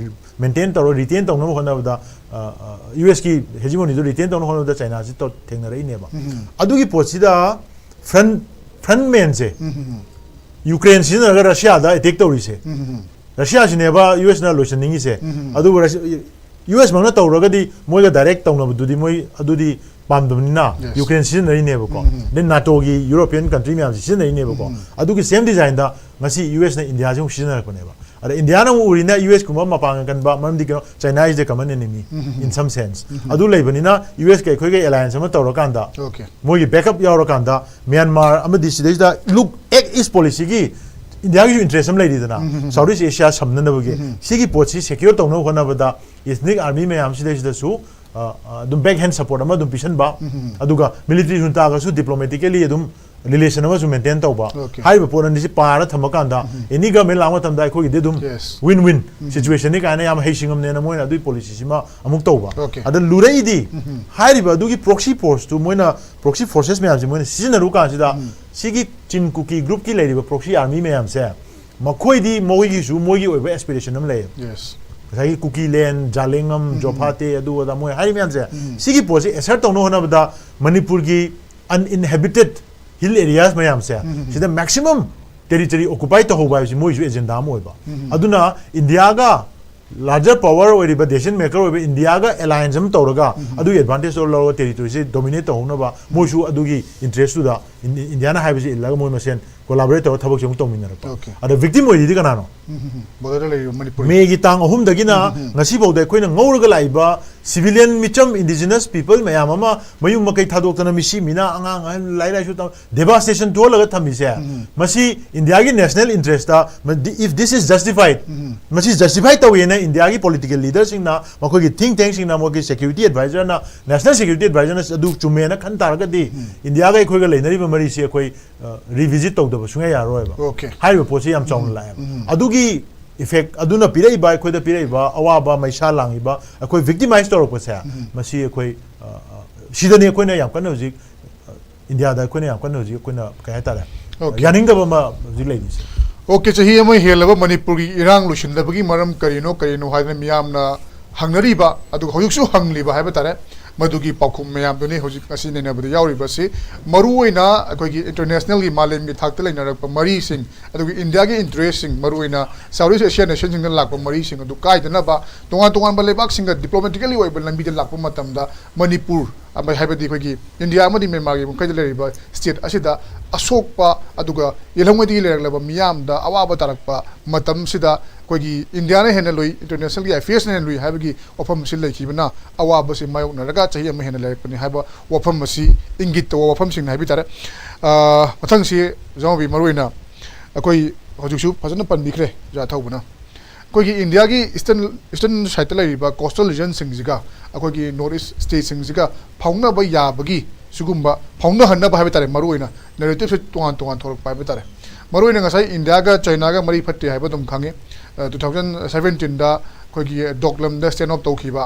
ꯃꯦꯟꯇꯦꯟ ꯇꯧꯔ ꯔꯤꯇꯦꯟ ꯇꯧꯅꯕ ꯍꯣꯠꯅꯕꯗ, ꯑ, ꯑ, ꯌꯨ ꯑꯦꯁꯀꯤ ꯍꯦꯖꯤꯃꯣꯅꯤꯗꯣ ꯔꯤꯇꯦꯟ ꯇꯧꯅꯕ ꯍꯣꯠꯅꯕꯗ ꯆꯥꯏꯅꯥꯁꯤ ꯇꯧ-, ꯊꯦꯡꯅꯔꯛꯏꯅꯦꯕ꯫ ꯑꯗꯨꯒꯤ ꯄꯣꯠꯁꯤꯗ ꯐ꯭ꯔꯟ, ꯐ꯭ꯔꯟ ꯃꯦꯟꯁꯦ ꯌꯨꯀ꯭ꯔꯦꯟ ꯁꯤꯖꯤꯟꯅꯔꯒ ꯔꯁꯤꯌꯥꯗ ꯑꯦꯇꯦꯛ ꯇꯧꯔꯤꯁꯦ꯫ ꯔꯁꯤꯌꯥꯁꯤꯅꯦꯕ ꯌꯨ ꯑꯦꯁꯅ ꯂꯣꯏꯁꯤꯟꯅꯤꯡꯉꯤꯁꯦ꯫ ꯑꯗꯨꯕꯨ ꯔꯁꯤ-, ꯌꯨ ꯑꯦꯁ ꯃꯛꯅ ꯇꯧꯔꯒꯗꯤ ꯃꯣꯏꯒ ꯗꯥꯏꯔꯦꯛ ꯇꯧꯅꯕꯗꯨꯗꯤ ꯃꯣꯏ ꯑꯗꯨꯗꯤ ꯄꯥꯝꯗꯕꯅꯤꯅ Yes. ꯌꯨꯀ꯭ꯔꯦꯟ ꯁꯤꯖꯤꯟꯅꯔꯤꯅꯦꯕꯀꯣ꯫ ꯑꯗꯩ ꯅꯥꯇꯣꯒꯤ ꯌꯨꯔꯣꯄꯤꯌꯟ ꯀꯟꯇ꯭ꯔꯤ ꯃꯌꯥꯝꯁꯤ ꯁꯤꯖꯤꯟꯅꯔꯤꯅꯦꯕꯀꯣ꯫ ꯑꯗꯨꯒꯤ ꯁꯦꯝ ꯗꯤꯖꯥꯏꯟꯗ ꯉꯁꯤ ꯌꯨ ꯑꯦꯁꯅ ꯏꯟꯗꯤꯌꯥꯁꯤ ꯑꯃꯨꯛ ꯁꯤꯖꯤꯟꯅꯔꯛꯄꯅꯦꯕ꯫ ꯑꯗ ꯏꯟꯗꯤꯌꯥꯅ ꯑꯃꯨꯛ ꯎꯔꯤꯅ ꯌꯨ ꯑꯦꯁ ꯀꯨꯝꯕ ꯃꯄꯥꯡꯒꯜ ꯀꯟꯕ, ꯃꯔꯝꯗꯤ ꯀꯩꯅꯣ, China is the common enemy in some sense. ꯑꯗꯨ ꯂꯩꯕꯅꯤꯅ ꯌꯨ ꯑꯦꯁꯀ ꯑꯩꯈꯣꯏꯒ alliance ꯑꯃ ꯇꯧꯔꯀꯥꯟꯗ, Okay. ꯃꯣꯏꯒꯤ backup ꯌꯥꯎꯔꯀꯥꯟꯗ, ꯃ꯭ꯌꯥꯟꯃꯥꯔ ꯑꯃꯗꯤ ꯁꯤꯗꯩꯁꯤꯗ look, Act East policyꯒꯤ ꯏꯟꯗꯤꯌꯥꯒꯤꯁꯨ interest ꯑꯃ ꯂꯩꯔꯤꯗꯅ, South East Asia ꯁꯝꯅꯅꯕꯒꯤ, ꯁꯤꯒꯤ ꯄꯣꯠꯁꯤ secure ꯇꯧꯅꯕ ꯍꯣꯠꯅꯕꯗ ethnic army ꯃꯌꯥꯝ ꯁꯤꯗꯩꯁꯤꯗꯁꯨ ꯑ, ꯑ, ꯑꯗꯨꯝ back hand support ꯑꯃ ꯑꯗꯨꯝ ꯄꯤꯁꯟꯕ, ꯑꯗꯨꯒ military juntaꯒꯁꯨ diplomatically ꯑꯗꯨꯝ relation ꯑꯃꯁꯨ maintain ꯇꯧꯕ, Okay. ꯍꯥꯏꯔꯤꯕ ꯄꯣꯠ ꯑꯅꯤꯁꯤ ꯄꯥꯔ ꯊꯝꯃꯀꯥꯟꯗ, any government ꯂꯥꯛꯄ ꯃꯇꯝꯗ ꯑꯩꯈꯣꯏꯒꯤꯗꯤ ꯑꯗꯨꯝ Yes. win win situationꯅꯤ ꯀꯥꯏꯅ ꯌꯥꯝ ꯍꯩꯁꯤꯡꯉꯝꯅꯦꯅ ꯃꯣꯏꯅ ꯑꯗꯨꯒꯤ policyꯁꯤꯃ ꯑꯃꯨꯛ ꯇꯧꯕ. Okay. ꯑꯗ ꯂꯨꯔꯛꯏꯗꯤ, ꯍꯥꯏꯔꯤꯕ ꯑꯗꯨꯒꯤ proxy forceꯇꯨ ꯃꯣꯏꯅ, proxy forcesꯃꯌꯥꯝꯁꯤ ꯃꯣꯏꯅ ꯁꯤꯖꯤꯟꯅꯔꯨ ꯀꯥꯟꯁꯤꯗ, ꯁꯤꯒꯤ ꯆꯤꯟ ꯀꯨꯀꯤ groupꯀꯤ ꯂꯩꯔꯤꯕ proxy army ꯃꯌꯥꯝꯁꯦ, ꯃꯈꯣꯏꯗꯤ ꯃꯣꯏꯒꯤꯁꯨ ꯃꯣꯏꯒꯤ ꯑꯣꯏꯕ aspiration ꯑꯃ ꯂꯩꯌꯦꯕ. Yes. ꯉꯁꯥꯏꯒꯤ ꯀꯨꯀꯤꯂꯦꯟ, ꯖꯥꯂꯦꯡꯉꯝ, ꯖꯣꯐꯥꯇꯦ, ꯑꯗꯨ ꯑꯗꯥ ꯃꯣꯏ ꯍꯥꯏꯔꯤ ꯃꯌꯥꯝꯁꯦ, ꯁꯤꯒꯤ ꯄꯣꯠꯁꯦ assert ꯇꯧꯅꯕ ꯍꯣꯠꯅꯕꯗ ꯃꯅꯤꯄꯨꯔꯒꯤ uninhabited hill areas ꯃꯌꯥꯝꯁꯦ, ꯁꯤꯗ maximum territory occupy ꯇꯧꯍꯧꯕ ꯍꯥꯏꯕꯁꯤ ꯃꯣꯏꯁꯨ agenda ꯑꯃ ꯑꯣꯏꯕ. ꯑꯗꯨꯅ ꯏꯟꯗꯤꯌꯥꯒ larger power ꯑꯣꯏꯔꯤꯕ, decision maker ꯑꯣꯏꯕ ꯏꯟꯗꯤꯌꯥꯒ alliance ꯑꯃ ꯇꯧꯔꯒ, ꯑꯗꯨꯒꯤ advantageꯇꯣ ꯂꯧꯔꯒ territoryꯁꯦ dominate ꯇꯧꯍꯧꯅꯕ ꯃꯣꯏꯁꯨ ꯑꯗꯨꯒꯤ interestꯇꯨꯗ ꯏꯟꯗꯤ-, ꯏꯟꯗꯤꯌꯥꯅ ꯍꯥꯏꯕꯁꯤ ꯏꯜꯂꯒ ꯃꯣꯏ ꯃꯁꯦꯟ collaborate ꯇꯧꯔꯒ ꯊꯕꯛꯁꯦ ꯑꯃꯨꯛ ꯇꯧꯃꯤꯟꯅꯔꯛꯄ. Okay. ꯑꯗ victim ꯑꯣꯏꯔꯤꯗꯤ ꯀꯅꯥꯅꯣ? Borderꯗ ꯂꯩꯔꯤꯕ ꯃꯅꯤꯄꯨꯔ. ꯃꯦꯒꯤ ꯇꯥꯡ ꯑꯍꯨꯝꯗꯒꯤꯅ ꯉꯁꯤꯐꯥꯎꯗ ꯑꯩꯈꯣꯏꯅ ꯉꯧꯔꯒ ꯂꯥꯛꯏꯕ civilian ꯃꯤꯆꯝ indigenous people ꯃꯌꯥꯝ ꯑꯃ ꯃꯌꯨꯝ ꯃꯀꯩ ꯊꯥꯗꯣꯛꯇꯅ, ꯃꯤꯁꯤ ꯃꯤꯅꯥ, ꯑꯉꯥꯡ ꯑꯍꯜ, ꯂꯥꯏꯔꯤꯛ ꯂꯥꯏꯁꯨ ꯇꯝ-, devastation ꯊꯣꯛꯍꯜꯂꯒ ꯊꯝꯃꯤꯁꯦ, ꯃꯁꯤ ꯏꯟꯗꯤꯌꯥꯒꯤ national interestꯇ, ꯃ-, if this is justified, ꯃꯁꯤ justify ꯇꯧꯋꯦꯅ ꯏꯟꯗꯤꯌꯥꯒꯤ political leaderꯁꯤꯡꯅ, ꯃꯈꯣꯏꯒꯤ think tankꯁꯤꯡꯅ, ꯃꯈꯣꯏꯒꯤ security advisorꯅ, national security advisorꯅ ꯑꯗꯨ ꯆꯨꯝꯃꯦꯅ ꯈꯟ ꯇꯥꯔꯒꯗꯤ, ꯏꯟꯗꯤꯌꯥꯒ ꯑꯩꯈꯣꯏꯒ ꯂꯩꯅꯔꯤꯕ ꯃꯔꯤꯁꯤ ꯑꯩꯈꯣꯏ, ꯑ, revisit ꯇꯧꯗꯕ ꯁꯨꯡꯌꯥ ꯌꯥꯔꯔꯣꯏꯕ꯫ Okay. ꯍꯥꯏꯔꯤꯕ ꯄꯣꯠꯁꯤ ꯌꯥꯝ ꯆꯥꯎꯅ ꯂꯥꯛꯑꯦꯕ꯫ ꯑꯗꯨꯒꯤ effect ꯑꯗꯨꯅ ꯄꯤꯔꯛꯏꯕ, ꯑꯩꯈꯣꯏꯗ ꯄꯤꯔꯛꯏꯕ ꯑꯋꯥꯕ, ꯃꯩꯁꯥ ꯂꯥꯡꯉꯤꯕ, ꯑꯩꯈꯣꯏ victimize ꯇꯧꯔꯛꯄꯁꯦ, ꯃꯁꯤ ꯑꯩꯈꯣꯏ, ꯑ, ꯑ, ꯁꯤꯗꯅꯤ ꯑꯩꯈꯣꯏꯅ ꯌꯥꯝ ꯀꯟꯅ ꯍꯧꯖꯤꯛ, ꯑ, ꯏꯟꯗꯤꯌꯥꯗ ꯑꯩꯈꯣꯏꯅ ꯌꯥꯝ ꯀꯟꯅ ꯍꯧꯖꯤꯛ ꯑꯩꯈꯣꯏꯅ ꯀꯩ ꯍꯥꯏꯇꯥꯔꯦ, Okay. ꯌꯥꯅꯤꯡꯗꯕ ꯑꯃ ꯍꯧꯖꯤꯛ ꯂꯩꯔꯤꯁꯦ꯫ Okay, ꯆꯍꯤ ꯑꯃ ꯍꯦꯜꯂꯕ ꯃꯅꯤꯄꯨꯔꯒꯤ ꯏꯔꯥꯡ ꯂꯣꯏꯁꯤꯟꯗꯕꯒꯤ ꯃꯔꯝ ꯀꯔꯤꯅꯣ, ꯀꯔꯤꯅꯣ ꯍꯥꯏꯗꯅ ꯃꯤꯌꯥꯝꯅ ꯍꯪꯅꯔꯤꯕ, ꯑꯗꯨꯒ ꯍꯧꯖꯤꯛꯁꯨ ꯍꯪꯂꯤꯕ ꯍꯥꯏꯕ ꯇꯥꯔꯦ, ꯃꯗꯨꯒꯤ ꯄꯥꯎꯈꯨꯝ ꯃꯌꯥꯝꯗꯨꯅꯤ ꯍꯧꯖꯤꯛ ꯉꯁꯤ ꯅꯩꯅꯕꯗ ꯌꯥꯎꯔꯤꯕꯁꯤ꯫ ꯃꯔꯨꯑꯣꯏꯅ ꯑꯩꯈꯣꯏꯒꯤ internationalꯒꯤ, ꯃꯥꯂꯦꯝꯒꯤ ꯊꯥꯛꯇ ꯂꯩꯅꯔꯛꯄ ꯃꯔꯤꯁꯤꯡ, ꯑꯗꯨꯒ ꯏꯟꯗꯤꯌꯥꯒꯤ interestꯁꯤꯡ, ꯃꯔꯨꯑꯣꯏꯅ South East Asian nationꯁꯤꯡꯗ ꯂꯥꯛꯄ ꯃꯔꯤꯁꯤꯡ ꯑꯗꯨ ꯀꯥꯏꯗꯅꯕ, ꯇꯣꯉꯥꯟ ꯇꯣꯉꯥꯟꯕ ꯂꯩꯕꯥꯛꯁꯤꯡꯒ diplomatically ꯑꯣꯏꯕ ꯂꯝꯕꯤꯗ ꯂꯥꯛꯄ ꯃꯇꯝꯗ ꯃꯅꯤꯄꯨꯔ ꯑꯃ ꯍꯥꯏꯕꯗꯤ ꯑꯩꯈꯣꯏꯒꯤ ꯏꯟꯗꯤꯌꯥ ꯑꯃꯗꯤ ꯃ꯭ꯌꯥꯟꯃꯥꯔꯒꯤ ꯃꯈꯩꯗ ꯂꯩꯔꯤꯕ ꯁ꯭ꯇꯦꯠ ꯑꯁꯤꯗ ꯑꯁꯣꯛꯄ ꯑꯗꯨꯒ ꯌꯦꯜꯍꯧꯉꯩꯗꯒꯤ ꯂꯩꯔꯛꯂꯕ ꯃꯤꯌꯥꯝꯗ ꯑꯋꯥꯕ ꯇꯥꯔꯛꯄ ꯃꯇꯝꯁꯤꯗ ꯑꯩꯈꯣꯏꯒꯤ ꯏꯟꯗꯤꯌꯥꯅ ꯍꯦꯟꯅ ꯂꯨꯏ, ꯏꯟꯇꯔꯅꯦꯁꯅꯦꯜꯒꯤ ꯑꯦꯐꯤꯌꯔꯁꯅ ꯍꯦꯟꯅ ꯂꯨꯏ ꯍꯥꯏꯕꯒꯤ ꯋꯥꯐꯝ ꯑꯁꯤ ꯂꯩꯈꯤꯕꯅ ꯑꯋꯥꯕꯁꯤ ꯃꯥꯌꯣꯛꯅꯔꯒ ꯆꯍꯤ ꯑꯃ ꯍꯦꯟꯅ ꯂꯩꯔꯛꯄꯅꯤ ꯍꯥꯏꯕ ꯋꯥꯐꯝ ꯑꯁꯤ ꯏꯪꯒꯤꯠ ꯇꯧꯕ ꯋꯥꯐꯝꯁꯤꯡꯅꯤ ꯍꯥꯏꯕ ꯇꯥꯔꯦ꯫ ꯑ, ꯃꯊꯪꯁꯤ ꯖꯥꯎꯕꯤ ꯃꯔꯨꯑꯣꯏꯅ ꯑꯩꯈꯣꯏ ꯍꯧꯖꯤꯛꯁꯨ ꯐꯖꯅ ꯄꯟꯕꯤꯈ꯭ꯔꯦ ꯑꯣꯖꯥ ꯊꯧꯕꯅ꯫ ꯑꯩꯈꯣꯏꯒꯤ ꯏꯟꯗꯤꯌꯥꯒꯤ ꯏꯁꯇꯔꯟ, ꯏꯁꯇꯔꯟ ꯁꯥꯏꯠꯇ ꯂꯩꯔꯤꯕ ꯀꯣꯁꯇꯦꯜ ꯔꯤꯖꯟꯁꯤꯡꯁꯤꯒ ꯑꯩꯈꯣꯏꯒꯤ ꯅꯣꯔꯠ ꯏꯁ ꯁ꯭ꯇꯦꯠꯁꯤꯡꯁꯤꯒ ꯐꯥꯎꯅꯕ ꯌꯥꯕꯒꯤ ꯁꯤꯒꯨꯝꯕ ꯐꯥꯎꯅꯍꯟꯅꯕ ꯍꯥꯏꯕ ꯇꯥꯔꯦ, ꯃꯔꯨꯑꯣꯏꯅ ꯅꯦꯔꯦꯇꯤꯞꯁꯦ ꯇꯣꯉꯥꯟ ꯇꯣꯉꯥꯟ ꯊꯣꯛꯂꯛꯄ ꯍꯥꯏꯕ ꯇꯥꯔꯦ꯫ ꯃꯔꯨꯑꯣꯏꯅ ꯉꯁꯥꯏ ꯏꯟꯗꯤꯌꯥꯒ ꯆꯥꯏꯅꯥꯒ ꯃꯔꯤ ꯐꯠꯇꯦ ꯍꯥꯏꯕ ꯑꯗꯨꯝ ꯈꯪꯉꯤ꯫ ꯇꯨ ꯊꯥꯎꯖꯟ ꯁꯚꯦꯟꯇꯤꯟꯗ ꯑꯩꯈꯣꯏꯒꯤ ꯗꯣꯛꯂꯝꯗ ꯁ꯭ꯇꯦꯟ ꯑꯣꯐ ꯇꯧꯈꯤꯕ,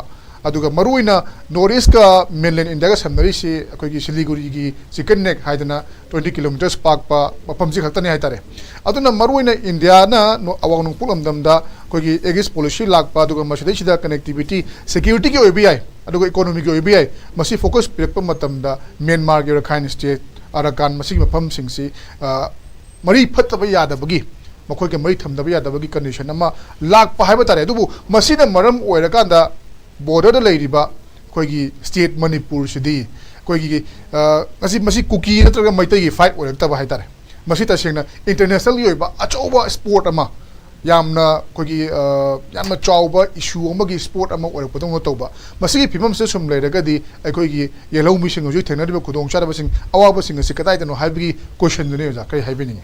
ꯑꯗꯨꯒ ꯃꯔꯨꯑꯣꯏꯅ ꯅꯣꯔꯠ ꯏꯁꯀ ꯃꯦꯟꯂꯦꯟ ꯏꯟꯗꯤꯌꯥꯒ ꯁꯝꯅꯔꯤꯁꯤ ꯑꯩꯈꯣꯏꯒꯤ ꯁꯤꯂꯤꯒꯨꯔꯤꯒꯤ ꯆꯤꯀꯟ ꯅꯦꯛ ꯍꯥꯏꯗꯅ ꯇ꯭ꯋꯦꯟꯇꯤ ꯀꯤꯂꯣꯃꯤꯇꯔꯁ ꯄꯥꯛꯄ ꯃꯐꯝꯁꯤ ꯈꯛꯇꯅꯤ ꯍꯥꯏꯇꯥꯔꯦ꯫ ꯑꯗꯨꯅ ꯃꯔꯨꯑꯣꯏꯅ ꯏꯟꯗꯤꯌꯥꯅ ꯅꯣ-, ꯑꯋꯥꯡ ꯅꯣꯡꯄꯣꯛ ꯂꯝꯗꯝꯗ ꯑꯩꯈꯣꯏꯒꯤ ꯑꯦꯒꯤꯁ ꯄꯣꯂꯤꯁꯤ ꯂꯥꯛꯄ, ꯑꯗꯨꯒ ꯃꯁꯤꯗꯩꯁꯤꯗ ꯀꯅꯦꯛꯇꯤꯕꯤꯇꯤ, ꯁꯦꯀ꯭ꯌꯨꯔꯤꯇꯤꯒꯤ ꯑꯣꯏꯕ ꯌꯥꯏ, ꯑꯗꯨꯒ ꯏꯀꯣꯅꯣꯃꯤꯒꯤ ꯑꯣꯏꯕ ꯌꯥꯏ, ꯃꯁꯤ ꯐꯣꯀꯁ ꯄꯤꯔꯛꯄ ꯃꯇꯝꯗ ꯃ꯭ꯌꯥꯟꯃꯥꯔꯒꯤ ꯔꯈꯥꯏꯟ ꯁ꯭ꯇꯦꯠ, ꯑꯔꯥꯀꯥꯟ, ꯃꯁꯤꯒꯤ ꯃꯐꯝꯁꯤꯡꯁꯤ, ꯑ, ꯃꯔꯤ ꯐꯠꯇꯕ ꯌꯥꯗꯕꯒꯤ, ꯃꯈꯣꯏꯒ ꯃꯔꯤ ꯊꯝꯗꯕ ꯌꯥꯗꯕꯒꯤ ꯀꯟꯗꯤꯁꯟ ꯑꯃ ꯂꯥꯛꯄ ꯍꯥꯏꯕ ꯇꯥꯔꯦ꯫ ꯑꯗꯨꯕꯨ ꯃꯁꯤꯅ ꯃꯔꯝ ꯑꯣꯏꯔꯀꯥꯟꯗ ꯕꯣꯔꯗꯔꯗ ꯂꯩꯔꯤꯕ ꯑꯩꯈꯣꯏꯒꯤ ꯁ꯭ꯇꯦꯠ ꯃꯅꯤꯄꯨꯔꯁꯤꯗꯤ ꯑꯩꯈꯣꯏꯒꯤ, ꯑ, ꯉꯁꯤ ꯃꯁꯤ ꯀꯨꯀꯤ ꯅꯠꯇ꯭ꯔꯒ ꯃꯩꯇꯩꯒꯤ ꯐꯥꯏꯠ ꯑꯣꯏꯔꯛꯇꯕ ꯍꯥꯏꯇꯥꯔꯦ꯫ ꯃꯁꯤ ꯇꯁꯦꯡꯅ ꯏꯟꯇꯔꯅꯦꯁꯅꯦꯜꯒꯤ ꯑꯣꯏꯕ ꯑꯆꯧꯕ ꯁ꯭ꯄꯣꯔꯠ ꯑꯃ, ꯌꯥꯝꯅ ꯑꯩꯈꯣꯏꯒꯤ, ꯑ, ꯌꯥꯝꯅ ꯆꯥꯎꯕ ꯏꯁꯨ ꯑꯃꯒꯤ ꯁ꯭ꯄꯣꯔꯠ ꯑꯃ ꯑꯣꯏꯔꯛꯄꯗꯧꯅ ꯇꯧꯕ꯫ ꯃꯁꯤꯒꯤ ꯐꯤꯕꯝꯁꯤꯗ ꯁꯨꯝ ꯂꯩꯔꯒꯗꯤ ꯑꯩꯈꯣꯏꯒꯤ ꯌꯦꯜꯍꯧꯃꯤꯁꯤꯡ ꯍꯧꯖꯤꯛ ꯊꯦꯡꯅꯔꯤꯕ ꯈꯨꯗꯣꯡꯆꯥꯗꯕꯁꯤꯡ, ꯑꯋꯥꯕꯁꯤꯡ ꯑꯁꯤ ꯀꯗꯥꯏꯗꯅꯣ ꯍꯥꯏꯕꯒꯤ ꯀꯣꯏꯁꯟꯗꯨꯅꯤ ꯑꯣꯖꯥ꯫ ꯀꯔꯤ ꯍꯥꯏꯕꯤꯅꯤꯡꯉꯤ?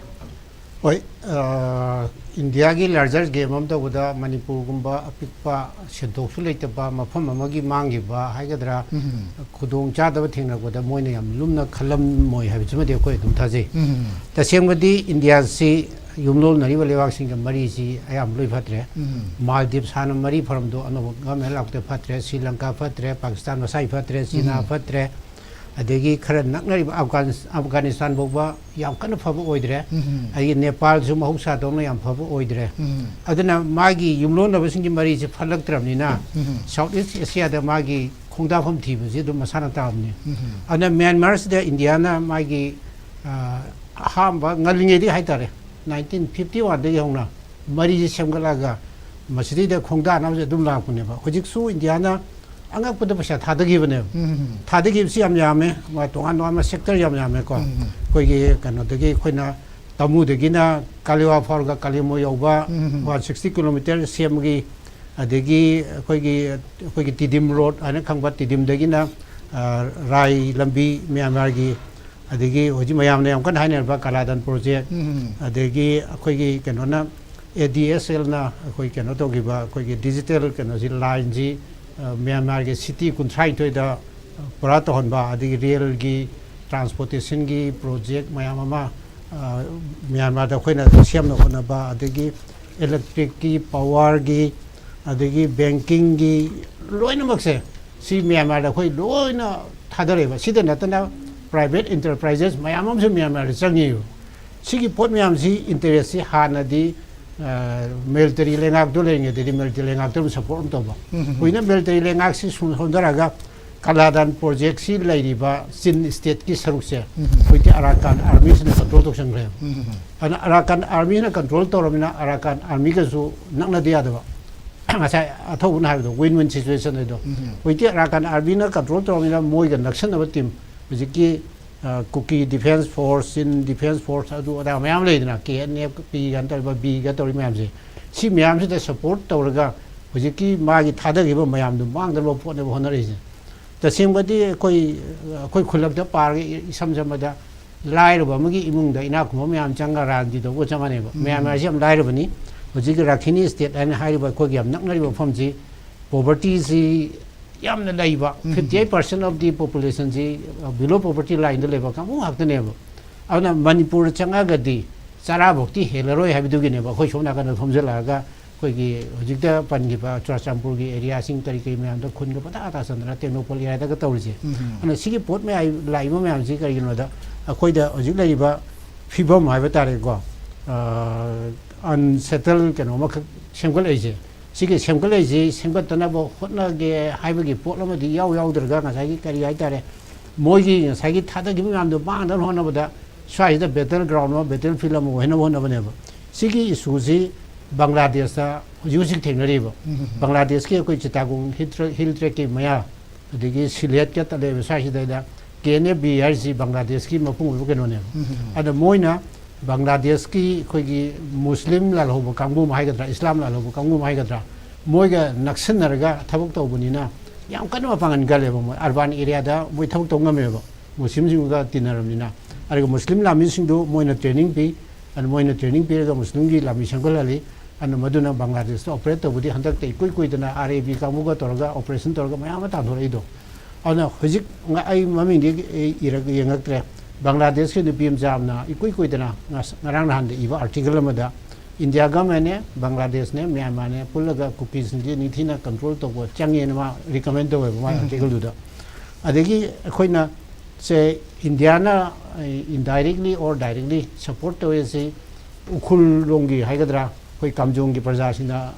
ꯍꯣꯏ, ꯑ, ꯏꯟꯗꯤꯌꯥꯒꯤ ꯂꯥꯔꯖꯔ ꯒꯦꯝ ꯑꯃ ꯇꯧꯕꯗ ꯃꯅꯤꯄꯨꯔꯒꯨꯝꯕ ꯑꯄꯤꯛꯄ, ꯁꯦꯟꯊꯣꯛꯁꯨ ꯂꯩꯇꯕ ꯃꯐꯝ ꯑꯃꯒꯤ ꯃꯥꯡꯈꯤꯕ ꯍꯥꯏꯒꯗ꯭ꯔꯥ, ꯎꯝ꯫ ꯈꯨꯗꯣꯡ ꯆꯥꯗꯕ ꯊꯦꯡꯅꯔꯛꯄꯗ ꯃꯣꯏꯅ ꯌꯥꯝ ꯂꯨꯝꯅ ꯈꯜꯂꯝꯃꯣꯏ ꯍꯥꯏꯕꯁꯤꯃꯗꯤ ꯑꯩꯈꯣꯏ ꯑꯗꯨꯝ ꯊꯥꯖꯩ꯫ ꯎꯝ꯫ ꯇꯁꯦꯡꯕꯗꯤ ꯏꯟꯗꯤꯌꯥꯁꯤ ꯌꯨꯝꯂꯣꯟꯅꯔꯤꯕ ꯂꯩꯕꯥꯛꯁꯤꯡꯒ ꯃꯔꯤꯁꯤ ꯑꯌꯥꯝꯕ ꯂꯣꯏ ꯐꯠꯇ꯭ꯔꯦ꯫ ꯎꯝ꯫ ꯃꯥꯜꯗꯤꯞꯁ ꯍꯥꯟꯅ ꯃꯔꯤ ꯐꯔꯝꯕꯗꯣ ꯑꯅꯧꯕ ꯒꯃꯦꯟ ꯂꯥꯛꯄꯗ ꯐꯠꯇ꯭ꯔꯦ, ꯁ꯭ꯔꯤ ꯂꯪꯀꯥ ꯐꯠꯇ꯭ꯔꯦ, ꯄꯥꯀꯤꯁꯇꯥꯟ ꯃꯁꯥꯒꯤ ꯐꯠꯇ꯭ꯔꯦ, ꯆꯤꯅꯥ ꯎꯝ꯫ ꯐꯠꯇ꯭ꯔꯦ, ꯑꯗꯒꯤ ꯈꯔ ꯅꯛꯅꯔꯤꯕ ꯑꯐꯒꯥꯟ-, ꯑꯐꯒꯥꯅꯤꯁꯇꯥꯟ ꯐꯥꯎꯕ ꯌꯥꯝ ꯀꯟꯅ ꯐꯕ ꯑꯣꯏꯗ꯭ꯔꯦ꯫ ꯎꯝ꯫ ꯑꯩꯒꯤ ꯅꯦꯄꯥꯜꯁꯨ ꯃꯍꯧꯁꯥꯗꯧꯅ ꯌꯥꯝ ꯐꯕ ꯑꯣꯏꯗ꯭ꯔꯦ꯫ ꯎꯝ꯫ ꯑꯗꯨꯅ ꯃꯥꯒꯤ ꯌꯨꯝꯂꯣꯟꯅꯕꯁꯤꯡꯒꯤ ꯃꯔꯤꯁꯦ ꯐꯠꯂꯛꯇ꯭ꯔꯕꯅꯤꯅ ꯎꯝ꯫ ꯁꯥꯎꯠ ꯏꯁ ꯑꯦꯁꯤꯌꯥꯗ ꯃꯥꯒꯤ ꯈꯣꯡꯗꯥꯐꯝ ꯊꯤꯕꯁꯤ ꯑꯗꯨꯝ ꯃꯁꯥꯅ ꯇꯥꯕꯅꯤ꯫ ꯎꯝ꯫ ꯑꯗꯨꯅ ꯃ꯭ꯌꯥꯟꯃꯥꯔꯁꯤꯗ ꯏꯟꯗꯤꯌꯥꯅ ꯃꯥꯒꯤ, ꯑ, ꯑꯍꯥꯟꯕ ꯉꯜꯂꯤꯉꯩꯗꯒꯤ ꯍꯥꯏꯇꯥꯔꯦ, ꯅꯥꯏꯟꯇꯤꯟ ꯐꯤꯐꯇꯤ ꯋꯥꯟꯗꯒꯤ ꯍꯧꯅ ꯃꯔꯤꯁꯦ ꯁꯦꯝꯒꯠꯂꯒ ꯃꯁꯤꯗꯩꯗ ꯈꯣꯡꯗꯥꯅꯕꯁꯦ ꯑꯗꯨꯝ ꯂꯥꯛꯄꯅꯦꯕ꯫ ꯍꯧꯖꯤꯛꯁꯨ ꯏꯟꯗꯤꯌꯥꯅ ꯑꯉꯛꯄꯗ ꯄꯩꯁꯥ ꯊꯥꯗꯈꯤꯕꯅꯦꯕ꯫ ꯎꯝ. ꯊꯥꯗꯈꯤꯕꯁꯤ ꯌꯥꯝ ꯌꯥꯝꯃꯦ꯫ ꯃꯥ ꯇꯣꯉꯥꯟ ꯇꯣꯉꯥꯟꯕ ꯁꯦꯛꯇꯔ ꯌꯥꯝ ꯌꯥꯝꯃꯦꯀꯣ꯫ ꯎꯝ. ꯑꯩꯈꯣꯏꯒꯤ ꯀꯩꯅꯣꯗꯒꯤ ꯑꯩꯈꯣꯏꯅ ꯇꯃꯨꯗꯒꯤꯅ ꯀꯥꯂꯤꯋꯥ ꯐꯥꯎꯔꯒ ꯀꯥꯂꯤꯃꯣ ꯌꯧꯕ ꯎꯝ. ꯋꯥꯟ ꯁꯤꯛꯁꯇꯤ ꯀꯤꯂꯣꯃꯤꯇꯔ ꯁꯦꯝꯕꯒꯤ, ꯑꯗꯒꯤ ꯑꯩꯈꯣꯏꯒꯤ, ꯑꯩꯈꯣꯏꯒꯤ ꯇꯤꯗꯤꯝ ꯔꯣꯗ ꯍꯥꯏꯅ ꯈꯪꯕ, ꯇꯤꯗꯤꯝꯗꯒꯤꯅ, ꯑ, ꯔꯥꯏ ꯂꯝꯕꯤ ꯃ꯭ꯌꯥꯟꯃꯥꯔꯒꯤ, ꯑꯗꯒꯤ ꯍꯧꯖꯤꯛ ꯃꯌꯥꯝꯅ ꯌꯥꯝ ꯀꯟꯅ ꯍꯥꯏꯅꯔꯤꯕ ꯀꯥꯂꯥꯗꯥꯟ ꯄ꯭ꯔꯣꯖꯦꯛ, ꯎꯝ. ꯑꯗꯒꯤ ꯑꯩꯈꯣꯏꯒꯤ ꯀꯩꯅꯣꯅ, ꯑꯦ ꯗꯤ ꯑꯦꯁ ꯑꯦꯜꯅ ꯑꯩꯈꯣꯏ ꯀꯩꯅꯣ ꯇꯧꯈꯤꯕ, ꯑꯩꯈꯣꯏꯒꯤ ꯗꯤꯖꯤꯇꯦꯜ ꯀꯩꯅꯣꯁꯤ, ꯂꯥꯏꯟꯁꯤ, ꯑ, ꯃ꯭ꯌꯥꯟꯃꯥꯔꯒꯤ ꯁꯤꯇꯤ ꯀꯨꯟꯊ꯭ꯔꯥꯅꯤꯊꯣꯏꯗ ꯄꯨꯔꯥ ꯇꯧꯍꯟꯕ, ꯑꯗꯒꯤ ꯔꯦꯜꯒꯤ, ꯇ꯭ꯔꯥꯟꯁꯄꯣꯔꯇꯦꯁꯟꯒꯤ ꯄ꯭ꯔꯣꯖꯦꯛ ꯃꯌꯥꯝ ꯑꯃ, ꯑ, ꯃ꯭ꯌꯥꯟꯃꯥꯔꯗ ꯑꯩꯈꯣꯏꯅ ꯁꯦꯝꯅ ꯍꯣꯠꯅꯕ, ꯑꯗꯒꯤ ꯏꯂꯦꯛꯇ꯭ꯔꯤꯛꯀꯤ, ꯄꯥꯋꯔꯒꯤ, ꯑꯗꯒꯤ ꯕꯦꯡꯀꯤꯡꯒꯤ, ꯂꯣꯏꯅꯃꯛꯁꯦ ꯁꯤ ꯃ꯭ꯌꯥꯟꯃꯥꯔꯗ ꯑꯩꯈꯣꯏ ꯂꯣꯏꯅ ꯊꯥꯗꯔꯛꯑꯦꯕ꯫ ꯁꯤꯗ ꯅꯠꯇꯅ ꯄ꯭ꯔꯥꯏꯚꯦꯠ ꯏꯟꯇꯔꯄ꯭ꯔꯥꯏꯖꯦꯁ ꯃꯌꯥꯝ ꯑꯃꯁꯨ ꯃ꯭ꯌꯥꯟꯃꯥꯔꯗ ꯆꯪꯉꯤꯕ꯫ ꯁꯤꯒꯤ ꯄꯣꯠ ꯃꯌꯥꯝꯁꯤ ꯏꯟꯇꯔꯦꯁꯁꯤ ꯍꯥꯟꯅꯗꯤ, ꯑ, ꯃꯤꯂꯤꯇꯔꯤ ꯂꯩꯉꯥꯛꯇꯣ ꯂꯩꯔꯤꯉꯩꯗꯗꯤ ꯃꯤꯂꯤꯇꯔꯤ ꯂꯩꯉꯥꯛꯇꯣ ꯑꯗꯨꯝ ꯁꯄꯣꯔꯠ ꯑꯗꯨꯝ ꯇꯧꯕ꯫ ꯎꯝ. ꯍꯧꯖꯤꯛꯅ ꯃꯤꯂꯤꯇꯔꯤ ꯂꯩꯉꯥꯛꯁꯤ ꯁꯨꯝ ꯁꯣꯟꯊꯔꯒ ꯀꯥꯂꯥꯗꯥꯟ ꯄ꯭ꯔꯣꯖꯦꯛꯁꯤ ꯂꯩꯔꯤꯕ ꯆꯤꯟ ꯁ꯭ꯇꯦꯠꯀꯤ ꯁꯔꯨꯛꯁꯦ ꯎꯝ. ꯍꯧꯖꯤꯛꯇꯤ ꯑꯔꯥꯀꯥꯟ ꯑꯥꯔꯃꯤꯁꯤꯅ ꯀꯟꯇ꯭ꯔꯣꯜ ꯇꯧꯁꯟꯈ꯭ꯔꯦꯕ꯫ ꯎꯝ. ꯑꯗꯨꯅ ꯑꯔꯥꯀꯥꯟ ꯑꯥꯔꯃꯤꯅ ꯀꯟꯇ꯭ꯔꯣꯜ ꯇꯧꯔꯕꯅꯤꯅ ꯑꯔꯥꯀꯥꯟ ꯑꯥꯔꯃꯤꯒꯁꯨ ꯅꯛꯅꯗ ꯌꯥꯗꯕ꯫ ꯉꯁꯥꯏ ꯑꯊꯧꯕꯅ ꯍꯥꯏꯕꯗꯣ, ꯋꯤꯟ ꯋꯤꯟ ꯁꯤꯆꯨꯋꯦꯁꯟ ꯍꯥꯏꯗꯣ꯫ ꯎꯝ. ꯍꯧꯖꯤꯛꯇꯤ ꯑꯔꯥꯀꯥꯟ ꯑꯥꯔꯃꯤꯅ ꯀꯟꯇ꯭ꯔꯣꯜ ꯇꯧꯔꯕꯅꯤꯅ ꯃꯣꯏꯒ ꯅꯛꯁꯟꯅꯕ ꯇꯤꯝ, ꯍꯧꯖꯤꯛꯀꯤ, ꯑ, ꯀꯨꯀꯤ ꯗꯤꯐꯦꯟꯁ ꯐꯣꯔꯁ, ꯆꯤꯟ ꯗꯤꯐꯦꯟꯁ ꯐꯣꯔꯁ, ꯑꯗꯨ ꯑꯗꯥ ꯃꯌꯥꯝ ꯂꯩꯗꯅ, ꯀꯦ ꯑꯦꯟ ꯑꯦꯐ ꯄꯤ ꯀꯥꯏꯅ ꯇꯧꯔꯤꯕ, ꯕꯤ ꯀꯥꯏꯅ ꯇꯧꯔꯤ ꯃꯌꯥꯝꯁꯦ, ꯁꯤ ꯃꯌꯥꯝꯁꯤꯗ ꯁꯄꯣꯔꯠ ꯇꯧꯔꯒ ꯍꯧꯖꯤꯛꯀꯤ ꯃꯥꯒꯤ ꯊꯥꯗꯈꯤꯕ ꯃꯌꯥꯝꯗꯨ ꯃꯥꯡꯗꯅꯕ ꯄꯣꯠꯅꯦꯕ ꯍꯣꯠꯅꯔꯛꯏꯁꯦ꯫ ꯇꯁꯦꯡꯕꯗꯤ ꯑꯩꯈꯣꯏ, ꯑꯩꯈꯣꯏ ꯈꯨꯜꯂꯛꯇ ꯄꯥꯔꯒ ꯏꯁꯝ ꯁꯝꯕꯗ ꯂꯥꯏꯔꯕ ꯑꯃꯒꯤ ꯏꯃꯨꯡꯗ ꯏꯅꯥꯛ ꯈꯨꯟꯕ ꯃꯌꯥꯝ ꯆꯪꯉꯒ ꯔꯥꯟꯗꯤ ꯇꯧꯕꯒ ꯆꯞ ꯃꯥꯟꯅꯩꯕ꯫ ꯎꯝ. ꯃ꯭ꯌꯥꯟꯃꯥꯔꯁꯤ ꯌꯥꯝ ꯂꯥꯏꯔꯕꯅꯤ꯫ ꯍꯧꯖꯤꯛꯀꯤ ꯔꯥꯈꯤꯅꯤ ꯁ꯭ꯇꯦꯠ ꯍꯥꯏꯅ ꯍꯥꯏꯔꯤꯕ ꯑꯩꯈꯣꯏꯒꯤ ꯌꯥꯝ ꯅꯛꯅꯔꯤꯕ ꯃꯐꯝꯁꯤ ꯄꯣꯚꯔꯇꯤꯁꯤ ꯌꯥꯝꯅ ꯂꯩꯕ, ꯎꯝ. fifty eight percent of the populationꯁꯤ below poverty lineꯗ ꯂꯩꯕ ꯀꯥꯡꯕꯨ ꯉꯥꯛꯇꯅꯦꯕ꯫ ꯑꯗꯨꯅ ꯃꯅꯤꯄꯨꯔꯗ ꯆꯪꯉꯛꯑꯒꯗꯤ ꯆꯔꯥꯐꯧꯗꯤ ꯍꯦꯜꯂꯔꯣꯏ ꯍꯥꯏꯕꯗꯨꯒꯤꯅꯦꯕ ꯑꯩꯈꯣꯏ ꯁꯣꯝ ꯅꯥꯀꯟꯗ ꯊꯣꯝꯖꯤꯜꯂꯛꯑꯒ ꯑꯩꯈꯣꯏꯒꯤ ꯍꯧꯖꯤꯛꯇ ꯄꯟꯈꯤꯕ ꯆꯨꯔꯥꯆꯥꯟꯄꯨꯔꯒꯤ ꯑꯦꯔꯤꯌꯥꯁꯤꯡ ꯀꯔꯤ ꯀꯔꯤ ꯃꯌꯥꯝꯗ ꯈꯨꯟꯒ ꯄꯪꯇꯥ ꯇꯥꯁꯟꯗꯅ ꯇꯦꯡꯅꯧꯄꯜ ꯑꯦꯔꯤꯌꯥꯗꯒ ꯇꯧꯔꯤꯁꯦ꯫ ꯎꯝ. ꯑꯗꯨꯅ ꯁꯤꯒꯤ ꯄꯣꯠ ꯃꯌꯥꯝ ꯂꯥꯛꯏꯕ ꯃꯌꯥꯝꯁꯤ ꯀꯔꯤꯒꯤꯅꯣꯗ ꯑꯩꯈꯣꯏꯗ ꯍꯧꯖꯤꯛ ꯂꯩꯔꯤꯕ ꯐꯤꯕꯝ ꯍꯥꯏꯕ ꯇꯥꯔꯦꯀꯣ, ꯑꯟꯁꯦꯇꯜ ꯀꯩꯅꯣ ꯑꯃꯈꯛ ꯁꯦꯝꯒꯠꯂꯛꯏꯁꯦ, ꯁꯤꯒꯤ ꯁꯦꯝꯒꯠꯂꯛꯏꯁꯤ ꯁꯦꯝꯒꯠꯇꯅꯕ ꯍꯣꯠꯅꯒꯦ ꯍꯥꯏꯕꯒꯤ ꯄꯣꯠ ꯑꯃꯗꯤ ꯏꯌꯥꯎ ꯌꯥꯎꯗ꯭ꯔꯒ ꯉꯁꯥꯏꯒꯤ ꯀꯔꯤ ꯍꯥꯏꯇꯥꯔꯦ, ꯃꯣꯏꯒꯤ ꯉꯁꯥꯏꯒꯤ ꯊꯥꯗꯈꯤꯕ ꯃꯌꯥꯝꯗꯣ ꯃꯥꯡꯗꯅꯕ ꯍꯣꯠꯅꯕꯗ ꯁ꯭ꯋꯥꯏꯁꯤꯗ ꯕꯦꯇꯜ ꯒ꯭ꯔꯥꯎꯟ ꯑꯃ, ꯕꯦꯇꯜ ꯐꯤꯜ ꯑꯃ ꯑꯣꯏꯅꯕ ꯍꯣꯠꯅꯕꯅꯦꯕ꯫ ꯁꯤꯒꯤ ꯏꯁꯨꯁꯤ ꯕꯪꯒ꯭ꯂꯥꯗꯦꯁꯇ ꯍꯧꯖꯤꯛ ꯍꯧꯖꯤꯛ ꯊꯦꯡꯅꯔꯤꯕ꯫ ꯕꯪꯒ꯭ꯂꯥꯗꯦꯁꯀꯤ ꯑꯩꯈꯣꯏ ꯆꯤꯇꯥꯒꯣꯡ ꯍꯤꯜ ꯇ꯭ꯔꯦꯛ, ꯍꯤꯜ ꯇ꯭ꯔꯦꯛꯀꯤ ꯃꯌꯥ, ꯑꯗꯒꯤ ꯁꯤꯂꯦꯠꯀ ꯇꯠꯂꯦꯕ ꯁ꯭ꯋꯥꯏꯁꯤꯗꯩꯗ ꯀꯦ ꯑꯦꯟ ꯑꯦꯐ ꯕꯤ ꯍꯥꯏꯔꯤꯁꯤ ꯕꯪꯒ꯭ꯂꯥꯗꯦꯁꯀꯤ ꯃꯄꯨꯡ ꯑꯣꯏꯕ ꯀꯩꯅꯣꯅꯦꯕ꯫ ꯑꯗ ꯃꯣꯏꯅ ꯕꯪꯒ꯭ꯂꯥꯗꯦꯁꯀꯤ ꯑꯩꯈꯣꯏꯒꯤ ꯃꯨꯁꯂꯤꯝ ꯂꯥꯜꯍꯧꯕ ꯀꯥꯡꯕꯨ ꯑꯃ ꯍꯥꯏꯒꯗ꯭ꯔꯥ, ꯏꯁꯂꯥꯝ ꯂꯥꯜꯍꯧꯕ ꯀꯥꯡꯕꯨ ꯑꯃ ꯍꯥꯏꯒꯗ꯭ꯔꯥ, ꯃꯣꯏꯒ ꯅꯛꯁꯤꯟꯅꯔꯒ ꯊꯕꯛ ꯇꯧꯕꯅꯤꯅ ꯌꯥꯝ ꯀꯟꯅ ꯃꯄꯥꯡꯒꯜ ꯀꯜꯂꯦꯕ꯫ ꯃꯣꯏ ꯑꯔꯕꯥꯟ ꯑꯦꯔꯤꯌꯥꯗ ꯃꯣꯏ ꯊꯕꯛ ꯇꯧ ꯉꯝꯃꯦꯕ, ꯃꯨꯁꯂꯤꯝꯁꯤꯡꯒ ꯇꯤꯟꯅꯔꯕꯅꯤꯅ꯫ ꯑꯗꯨꯒ ꯃꯨꯁꯂꯤꯝ ꯂꯥꯟꯃꯤꯁꯤꯡꯗꯨ ꯃꯣꯏꯅ ꯇ꯭ꯔꯦꯅꯤꯡ ꯄꯤ, ꯑꯗꯨ ꯃꯣꯏꯅ ꯇ꯭ꯔꯦꯅꯤꯡ ꯄꯤꯔꯒ ꯃꯨꯁꯂꯤꯝꯒꯤ ꯂꯥꯟꯃꯤ ꯁꯦꯝꯒꯠꯍꯜꯂꯤ꯫ ꯑꯗꯨꯅ ꯃꯗꯨꯅ ꯕꯪꯒ꯭ꯂꯥꯗꯦꯁꯇ ꯑꯣꯄꯔꯦꯠ ꯇꯧꯕꯗꯤ ꯍꯟꯗꯛꯇ ꯏꯀꯨꯏ ꯀꯨꯏꯗꯅ ꯑꯥꯔ ꯑꯦ ꯕꯤ ꯀꯥꯡꯕꯨꯒ ꯇꯧꯔꯒ ꯑꯣꯄꯔꯦꯁꯟ ꯇꯧꯔꯒ ꯃꯌꯥꯝ ꯑꯃ ꯇꯥꯟꯊꯣꯔꯛꯏꯗꯣ꯫ ꯑꯗꯨꯅ ꯍꯧꯖꯤꯛ ꯉ-, ꯑꯩ ꯃꯃꯤꯡꯗꯤ ꯑꯩ ꯏꯔꯛ-, ꯌꯦꯡꯉꯛꯇ꯭ꯔꯦ꯫ ꯕꯪꯒ꯭ꯂꯥꯗꯦꯁꯀꯤ ꯅꯨꯄꯤ ꯃꯆꯥ ꯑꯃꯅ ꯏꯀꯨꯏ ꯀꯨꯏꯗꯅ ꯉꯁ-, ꯉꯔꯥꯡ ꯅꯍꯥꯟꯗ ꯏꯕ ꯑꯥꯔꯇꯤꯀꯜ ꯑꯃꯗ ꯏꯟꯗꯤꯌꯥ ꯒꯃꯦꯟꯅꯦ, ꯕꯪꯒ꯭ꯂꯥꯗꯦꯁꯅꯦ, ꯃ꯭ꯌꯥꯟꯃꯥꯔꯅꯦ ꯄꯨꯜꯂꯒ ꯀꯨꯀꯤꯁꯤꯡꯁꯦ ꯅꯤꯡꯊꯤꯅ ꯀꯟꯇ꯭ꯔꯣꯜ ꯇꯧꯕ ꯆꯪꯉꯦꯅ ꯃꯥ ꯔꯤꯀꯃꯦꯟ ꯇꯧꯋꯦꯕ ꯃꯥꯒꯤ ꯑꯥꯔꯇꯤꯀꯜꯗꯨꯗ꯫ ꯑꯗꯒꯤ ꯑꯩꯈꯣꯏꯅ ꯁꯦ ꯏꯟꯗꯤꯌꯥꯅ indirectly or directly support ꯇꯧꯔꯤꯁꯤ ꯎꯈ꯭ꯔꯨꯜ ꯂꯣꯝꯒꯤ ꯍꯥꯏꯒꯗ꯭ꯔꯥ, ꯑꯩꯈꯣꯏ ꯀꯥꯝꯖꯣꯡꯒꯤ ꯄ꯭ꯔꯖꯥꯁꯤꯡꯅ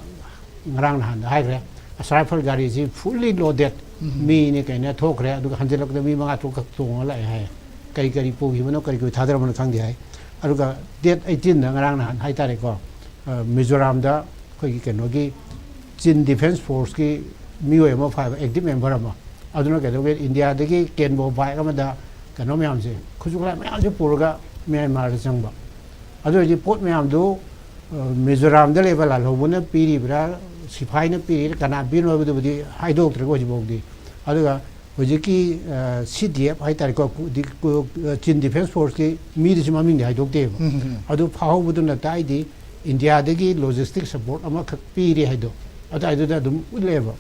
ꯉꯔꯥꯡ ꯅꯍꯥꯟꯗ ꯍꯥꯏꯈ꯭ꯔꯦ, ꯑꯁꯥꯏꯐꯜ ꯒꯥꯔꯤꯁꯤ fully loaded, ꯃꯤꯅꯤ ꯀꯩꯅ ꯊꯣꯛꯈ꯭ꯔꯦ, ꯑꯗꯨꯒ ꯍꯟꯖꯤꯜꯂꯛꯄꯗ ꯃꯤ ꯃꯉꯥ ꯇꯔꯨꯛ ꯈꯛ ꯇꯣꯡꯉꯒ ꯂꯥꯛꯑꯦ ꯍꯥꯏ꯫ ꯀꯔꯤ ꯀꯔꯤ ꯄꯨꯈꯤꯕꯅꯣ, ꯀꯔꯤ ꯀꯔꯤ ꯊꯥꯗꯔꯝꯕꯅꯣ ꯈꯪꯗꯦ ꯍꯥꯏ꯫ ꯑꯗꯨꯒ ꯗꯦꯠ ꯑꯩꯠꯇꯤꯟꯗ, ꯉꯔꯥꯡ ꯅꯍꯥꯟ ꯍꯥꯏꯇꯥꯔꯦꯀꯣ, ꯑ, ꯃꯤꯖꯣꯔꯥꯝꯗ ꯑꯩꯈꯣꯏꯒꯤ ꯀꯩꯅꯣꯒꯤ ꯆꯤꯟ ꯗꯤꯐꯦꯟꯁ ꯐꯣꯔꯁꯀꯤ ꯃꯤꯑꯣꯏ ꯑꯃ ꯐꯥꯏꯕ, ꯑꯦꯛꯇꯤꯚ ꯃꯦꯝꯕꯔ ꯑꯃ꯫ ꯑꯗꯨꯅ ꯀꯩꯗꯧꯒꯦ, ꯏꯟꯗꯤꯌꯥꯗꯒꯤ ꯀꯦꯟꯕꯣ ꯕꯥꯏꯛ ꯑꯃꯗ ꯀꯩꯅꯣ ꯃꯌꯥꯝꯁꯦ, ꯈꯨꯠꯁꯨ ꯈꯨꯠꯂꯥꯏ ꯃꯌꯥꯝꯁꯦ ꯄꯨꯔꯒ ꯃ꯭ꯌꯥꯟꯃꯥꯔꯗ ꯆꯪꯕ꯫ ꯑꯗꯨ ꯑꯣꯏꯔꯗꯤ ꯄꯣꯠ ꯃꯌꯥꯝꯗꯨ, ꯑ, ꯃꯤꯖꯣꯔꯥꯝꯗ ꯂꯩꯕ ꯂꯥꯜꯍꯧꯕꯅ ꯄꯤꯔꯤꯕ꯭ꯔꯥ, ꯁꯤꯐꯥꯏꯅ ꯄꯤꯔꯤꯔꯥ, ꯀꯅꯥ ꯄꯤꯔꯤꯅꯣ ꯍꯥꯏꯕꯗꯨꯕꯨꯗꯤ ꯍꯥꯏꯗꯣꯛꯇ꯭ꯔꯦꯀꯣ ꯍꯧꯖꯤꯛꯐꯥꯎꯗꯤ꯫ ꯑꯗꯨꯒ ꯍꯧꯖꯤꯛꯀꯤ, ꯑ, ꯁꯤ ꯗꯤ ꯑꯦꯐ ꯍꯥꯏꯇꯥꯔꯦꯀꯣ, ꯀꯨ-, ꯗꯤ-, ꯀꯨ-, ꯑ, ꯆꯤꯟ ꯗꯤꯐꯦꯟꯁ ꯐꯣꯔꯁꯀꯤ ꯃꯤꯗꯨꯁꯨ ꯃꯃꯤꯡꯗꯤ ꯍꯥꯏꯗꯣꯛꯇꯦꯕ꯫ ꯑꯗꯨ ꯐꯥꯍꯧꯕꯗꯨꯅ ꯇꯥꯛꯏꯗꯤ ꯏꯟꯗꯤꯌꯥꯗꯒꯤ ꯂꯣꯖꯤꯁꯇꯤꯛ ꯁꯄꯣꯔꯠ ꯑꯃꯈꯛ ꯄꯤꯔꯦ ꯍꯥꯏꯗꯣ, ꯑꯗꯨꯋꯥꯏꯗꯨꯗ ꯑꯗꯨꯝ ꯎꯠꯂꯦꯕ꯫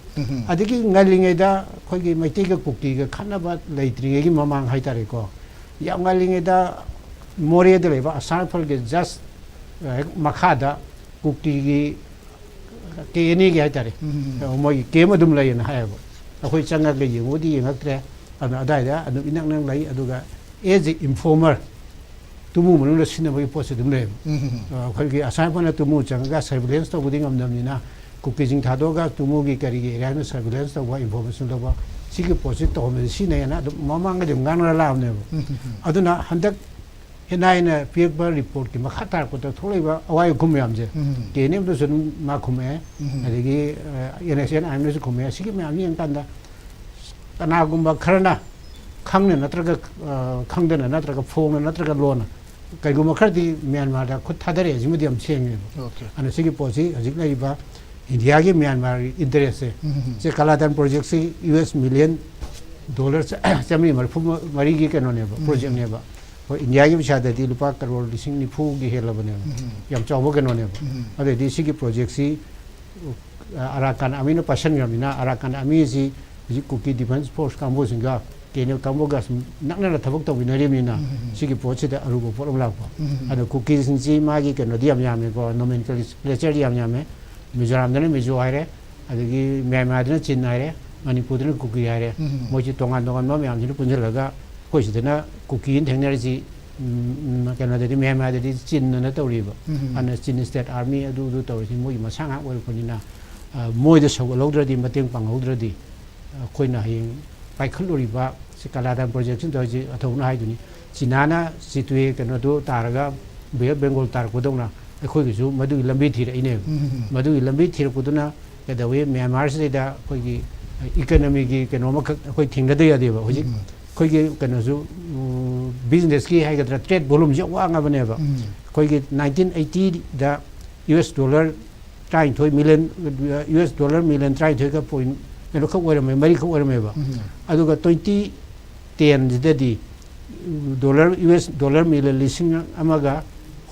ꯑꯗꯒꯤ ꯉꯜꯂꯤꯉꯩꯗ ꯑꯩꯈꯣꯏꯒꯤ ꯃꯩꯇꯩꯒ ꯀꯨꯀꯤꯒ ꯈꯠꯅꯕ ꯂꯩꯇ꯭ꯔꯤꯉꯩꯒꯤ ꯃꯃꯥꯡ ꯍꯥꯏꯇꯥꯔꯦꯀꯣ, ꯌꯥꯝ ꯉꯜꯂꯤꯉꯩꯗ ꯃꯣꯔꯦꯗ ꯂꯩꯕ ꯑꯁꯥꯝ ꯔꯥꯏꯐꯜꯒꯤ ꯖꯁ ꯍꯦꯛ ꯃꯈꯥꯗ ꯀꯨꯀꯤꯒꯤ ꯀꯦ ꯑꯦꯟ ꯑꯦꯒꯤ ꯍꯥꯏꯇꯥꯔꯦ, ꯃꯣꯏꯒꯤ ꯀꯦꯝ ꯑꯗꯨꯝ ꯂꯩꯌꯦꯅ ꯍꯥꯏꯌꯦꯕ꯫ ꯑꯩꯈꯣꯏ ꯆꯪꯉꯒ ꯌꯦꯡꯉꯨꯗꯤ ꯌꯦꯡꯉꯛꯇ꯭ꯔꯦ, ꯑꯗꯨꯅ ꯑꯗꯨꯋꯥꯏꯗ ꯑꯗꯨꯝ ꯏꯅꯛ ꯅꯛ ꯂꯩ꯫ ꯑꯗꯨꯒ as a informer, ꯇꯨꯃꯨ ꯃꯅꯨꯡꯗ ꯁꯤꯖꯤꯟꯅꯕꯒꯤ ꯄꯣꯠꯁꯦ ꯑꯗꯨꯝ ꯂꯩꯌꯦꯕ꯫ ꯑ, ꯑꯩꯈꯣꯏꯒꯤ ꯑꯁꯥꯏ ꯐꯅ ꯇꯨꯃꯨ ꯆꯪꯉꯒ ꯁꯔꯚꯤꯂꯦꯟꯁ ꯇꯧꯕꯗꯤ ꯉꯝꯗꯕꯅꯤꯅ, ꯀꯨꯀꯤꯁꯤꯡ ꯊꯥꯗꯣꯛꯑꯒ ꯇꯨꯃꯨꯒꯤ ꯀꯔꯤꯒꯤ ꯑꯦꯔꯤꯌꯥꯅ ꯁꯔꯚꯤꯂꯦꯟꯁ ꯇꯧꯕ, ꯏꯟꯐꯣꯔꯃꯦꯁꯟ ꯂꯧꯕ, ꯁꯤꯒꯤ ꯄꯣꯠꯁꯤ ꯇꯧꯍꯟꯕꯁꯦ ꯁꯤꯖꯤꯟꯅꯩꯌꯦꯅ ꯑꯗꯨꯝ ꯃꯃꯥꯡꯗ ꯑꯗꯨꯝ ꯉꯥꯡꯅꯔ ꯂꯥꯛꯑꯕꯅꯦꯕ꯫ ꯑꯗꯨꯅ ꯍꯟꯗꯛ ꯑꯦꯟ ꯑꯥꯏ ꯑꯦꯅ ꯄꯤꯔꯛꯄ ꯔꯤꯄꯣꯔꯠꯀꯤ ꯃꯈꯥ ꯇꯥꯔꯛꯄꯗ ꯊꯣꯛꯂꯛꯏꯕ ꯑꯋꯥ ꯈꯨꯝ ꯃꯌꯥꯝꯁꯦ, ꯎꯝ. ꯀꯦ ꯑꯦꯟ ꯑꯦꯝꯗꯁꯨ ꯑꯗꯨꯝ ꯃꯥ ꯈꯨꯝꯃꯛꯑꯦ, ꯎꯝ. ꯑꯗꯒꯤ ꯑꯦꯟ ꯑꯦꯁ ꯑꯦꯟ ꯑꯥꯏ ꯑꯦꯝꯅꯁꯨ ꯈꯨꯝꯃꯛꯑꯦ꯫ ꯁꯤꯒꯤ ꯃꯌꯥꯝꯁꯤ ꯌꯦꯡꯀꯥꯟꯗ ꯀꯅꯥꯒꯨꯝꯕ ꯈꯔꯅ ꯈꯪꯅ ꯅꯠꯇ꯭ꯔꯒ, ꯑ, ꯈꯪꯗꯅ ꯅꯠꯇ꯭ꯔꯒ ꯐꯣꯡꯅ ꯅꯠꯇ꯭ꯔꯒ ꯂꯣꯟꯅ ꯀꯩꯒꯨꯝꯕ ꯈꯔꯗꯤ ꯃ꯭ꯌꯥꯟꯃꯥꯔꯗ ꯈꯨꯠ ꯊꯥꯗꯔꯛꯑꯦ꯫ ꯁꯤꯃꯗꯤ ꯌꯥꯝ ꯁꯦꯡꯉꯦꯕ꯫ ꯑꯣꯀꯦ. ꯑꯗꯨꯅ ꯁꯤꯒꯤ ꯄꯣꯠꯁꯤ ꯍꯧꯖꯤꯛ ꯂꯩꯔꯤꯕ ꯏꯟꯗꯤꯌꯥꯒꯤ ꯃ꯭ꯌꯥꯟꯃꯥꯔꯒꯤ ꯏꯟꯇꯔꯦꯁꯁꯦ, ꯎꯝ. ꯁꯤ ꯀꯂꯥꯗꯥꯟ ꯄ꯭ꯔꯣꯖꯦꯛꯁꯤ ꯌꯨ ꯑꯦꯁ ꯃꯤꯂꯤꯌꯟ ꯗꯣꯂꯔ ꯆꯥ-, ꯆꯥꯃꯔꯤ ꯃꯔꯤꯐꯨ ꯃꯔꯤꯒꯤ ꯀꯩꯅꯣꯅꯦꯕ, ꯎꯝ. ꯄ꯭ꯔꯣꯖꯦꯛꯅꯦꯕ꯫ ꯍꯣꯏ, ꯏꯟꯗꯤꯌꯥꯒꯤ ꯄꯩꯁꯥꯗꯗꯤ ꯂꯨꯄꯥ ꯀꯔꯣꯔ ꯂꯤꯁꯤꯡ ꯅꯤꯐꯨꯒꯤ ꯍꯦꯜꯂꯕꯅꯦꯕ꯫ ꯎꯝ. ꯌꯥꯝ ꯆꯥꯎꯕ ꯀꯩꯅꯣꯅꯦꯕ꯫ ꯎꯝ. ꯑꯗꯨꯗꯩꯗꯤ ꯁꯤꯒꯤ ꯄ꯭ꯔꯣꯖꯦꯛꯁꯤ, ꯑ, ꯑꯔꯥꯀꯥꯟ ꯑꯥꯔꯃꯤꯅ ꯄꯥꯏꯁꯟꯈ꯭ꯔꯕꯅꯤꯅ, ꯑꯔꯥꯀꯥꯟ ꯑꯥꯔꯃꯤꯁꯤ ꯍꯧꯖꯤꯛ ꯀꯨꯀꯤ ꯗꯤꯐꯦꯟꯁ ꯐꯣꯔꯁ ꯀꯥꯡꯕꯨꯁꯤꯡꯒ ꯀꯦ ꯑꯦꯟ ꯑꯦꯜ ꯀꯥꯡꯕꯨꯒ ꯁꯨꯝ ꯅꯛꯅꯅ ꯊꯕꯛ ꯇꯧꯃꯤꯟꯅꯔꯤꯕꯅꯤꯅ, ꯎꯝ. ꯁꯤꯒꯤ ꯄꯣꯠꯁꯤꯗ ꯑꯔꯨꯕ ꯄꯣꯠ ꯑꯃ ꯂꯥꯛꯄ꯫ ꯎꯝ. ꯑꯗꯣ ꯀꯨꯀꯤꯁꯤꯡꯁꯤ ꯃꯥꯒꯤ ꯀꯩꯅꯣꯗꯤ ꯌꯥꯝ ꯌꯥꯝꯃꯦꯀꯣ, ꯅꯣꯃꯦꯟꯀ꯭ꯂꯦꯆꯔꯗꯤ ꯌꯥꯝ ꯌꯥꯝꯃꯦ꯫ ꯃꯤꯖꯣꯔꯥꯝꯗꯅ ꯃꯤꯖꯣ ꯍꯥꯏꯔꯦ, ꯑꯗꯒꯤ ꯃ꯭ꯌꯥꯟꯃꯥꯔꯗꯅ ꯆꯤꯟ ꯍꯥꯏꯔꯦ, ꯃꯅꯤꯄꯨꯔꯗꯅ ꯀꯨꯀꯤ ꯍꯥꯏꯔꯦ꯫ ꯎꯝ. ꯃꯣꯏꯁꯤ ꯇꯣꯉꯥꯟ ꯇꯣꯉꯥꯟꯕ ꯃꯌꯥꯝꯁꯤꯅ ꯄꯨꯟꯁꯤꯜꯂꯒ ꯑꯩꯈꯣꯏ ꯁꯤꯗꯅ ꯀꯨꯀꯤꯅ ꯊꯦꯡꯅꯔꯤꯁꯤ, ꯎꯝ, ꯀꯩꯅꯣꯗꯗꯤ, ꯃ꯭ꯌꯥꯟꯃꯥꯔꯗꯗꯤ ꯆꯤꯟꯅ ꯇꯧꯔꯤꯕ꯫ ꯎꯝ. ꯑꯗꯨꯅ ꯆꯤꯟ ꯁ꯭ꯇꯦꯠ ꯑꯥꯔꯃꯤ ꯑꯗꯨ ꯑꯗꯨ ꯇꯧꯔꯤꯁꯤ ꯃꯣꯏꯒꯤ ꯃꯁꯥ ꯉꯥꯛ ꯑꯣꯏꯔꯛꯄꯅꯤꯅ, ꯑ, ꯃꯣꯏꯗ ꯁꯧꯒꯠꯍꯧꯗ꯭ꯔꯗꯤ, ꯃꯇꯦꯡ ꯄꯥꯡꯍꯧꯗ꯭ꯔꯗꯤ, ꯑꯩꯈꯣꯏꯅ ꯍꯌꯦꯡ ꯄꯥꯏꯈꯠꯂꯨꯔꯤꯕ ꯁꯤ ꯀꯂꯥꯗꯥꯟ ꯄ꯭ꯔꯣꯖꯦꯛꯁꯤꯅ ꯇꯧꯔꯤꯁꯤ ꯑꯊꯧꯕꯅ ꯍꯥꯏꯗꯨꯅꯤ꯫ ꯆꯤꯅꯥꯅ ꯁꯤꯇꯨꯋꯦ ꯀꯩꯅꯣꯗꯨ ꯇꯥꯔꯒ ꯕꯦ ꯑꯣꯐ ꯕꯦꯡꯒꯣꯜ ꯇꯥꯔꯛꯄꯗꯧꯅ ꯑꯩꯈꯣꯏꯒꯤꯁꯨ ꯃꯗꯨꯒꯤ ꯂꯝꯕꯤ ꯊꯤꯔꯛꯏꯅꯦꯕ꯫ ꯎꯝ. ꯃꯗꯨꯒꯤ ꯂꯝꯕꯤ ꯊꯤꯔꯛꯄꯗꯨꯅ ꯀꯩꯗꯧꯋꯤ, ꯃ꯭ꯌꯥꯟꯃꯥꯔꯁꯤꯗꯩꯗ ꯑꯩꯈꯣꯏꯒꯤ ꯏꯀꯅꯃꯤꯒꯤ ꯀꯩꯅꯣ ꯑꯃꯈꯛ ꯑꯩꯈꯣꯏ ꯊꯤꯡꯒꯗ ꯌꯥꯗꯦꯕ꯫ ꯍꯧꯖꯤꯛ ꯎꯝ. ꯑꯩꯈꯣꯏꯒꯤ ꯀꯩꯅꯣꯁꯨ, ꯎꯝ, ꯕꯤꯖꯤꯅꯦꯁꯀꯤ ꯍꯥꯏꯒꯗ꯭ꯔꯥ, ꯇ꯭ꯔꯦꯗ ꯚꯣꯂꯨꯝꯁꯦ ꯌꯥꯝ ꯋꯥꯡꯉꯕꯅꯦꯕ꯫ ꯎꯝ. ꯑꯩꯈꯣꯏꯒꯤ ꯅꯥꯏꯟꯇꯤꯟ ꯑꯩꯠꯇꯤꯗ ꯌꯨ ꯑꯦꯁ ꯗꯣꯂꯔ ꯇꯔꯥꯅꯤꯊꯣꯏ million, U S dollar million ꯇꯔꯥꯅꯤꯊꯣꯏꯒ ꯄꯣꯏꯟ ꯀꯩꯅꯣꯈꯛ ꯑꯣꯏꯔꯝꯃꯦ, ꯃꯔꯤꯈꯛ ꯑꯣꯏꯔꯝꯃꯦꯕ꯫ ꯎꯝ. ꯑꯗꯨꯒ ꯇ꯭ꯋꯦꯟꯇꯤ ꯇꯦꯟꯁꯤꯗꯗꯤ dollar, U S dollar million ꯂꯤꯁꯤꯡ ꯑꯃꯒ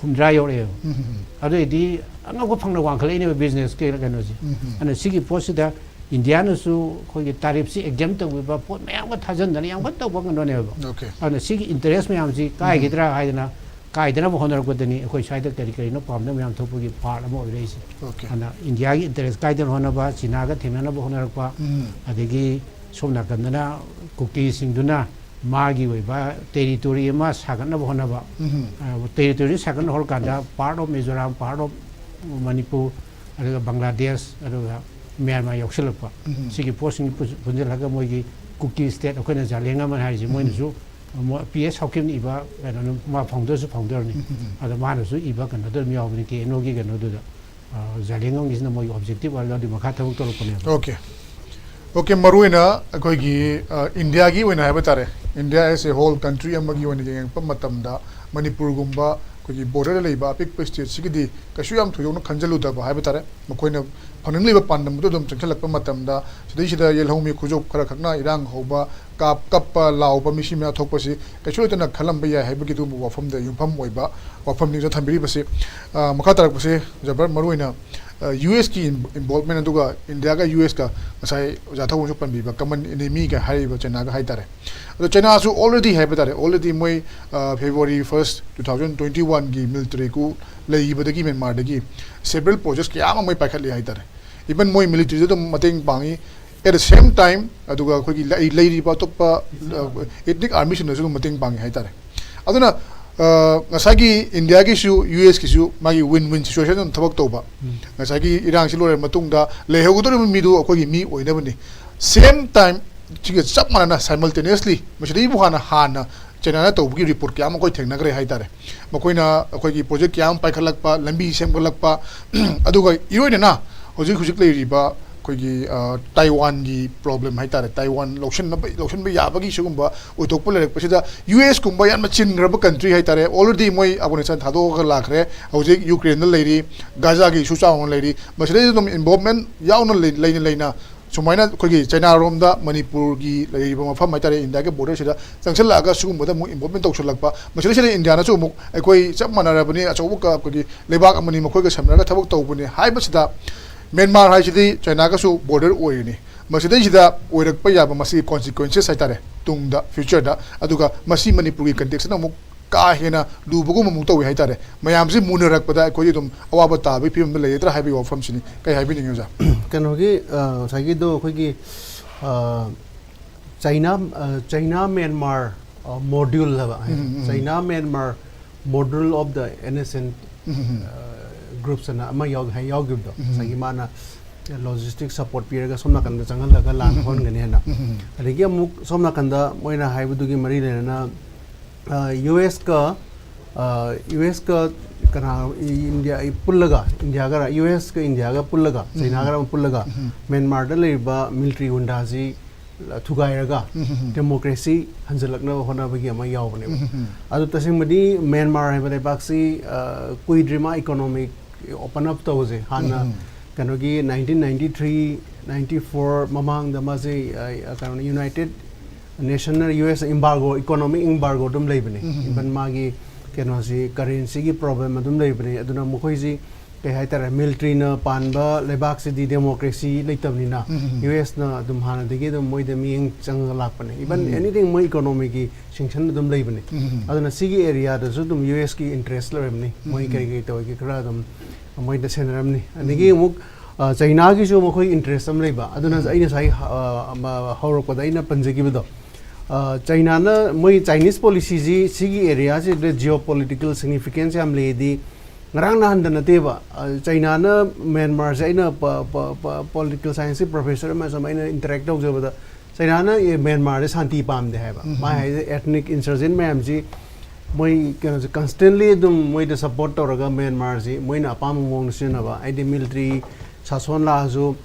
ꯍꯨꯝꯗ꯭ꯔꯥ ꯌꯧꯔꯛꯑꯦꯕ꯫ ꯎꯝ. ꯑꯗꯨꯑꯣꯏꯗꯤ ꯑꯉꯛꯄ ꯐꯪꯅ ꯋꯥꯡꯈꯠꯂꯛꯏꯅꯦꯕ ꯕꯤꯖꯤꯅꯦꯁꯀꯤ ꯀꯩꯅꯣꯁꯦ꯫ ꯎꯝ. ꯑꯗꯨꯅ ꯁꯤꯒꯤ ꯄꯣꯠꯁꯤꯗ ꯏꯟꯗꯤꯌꯥꯅꯁꯨ ꯑꯩꯈꯣꯏꯒꯤ ꯇꯥꯔꯤꯐꯁꯤ ꯑꯦꯛꯖꯦꯝ ꯇꯧꯕꯤꯕ, ꯄꯣꯠ ꯃꯌꯥꯝ ꯑꯃ ꯊꯥꯖꯟꯗꯅ ꯌꯥꯝ ꯀꯟꯅ ꯇꯧꯕ ꯀꯩꯅꯣꯅꯦꯕ꯫ ꯑꯣꯀꯦ. ꯑꯗꯨꯅ ꯁꯤꯒꯤ ꯏꯟꯇꯔꯦꯁ ꯃꯌꯥꯝꯁꯤ ꯀꯥꯏꯈꯤꯗ꯭ꯔꯥ ꯍꯥꯏꯗꯅ, ꯀꯥꯏꯗꯅꯕ ꯍꯣꯠꯅꯔꯛꯄꯗꯅꯤ ꯑꯩꯈꯣꯏ ꯁ꯭ꯋꯥꯏꯗ ꯀꯔꯤ ꯀꯔꯤꯅꯣ ꯄꯥꯝꯗꯕ ꯃꯌꯥꯝ ꯊꯣꯛꯄꯒꯤ ꯄꯥꯔꯠ ꯑꯃ ꯑꯣꯏꯔꯛꯏꯁꯦ꯫ ꯑꯣꯀꯦ. ꯑꯗꯨꯅ ꯏꯟꯗꯤꯌꯥꯒꯤ ꯏꯟꯇꯔꯦꯁ ꯀꯥꯏꯗꯅ ꯍꯣꯠꯅꯕ, ꯆꯤꯅꯥꯒ ꯊꯦꯡꯅꯅꯕ ꯍꯣꯠꯅꯔꯛꯄ, ꯎꯝ. ꯑꯗꯒꯤ ꯁꯣꯝ ꯅꯥꯀꯟꯗꯅ ꯀꯨꯀꯤꯁꯤꯡꯗꯨꯅ ꯃꯥꯒꯤ ꯑꯣꯏꯕ ꯇꯦꯔꯤꯇꯣꯔꯤ ꯑꯃ ꯁꯥꯒꯠꯅꯕ ꯍꯣꯠꯅꯕ꯫ ꯎꯝ. ꯑ, ꯇꯦꯔꯤꯇꯣꯔꯤ ꯁꯥꯒꯠꯅꯕ ꯍꯣꯠꯂꯀꯥꯟꯗ part of Mizoram, part of Manipur, ꯑꯗꯨꯒ ꯕꯪꯒ꯭ꯂꯥꯗꯦꯁ, ꯑꯗꯨꯒ ꯃ꯭ꯌꯥꯟꯃꯥꯔ ꯌꯥꯎꯁꯜꯂꯛꯄ꯫ ꯎꯝ. ꯁꯤꯒꯤ ꯄꯣꯠꯁꯤꯡ ꯄꯨ-, ꯄꯨꯟꯁꯤꯜꯂꯒ ꯃꯣꯏꯒꯤ ꯀꯨꯀꯤ ꯁ꯭ꯇꯦꯠ, ꯑꯩꯈꯣꯏꯅ ꯖꯥꯂꯦꯡ ꯑꯃ ꯍꯥꯏꯔꯤꯁꯦ, ꯎꯝ. ꯃꯣꯏꯅꯁꯨ ꯄꯤ ꯑꯦꯁ ꯍꯥꯎꯀꯤꯞꯅ ꯏꯕ ꯀꯩꯅꯣꯅ, ꯃꯥ ꯐꯥꯎꯟꯗꯔꯁꯨ ꯐꯥꯎꯟꯗꯔꯅꯤ꯫ ꯑꯗ ꯃꯥꯅꯁꯨ ꯏꯕ ꯀꯩꯅꯣꯗ ꯑꯗꯨꯝ ꯌꯥꯎꯕꯅꯤ, ꯀꯦ ꯑꯦꯟ ꯑꯣꯒꯤ ꯀꯩꯅꯣꯗꯨꯗ꯫ ꯖꯥꯂꯤꯌꯥꯡꯒꯝꯒꯤꯁꯤꯅ ꯃꯣꯏꯒꯤ ꯑꯣꯕꯖꯦꯛꯇꯤꯚ ꯑꯣꯏꯔꯒ ꯑꯗꯨꯒꯤ ꯃꯈꯥ ꯊꯕꯛ ꯇꯧꯔꯛꯄꯅꯦꯕ꯫ ꯑꯣꯀꯦ꯫ ꯑꯣꯀꯦ, ꯃꯔꯨ ꯑꯣꯏꯅ ꯑꯩꯈꯣꯏꯒꯤ ꯏꯟꯗꯤꯌꯥꯒꯤ ꯑꯣꯏꯅ ꯍꯥꯏꯕ ꯇꯥꯔꯦ, ꯏꯟꯗꯤꯌꯥ ꯑꯦꯁ ꯑꯦ ꯍꯣꯜ ꯀꯟꯇ꯭ꯔꯤ ꯑꯃꯒꯤ ꯑꯣꯏꯅ ꯌꯦꯡꯉꯛꯄ ꯃꯇꯝꯗ ꯃꯅꯤꯄꯨꯔꯒꯨꯝꯕ ꯑꯩꯈꯣꯏꯒꯤ ꯕꯣꯔꯗꯔꯗ ꯂꯩꯕ ꯑꯄꯤꯛꯄ ꯁ꯭ꯇꯦꯠꯁꯤꯒꯤꯗꯤ ꯀꯩꯁꯨ ꯌꯥꯝ ꯊꯣꯏꯗꯣꯛꯅ ꯈꯟꯖꯜꯂꯨꯗꯕ ꯍꯥꯏꯕ ꯇꯥꯔꯦ꯫ ꯃꯈꯣꯏꯅ ꯐꯪꯅꯤꯡꯂꯤꯕ ꯄꯥꯟꯗꯝꯗꯨ ꯑꯗꯨꯝ ꯆꯪꯁꯤꯜꯂꯛꯄ ꯃꯇꯝꯗ ꯁꯤꯗꯩꯁꯤꯗ ꯌꯦꯜꯍꯧꯃꯤ ꯈꯨꯖꯣꯞ ꯈꯔ ꯈꯛꯅ ꯏꯔꯥꯡ ꯍꯧꯕ, ꯀꯥꯞ ꯀꯞꯄ ꯂꯥꯎꯕ, ꯃꯤꯁꯤ ꯃꯌꯥꯝ ꯊꯣꯛꯄꯁꯤ ꯀꯩꯁꯨ ꯂꯩꯇꯅ ꯈꯜꯂꯝꯕ ꯌꯥꯏ ꯍꯥꯏꯕꯒꯤ ꯑꯗꯨꯒꯨꯝꯕ ꯋꯥꯐꯝꯗ ꯌꯨꯝꯐꯝ ꯑꯣꯏꯕ ꯋꯥꯐꯝꯅꯤ ꯁꯤꯗ ꯊꯝꯕꯤꯔꯤꯕꯁꯤ꯫ ꯃꯈꯥ ꯇꯥꯔꯛꯄꯁꯦ ꯖꯕꯔ, ꯃꯔꯨꯑꯣꯏꯅ ꯌꯨ ꯑꯦꯁꯀꯤ ꯏꯟꯚꯣꯜꯕꯃꯦꯟ ꯑꯗꯨꯒ ꯏꯟꯗꯤꯌꯥꯒ ꯌꯨ ꯑꯦꯁꯀ ꯉꯁꯥꯏ ꯑꯣꯖꯥ ꯊꯧꯕꯅꯁꯨ ꯄꯟꯕꯤꯕ ꯀꯃꯟ ꯏꯅꯦꯃꯤꯒ ꯍꯥꯏꯔꯤꯕ ꯆꯩꯅꯥꯒ ꯍꯥꯏꯇꯥꯔꯦ꯫ ꯑꯗꯣ ꯆꯩꯅꯥꯁꯨ ꯑꯣꯜꯔꯦꯗꯤ ꯍꯥꯏꯕ ꯇꯥꯔꯦ, ꯑꯣꯜꯔꯦꯗꯤ ꯃꯣꯏ February first two thousand twenty ꯋꯥꯟꯒꯤ ꯃꯤꯂꯤꯇꯔꯤ ꯀꯨ ꯂꯩꯈꯤꯕꯗꯒꯤ ꯃ꯭ꯌꯥꯟꯃꯥꯔꯗꯒꯤ ꯁꯦꯕꯔꯦꯜ ꯄ꯭ꯔꯣꯖꯦꯛꯠ ꯀꯌꯥ ꯑꯃ ꯃꯣꯏ ꯄꯥꯏꯈꯠꯂꯤ ꯍꯥꯏꯇꯥꯔꯦ꯫ ꯏꯚꯟ ꯃꯣꯏ ꯃꯤꯂꯤꯇꯔꯤꯗ ꯑꯗꯨꯝ ꯃꯇꯦꯡ ꯄꯥꯡꯉꯤ꯫ At the same time, ꯑꯗꯨꯒ ꯑꯩꯈꯣꯏꯒꯤ ꯂꯩ- ꯂꯩꯔꯤꯕ ꯑꯇꯣꯞꯄ ꯏꯊꯅꯤꯛ ꯑꯥꯔꯃꯤꯁꯤꯡꯅꯁꯨ ꯑꯗꯨꯝ ꯃꯇꯦꯡ ꯄꯥꯡꯉꯤ ꯍꯥꯏꯇꯥꯔꯦ꯫ ꯑꯗꯨꯅ ꯉꯁꯥꯏꯒꯤ ꯏꯟꯗꯤꯌꯥꯒꯤꯁꯨ ꯌꯨ ꯑꯦꯁꯀꯤꯁꯨ ꯃꯥꯒꯤ ꯋꯤꯟ ꯋꯤꯟ ꯁꯤꯆꯨꯋꯦꯁꯟ ꯑꯗꯨꯝ ꯊꯕꯛ ꯇꯧꯕ꯫ ꯉꯁꯥꯏꯒꯤ ꯏꯔꯥꯡꯁꯤ ꯂꯣꯏꯔꯕ ꯃꯇꯨꯡꯗ ꯂꯩꯍꯧꯒꯗꯧꯔꯤꯕ ꯃꯤꯗꯨ ꯑꯩꯈꯣꯏꯒꯤ ꯃꯤ ꯑꯣꯏꯅꯕꯅꯤ꯫ Same time, ꯁꯤꯒ ꯆꯞ ꯃꯥꯟꯅꯅ simultaneously ꯃꯁꯤꯗꯩꯕꯨ ꯍꯥꯟꯅ ꯍꯥꯟꯅ ꯆꯩꯅꯥꯅ ꯇꯧꯕꯒꯤ ꯔꯤꯄꯣꯔꯠ ꯀꯌꯥ ꯑꯃ ꯑꯩꯈꯣꯏ ꯊꯦꯡꯅꯈ꯭ꯔꯦ ꯍꯥꯏꯇꯥꯔꯦ꯫ ꯃꯈꯣꯏꯅ ꯑꯩꯈꯣꯏꯒꯤ ꯄ꯭ꯔꯣꯖꯦꯛ ꯀꯌꯥ ꯑꯃ ꯄꯥꯏꯈꯠꯂꯛꯄ, ꯂꯝꯕꯤ ꯁꯦꯝꯒꯠꯂꯛꯄ, ꯑꯗꯨꯒ ꯏꯔꯣꯏꯅꯅ ꯍꯧꯖꯤꯛ ꯍꯧꯖꯤꯛ ꯂꯩꯔꯤꯕ ꯑꯩꯈꯣꯏꯒꯤ ꯇꯥꯏꯋꯥꯟꯒꯤ ꯄ꯭ꯔꯣꯕ꯭ꯂꯦꯝ ꯍꯥꯏꯇꯥꯔꯦ, ꯇꯥꯏꯋꯥꯟ ꯂꯧꯁꯤꯟꯅꯕ ꯂꯧꯁꯤꯟꯕ ꯌꯥꯕꯒꯤ ꯁꯤꯒꯨꯝꯕ ꯑꯣꯏꯊꯣꯛꯄ ꯂꯩꯔꯛꯄꯁꯤꯗ ꯌꯨ ꯑꯦꯁ ꯀꯨꯝꯕ ꯌꯥꯝꯅ ꯆꯤꯟꯈ꯭ꯔꯕ ꯀꯟꯇ꯭ꯔꯤ ꯍꯥꯏꯇꯥꯔꯦ꯫ Already ꯃꯣꯏ ꯑꯐꯒꯥꯅꯤꯁꯇꯥꯟ ꯊꯥꯗꯣꯛꯑꯒ ꯂꯥꯛꯈ꯭ꯔꯦ, ꯍꯧꯖꯤꯛ ꯌꯨꯀ꯭ꯔꯦꯟꯗ ꯂꯩꯔꯤ, ꯒꯥꯖꯥꯒꯤ ꯏꯁꯨ ꯆꯥꯎꯅ ꯂꯩꯔꯤ, ꯃꯁꯤꯗꯩꯗ ꯑꯗꯨꯝ ꯏꯟꯚꯣꯜꯕꯃꯦꯟ ꯌꯥꯎꯅ ꯂꯩ- ꯂꯩꯅ ꯂꯩꯅ ꯁꯨꯃꯥꯏꯅ ꯑꯩꯈꯣꯏꯒꯤ ꯆꯩꯅꯥꯔꯣꯝꯗ ꯃꯅꯤꯄꯨꯔꯒꯤ ꯂꯩꯔꯤꯕ ꯃꯐꯝ ꯍꯥꯏꯇꯥꯔꯦ, ꯏꯟꯗꯤꯌꯥꯒꯤ ꯕꯣꯔꯗꯔꯁꯤꯗ ꯆꯪꯁꯤꯜꯂꯛꯑꯒ ꯁꯤꯒꯨꯝꯕꯗ ꯑꯃꯨꯛ ꯏꯟꯚꯣꯜꯕꯃꯦꯟ ꯇꯧꯁꯤꯜꯂꯛꯄ, ꯃꯁꯤꯗꯩꯁꯤꯗ ꯏꯟꯗꯤꯌꯥꯅꯁꯨ ꯑꯃꯨꯛ ꯑꯩꯈꯣꯏ ꯆꯞ ꯃꯥꯟꯅꯔꯕꯅꯤ, ꯑꯆꯧꯕ ꯀ- ꯑꯩꯈꯣꯏꯒꯤ ꯂꯩꯕꯥꯛ ꯑꯃꯅꯤ, ꯃꯈꯣꯏꯒ ꯁꯝꯅꯔꯒ ꯊꯕꯛ ꯇꯧꯕꯅꯤ ꯍꯥꯏꯕꯁꯤꯗ ꯃ꯭ꯌꯥꯟꯃꯥꯔ ꯍꯥꯏꯁꯤꯗꯤ ꯆꯩꯅꯥꯒꯁꯨ ꯕꯣꯔꯗꯔ ꯑꯣꯏꯔꯤꯅꯤ꯫ ꯃꯁꯤꯗꯩꯁꯤꯗ ꯑꯣꯏꯔꯛꯄ ꯌꯥꯕ ꯃꯁꯤꯒꯤ ꯀꯣꯟꯁꯤꯀ꯭ꯋꯦꯟꯁꯦꯁ ꯍꯥꯏꯇꯥꯔꯦ, ꯇꯨꯡꯗ, ꯐ꯭ꯌꯨꯆꯔꯗ, ꯑꯗꯨꯒ ꯃꯁꯤ ꯃꯅꯤꯄꯨꯔꯒꯤ ꯀꯟꯇꯦꯛꯁꯇ ꯑꯃꯨꯛ ꯀꯥ ꯍꯦꯟꯅ ꯂꯨꯕꯒꯨꯝ ꯑꯃꯨꯛ ꯇꯧꯏ ꯍꯥꯏꯇꯥꯔꯦ꯫ ꯃꯌꯥꯝꯁꯤ ꯃꯨꯟꯅꯔꯛꯄꯗ ꯑꯩꯈꯣꯏꯗꯤ ꯑꯗꯨꯝ ꯑꯋꯥꯕ ꯇꯥꯕꯒꯤ ꯐꯤꯕꯝꯗ ꯂꯩꯒꯗ꯭ꯔꯥ ꯍꯥꯏꯕꯒꯤ ꯋꯥꯐꯝꯁꯤꯅꯤ꯫ ꯀꯩ ꯍꯥꯏꯕꯤꯅꯤꯡꯉꯤ, ꯑꯣꯖꯥ? ꯀꯩꯅꯣꯒꯤ, ꯑ, ꯉꯁꯥꯏꯒꯤꯗꯣ ꯑꯩꯈꯣꯏꯒꯤ, ꯑ, ꯆꯩꯅꯥ, ꯑ, ꯆꯩꯅꯥ ꯃ꯭ꯌꯥꯟꯃꯥꯔ, ꯑ, ꯃꯣꯗ꯭ꯌꯨꯜ ꯍꯥꯏꯕ, um, um, um. China Myanmar module of the N S N, um, um, um. Uh, groups ꯑꯅ ꯑꯃ ꯌꯥꯎ-, ꯍꯥꯏ-, ꯌꯥꯎꯈꯤꯕꯗꯣ, ꯎꯝ, ꯎꯝ꯫ ꯉꯁꯥꯏꯒꯤ ꯃꯥꯅ ꯂꯣꯖꯤꯁꯇꯤꯛ ꯁꯄꯣꯔꯠ ꯄꯤꯔꯒ ꯁꯣꯝ ꯅꯥꯀꯟꯗ ꯆꯪꯍꯜꯂꯒ ꯂꯥꯟ ꯍꯧꯍꯟꯒꯅꯤ ꯍꯥꯏꯅ꯫ ꯑꯗꯒꯤ ꯑꯃꯨꯛ ꯁꯣꯝ ꯅꯥꯀꯟꯗ ꯃꯣꯏꯅ ꯍꯥꯏꯕꯗꯨꯒꯤ ꯃꯔꯤ ꯂꯩꯅꯅ, ꯌꯨ ꯑꯦꯁꯀ ꯌꯨ ꯑꯦꯁꯀ ꯀꯅꯥ, ꯏꯟꯗꯤꯌꯥ ꯄꯨꯜꯂꯒ, ꯏꯟꯗꯤꯌꯥꯒ, ꯌꯨ ꯑꯦꯁꯀ ꯏꯟꯗꯤꯌꯥꯒ ꯄꯨꯜꯂꯒ, ꯆꯩꯅꯥꯒ ꯑꯃ ꯄꯨꯜꯂꯒ, ꯃ꯭ꯌꯥꯟꯃꯥꯔꯗ ꯂꯩꯔꯤꯕ ꯃꯤꯂꯤꯇꯔꯤ ꯒꯨꯟꯗꯥꯁꯤ ꯊꯨꯒꯥꯏꯔꯒ ꯗꯦꯃꯣꯀ꯭ꯔꯦꯁꯤ ꯍꯟꯖꯤꯜꯂꯛꯅꯕ ꯍꯣꯠꯅꯕꯒꯤ ꯑꯃ ꯌꯥꯎꯕꯅꯦꯕ꯫ ꯑꯗꯨ ꯇꯁꯦꯡꯕꯗꯤ ꯃ꯭ꯌꯥꯟꯃꯥꯔ ꯍꯥꯏꯕ ꯂꯩꯕꯥꯛꯁꯤ, ꯑ, ꯀꯨꯏꯗ꯭ꯔꯤ ꯃꯥ ꯏꯀꯣꯅꯣꯃꯤꯛ ꯑꯣꯄꯟ ꯑꯞ ꯇꯧꯕꯁꯦ꯫ ꯍꯥꯟꯅ ꯀꯩꯅꯣꯒꯤ nineteen ninety three ninety four ꯃꯃꯥꯡꯗ ꯃꯥꯁꯦ, ꯑ, ꯀꯩꯅꯣ, ꯌꯨꯅꯥꯏꯇꯦꯠ ꯅꯦꯁꯟꯅ ꯌꯨ ꯑꯦꯁ ꯏꯝꯕꯥꯔꯒꯣ, ꯏꯀꯣꯅꯣꯃꯤꯛ ꯏꯝꯕꯥꯔꯒꯣ ꯑꯗꯨꯝ ꯂꯩꯕꯅꯦ꯫ ꯏꯚꯟ ꯃꯥꯒꯤ ꯀꯩꯅꯣꯁꯤ, ꯀꯔꯦꯟꯁꯤꯒꯤ ꯄ꯭ꯔꯣꯕ꯭ꯂꯦꯝ ꯑꯗꯨꯝ ꯂꯩꯕꯅꯦ꯫ ꯑꯗꯨꯅ ꯃꯈꯣꯏꯁꯤ ꯀꯩ ꯍꯥꯏꯇꯥꯔꯦ, ꯃꯤꯂꯤꯇꯔꯤꯅ ꯄꯥꯟꯕ ꯂꯩꯕꯥꯛꯁꯤꯗꯤ ꯗꯦꯃꯣꯀ꯭ꯔꯦꯁꯤ ꯂꯩꯇꯕꯅꯤꯅ, ꯌꯨ ꯑꯦꯁꯅ ꯑꯗꯨꯝ ꯍꯥꯟꯅꯗꯒꯤ ꯑꯗꯨꯝ ꯃꯣꯏꯗ ꯃꯤꯠꯌꯦꯡ ꯆꯪꯉꯒ ꯂꯥꯛꯄꯅꯦ꯫ ꯏꯚꯟ ꯑꯦꯅꯤꯊꯤꯡ ꯃꯣꯏ ꯏꯀꯣꯅꯣꯃꯤꯒꯤ ꯁꯦꯡꯁꯟ ꯑꯗꯨꯝ ꯂꯩꯕꯅꯦ꯫ ꯑꯗꯨꯅ ꯁꯤꯒꯤ ꯑꯦꯔꯤꯌꯥꯗꯁꯨ ꯑꯗꯨꯝ ꯌꯨ ꯑꯦꯁꯀꯤ ꯏꯟꯇꯔꯦꯁ ꯂꯩꯔꯝꯅꯤ, ꯃꯣꯏ ꯀꯔꯤ ꯀꯔꯤ ꯇꯧꯔꯤꯒꯦ ꯈꯔ ꯑꯗꯨꯝ ꯃꯣꯏꯗ ꯁꯦꯟꯅꯔꯝꯅꯤ꯫ ꯑꯗꯒꯤ ꯑꯃꯨꯛ, ꯑ, ꯆꯩꯅꯥꯒꯤꯁꯨ ꯃꯈꯣꯏ ꯏꯟꯇꯔꯦꯁ ꯑꯃ ꯂꯩꯕ꯫ ꯑꯗꯨꯅ ꯑꯩ ꯉꯁꯥꯏ, ꯑ, ꯑꯃ ꯍꯧꯔꯛꯄꯗ ꯑꯩꯅ ꯄꯟꯖꯈꯤꯕꯗꯣ, ꯑ, ꯆꯩꯅꯥꯅ ꯃꯣꯏ ꯆꯥꯏꯅꯤꯁ ꯄꯣꯂꯤꯁꯤꯁꯤ ꯁꯤꯒꯤ ꯑꯦꯔꯤꯌꯥꯁꯤꯗ ꯖꯤꯑꯣ ꯄꯣꯂꯤꯇꯤꯀꯦꯜ ꯁꯤꯒꯅꯤꯐꯤꯀꯦꯟꯁ ꯌꯥꯝ ꯂꯩꯗꯤ, ꯉꯔꯥꯡ ꯅꯍꯥꯟꯗ ꯅꯠꯇꯦꯕ꯫ ꯑ, ꯆꯩꯅꯥꯅ ꯃ꯭ꯌꯥꯟꯃꯥꯔꯁꯦ, ꯑꯩꯅ ꯄ-, ꯄ-, ꯄ-, ꯄꯣꯂꯤꯇꯤꯀꯦꯜ ꯁꯥꯏꯟꯁꯀꯤ ꯄ꯭ꯔꯣꯐꯦꯁꯔ ꯑꯃ ꯁꯨꯝ ꯑꯩꯅ ꯏꯟꯇꯔꯦꯛ ꯇꯧꯖꯕꯗ, ꯆꯩꯅꯥꯅ ꯑꯦ, ꯃ꯭ꯌꯥꯟꯃꯥꯔꯁꯦ ꯁꯥꯟꯇꯤ ꯄꯥꯝꯗꯦ ꯍꯥꯏꯕ꯫ ꯃꯥ ꯍꯥꯏꯁꯦ ꯑꯦꯊꯅꯤꯛ ꯏꯟꯁꯔꯖꯦꯟ ꯃꯌꯥꯝꯁꯤ ꯃꯣꯏ ꯀꯩꯅꯣꯁꯦ ꯀꯟꯁꯇꯦꯟꯂꯤ ꯑꯗꯨꯝ ꯃꯣꯏꯗ ꯁꯞꯄꯣꯔꯠ ꯇꯧꯔꯒ ꯃ꯭ꯌꯥꯟꯃꯥꯔꯁꯤ ꯃꯣꯏꯅ ꯑꯄꯥꯝꯕ ꯃꯑꯣꯡꯗ ꯁꯤꯖꯤꯟꯅꯕ, ꯍꯥꯏꯗꯤ ꯃꯤꯂꯤꯇꯔꯤ ꯁꯥꯁꯣꯟ ꯂꯥꯛꯑꯁꯨ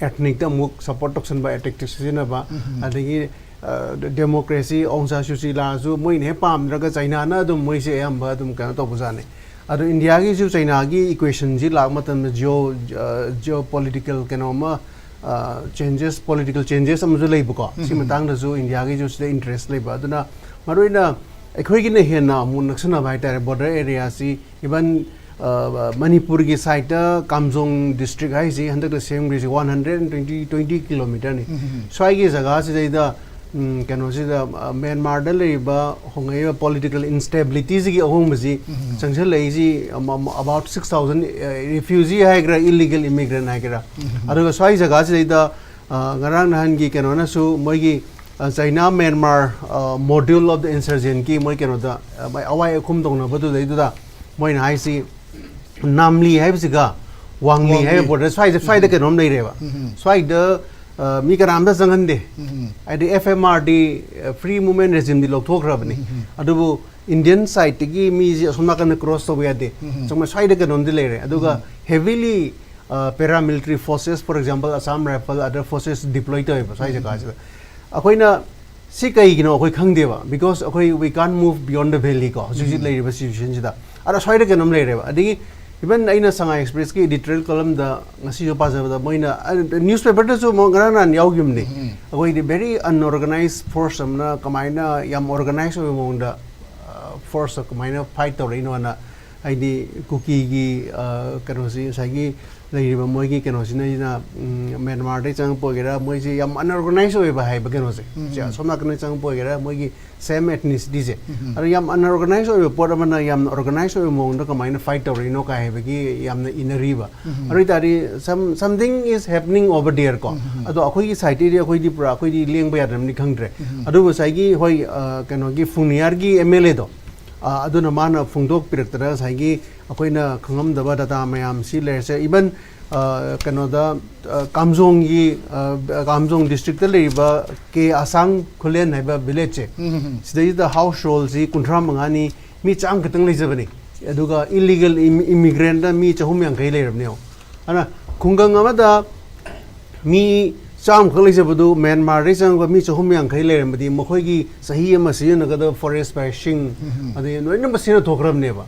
ꯑꯦꯊꯅꯤꯛꯇ ꯑꯃꯨꯛ ꯁꯞꯄꯣꯔꯠ ꯇꯧꯁꯟꯕ, ꯑꯦꯊꯅꯤꯛꯇ ꯁꯤꯖꯤꯟꯅꯕ, ꯑꯗꯒꯤ, ꯑ, ꯗꯦꯃꯣꯀ꯭ꯔꯦꯁꯤ, ꯑꯣꯡ ꯁꯥꯟ ꯁꯨ ꯆꯤ ꯂꯥꯛꯑꯁꯨ ꯃꯣꯏꯅ ꯍꯦꯛ ꯄꯥꯝꯗ꯭ꯔꯒ ꯆꯩꯅꯥꯅ ꯑꯗꯨꯝ ꯃꯣꯏꯁꯦ ꯑꯌꯥꯝꯕ ꯑꯗꯨꯝ ꯀꯩꯅꯣ ꯇꯧꯕꯖꯥꯠꯅꯤ꯫ ꯑꯗꯣ ꯏꯟꯗꯤꯌꯥꯒꯤꯁꯨ ꯆꯩꯅꯥꯒꯤ ꯏꯀ꯭ꯋꯦꯁꯟꯁꯤ ꯂꯥꯛꯄ ꯃꯇꯝꯗ ꯖꯤꯑꯣ, ꯑ, ꯖꯤꯑꯣ ꯄꯣꯂꯤꯇꯤꯀꯦꯜ ꯀꯩꯅꯣ ꯑꯃ, ꯑ, ꯆꯦꯟꯖꯦꯁ, ꯄꯣꯂꯤꯇꯤꯀꯦꯜ ꯆꯦꯟꯖꯦꯁ ꯑꯃꯁꯨ ꯂꯩꯕꯀꯣ꯫ ꯁꯤ ꯃꯇꯥꯡꯗꯁꯨ ꯏꯟꯗꯤꯌꯥꯒꯤꯁꯨ ꯁꯤꯗ ꯏꯟꯇꯔꯦꯁ ꯂꯩꯕ꯫ ꯑꯗꯨꯅ ꯃꯔꯨꯑꯣꯏꯅ ꯑꯩꯈꯣꯏꯒꯤꯅ ꯍꯦꯟꯅ ꯑꯃꯨꯛ ꯅꯛꯁꯟꯅꯕ ꯍꯥꯏꯇꯥꯔꯦ, ꯕꯣꯔꯗꯔ ꯑꯦꯔꯤꯌꯥꯁꯤ꯫ ꯏꯚꯟ, ꯑ, ꯃꯅꯤꯄꯨꯔꯒꯤ ꯁꯥꯏꯠꯇ ꯀꯥꯝꯖꯣꯡ ꯗꯤꯁꯇ꯭ꯔꯤꯛ ꯍꯥꯏꯁꯤ ꯍꯟꯗꯛꯇ ꯁꯦꯝꯈ꯭ꯔꯤꯁꯤ one hundred and twenty, twenty ꯀꯤꯂꯣꯃꯤꯇꯔꯅꯤ꯫ ꯁ꯭ꯋꯥꯏꯒꯤ ꯖꯒꯥꯁꯤꯗꯩꯗ, ꯎꯝ, ꯀꯩꯅꯣꯁꯤꯗ, ꯑ, ꯃ꯭ꯌꯥꯟꯃꯥꯔꯗ ꯂꯩꯔꯤꯕ ꯍꯣꯡꯉꯛꯏꯕ ꯄꯣꯂꯤꯇꯤꯀꯦꯜ ꯏꯟꯁꯇꯦꯕꯤꯂꯤꯇꯤꯁꯤꯒꯤ ꯑꯍꯣꯡꯕꯁꯤ ꯆꯪꯁꯤꯜꯂꯛꯏꯁꯤ, ꯑꯃ, ꯑꯃ, about six thousand, ꯑ, refugee ꯍꯥꯏꯒꯦꯔꯥ, illegal immigrant ꯍꯥꯏꯒꯦꯔꯥ꯫ ꯑꯗꯨꯒ ꯁ꯭ꯋꯥꯏ ꯖꯒꯥꯁꯤꯗꯩꯗ, ꯑ, ꯉꯔꯥꯡ ꯅꯍꯥꯟꯒꯤ ꯀꯩꯅꯣꯅꯁꯨ ꯃꯣꯏꯒꯤ, ꯑ, ꯆꯩꯅꯥ ꯃ꯭ꯌꯥꯟꯃꯥꯔ, ꯑ, module of the insurgentꯀꯤ ꯃꯣꯏ ꯀꯩꯅꯣꯗ, ꯑ, ꯃꯣꯏ ꯑꯋꯥꯏ ꯑꯈꯨꯝ ꯇꯧꯅꯕꯗꯨꯗꯩꯗꯨꯗ ꯃꯣꯏꯅ ꯍꯥꯏꯁꯤ ꯅꯥꯝꯂꯤ ꯍꯥꯏꯕꯁꯤꯒ ꯋꯥꯡꯂꯤ ꯍꯥꯏꯕ ꯕꯣꯔꯗꯔ ꯁ꯭ꯋꯥꯏꯗ ꯁ꯭ꯋꯥꯏꯗ ꯀꯩꯅꯣꯝ ꯂꯩꯔꯦꯕ꯫ ꯎꯝ꯫ ꯁ꯭ꯋꯥꯏꯗ ꯑ, ꯃꯤ ꯀꯅꯥꯝꯇ ꯆꯪꯍꯟꯗꯦ꯫ ꯎꯝ꯫ ꯍꯥꯏꯗꯤ F M R D, free movement ꯔꯦꯖꯤꯝꯗꯤ ꯂꯧꯊꯣꯛꯈ꯭ꯔꯕꯅꯤ꯫ ꯎꯝ꯫ ꯑꯗꯨꯕꯨ ꯏꯟꯗꯤꯌꯟ ꯁꯥꯏꯠꯇꯒꯤ ꯃꯤꯁꯦ ꯑꯁꯣꯝ ꯅꯥꯀꯟꯗ ꯀ꯭ꯔꯣꯁ ꯇꯧꯕ ꯌꯥꯗꯦ꯫ ꯎꯝ꯫ ꯆꯨꯝꯅ ꯁ꯭ꯋꯥꯏꯗ ꯀꯩꯅꯣꯝꯗꯤ ꯂꯩꯔꯦ꯫ ꯑꯗꯨꯒ heavily paramilitary forces, for example Assam rifle, other forces deploy ꯇꯧꯋꯦꯕ ꯁ꯭ꯋꯥꯏ ꯖꯒꯥꯁꯤꯗ꯫ ꯑꯩꯈꯣꯏꯅ ꯁꯤ ꯀꯩꯒꯤꯅꯣ ꯑꯩꯈꯣꯏ ꯈꯪꯗꯦꯕ, ꯕꯤꯀꯣꯁ ꯑꯩꯈꯣꯏ we can't move beyond the valley ꯀꯣ, ꯍꯧꯖꯤꯛ ꯍꯧꯖꯤꯛ ꯂꯩꯔꯤꯕ ꯁꯤꯆꯨꯋꯦꯁꯟꯁꯤꯗ꯫ ꯑꯗ ꯁ꯭ꯋꯥꯏꯗ ꯀꯩꯅꯣꯝ ꯂꯩꯔꯦꯕ꯫ ꯑꯗꯒꯤ ꯏꯚꯟ ꯑꯩꯅ ꯁꯉꯥꯏ ꯑꯦꯛꯁꯄ꯭ꯔꯦꯁꯀꯤ ꯏꯗꯤꯇꯣꯔꯤꯌꯦꯜ ꯀꯣꯂꯝꯗ ꯉꯁꯤꯁꯨ ꯄꯥꯖꯕꯗ ꯃꯣꯏꯅ, ꯅ꯭ꯌꯨꯁꯄꯦꯄꯔꯗꯁꯨ ꯉꯔꯥꯡ ꯅꯍꯥꯟ ꯌꯥꯎꯈꯤꯕꯅꯤ꯫ ꯑꯩꯈꯣꯏꯗꯤ ꯚꯦꯔꯤ ꯑꯟꯑꯣꯔꯒꯅꯥꯏꯖ ꯐꯣꯔꯁ ꯑꯃꯅ ꯀꯃꯥꯏꯅ ꯌꯥꯝ ꯑꯣꯔꯒꯅꯥꯏꯖ ꯑꯣꯏꯕ ꯃꯑꯣꯡꯗ ꯐꯣꯔꯁ ꯀꯃꯥꯏꯅ ꯐꯥꯏꯠ ꯇꯧꯔꯛꯏꯅꯣꯅ꯫ ꯍꯥꯏꯗꯤ ꯀꯨꯀꯤꯒꯤ, ꯑ, ꯀꯩꯅꯣꯁꯤ ꯉꯁꯥꯏꯒꯤ ꯂꯩꯔꯤꯕ ꯃꯣꯏꯒꯤ ꯀꯩꯅꯣꯁꯤꯅ, ꯎꯝ, ꯃ꯭ꯌꯥꯟꯃꯥꯔꯗꯩ ꯆꯪꯉꯛꯄ ꯑꯣꯏꯒꯦꯔꯥ, ꯃꯣꯏꯁꯤ ꯌꯥꯝ ꯑꯟꯑꯣꯔꯒꯅꯥꯏꯖ ꯑꯣꯏꯕ ꯍꯥꯏꯕ ꯀꯩꯅꯣꯁꯦ꯫ ꯁꯤ ꯑꯁꯣꯝ ꯅꯥꯀꯟꯗꯩ ꯆꯪꯉꯛꯄ ꯑꯣꯏꯒꯦꯔꯥ, ꯃꯣꯏꯒꯤ ꯁꯦꯝ ꯑꯦꯊꯅꯤꯁꯤꯇꯤꯁꯦ꯫ ꯑꯗꯣ ꯌꯥꯝ ꯑꯟꯑꯣꯔꯒꯅꯥꯏꯖ ꯑꯣꯏꯕ ꯄꯣꯠ ꯑꯃꯅ ꯌꯥꯝꯅ ꯑꯣꯔꯒꯅꯥꯏꯖ ꯑꯣꯏꯕ ꯃꯑꯣꯡꯗ ꯀꯃꯥꯏꯅ ꯐꯥꯏꯠ ꯇꯧꯔꯛꯏꯅꯣ ꯀꯥꯏ ꯍꯥꯏꯕꯒꯤ ꯌꯥꯝꯅ ꯏꯅꯔꯤꯕ꯫ ꯑꯗꯨ ꯑꯣꯏꯇꯥꯔꯗꯤ some, something is happening over there ꯀꯣ꯫ ꯑꯗꯣ ꯑꯩꯈꯣꯏꯒꯤ ꯁꯥꯏꯠꯇꯩꯗꯤ ꯑꯩꯈꯣꯏꯗꯤ ꯄꯨꯔꯥ ꯑꯩꯈꯣꯏꯗꯤ ꯂꯦꯡꯕ ꯌꯥꯗ꯭ꯔꯕꯅꯤ ꯈꯪꯗ꯭ꯔꯦ꯫ ꯑꯗꯨꯕꯨ ꯉꯁꯥꯏꯒꯤ ꯍꯣꯏ, ꯑ, ꯀꯩꯅꯣꯒꯤ ꯐꯨꯡꯅꯤꯌꯥꯔꯒꯤ ꯑꯦꯝ ꯑꯦꯜ ꯑꯦꯗꯣ, ꯑ, ꯑꯗꯨꯅ ꯃꯥꯅ ꯐꯣꯡꯗꯣꯛꯄꯤꯔꯛꯇꯅ ꯉꯁꯥꯏꯒꯤ ꯑꯩꯈꯣꯏꯅ ꯈꯪꯉꯝꯗꯕ ꯗꯇꯥ ꯃꯌꯥꯝꯁꯤ ꯂꯩꯔꯁꯦ꯫ ꯏꯚꯟ, ꯑ, ꯀꯩꯅꯣꯗ, ꯑ, ꯀꯥꯝꯖꯣꯡꯒꯤ, ꯑ, ꯀꯥꯝꯖꯣꯡ ꯗꯤꯁꯇ꯭ꯔꯤꯛꯇ ꯂꯩꯔꯤꯕ ꯀꯦ ꯑꯁꯥꯡ ꯈꯨꯂꯦꯟ ꯍꯥꯏꯕ ꯚꯤꯂꯦꯖꯁꯦ, ꯁꯤꯗꯩꯁꯤꯗ ꯍꯥꯎꯁ ꯍꯣꯜꯁꯤ ꯀꯨꯟꯊ꯭ꯔꯥ ꯃꯉꯥꯅꯤ, ꯃꯤ ꯆꯥꯝ ꯈꯛꯇꯪ ꯂꯩꯖꯕꯅꯤ꯫ ꯑꯗꯨꯒ ꯏꯂꯤꯒꯦꯜ ꯏꯃꯤꯒ꯭ꯔꯦꯟꯗ ꯃꯤ ꯆꯍꯨꯝ ꯌꯥꯡꯈꯩ ꯂꯩꯔꯕꯅꯦ꯫ ꯑꯗꯨꯅ ꯈꯨꯡꯒꯪ ꯑꯃꯗ ꯃꯤ ꯆꯥꯝꯃꯈꯛ ꯂꯩꯖꯕꯗꯨ ꯃ꯭ꯌꯥꯟꯃꯥꯔꯗꯩ ꯆꯪꯉꯛꯄ ꯃꯤ ꯆꯍꯨꯝ ꯌꯥꯡꯈꯩ ꯂꯩꯔꯝꯕꯗꯤ ꯃꯈꯣꯏꯒꯤ ꯆꯍꯤ ꯑꯃ ꯁꯤꯖꯤꯟꯅꯒꯗꯕ ꯐꯣꯔꯦꯁ ꯐꯥꯏꯌꯔꯁꯤꯡ, ꯑꯗꯩ ꯂꯣꯏꯅꯃꯛ ꯁꯤꯖꯤꯟꯅꯊꯣꯛꯈ꯭ꯔꯕꯅꯦꯕ꯫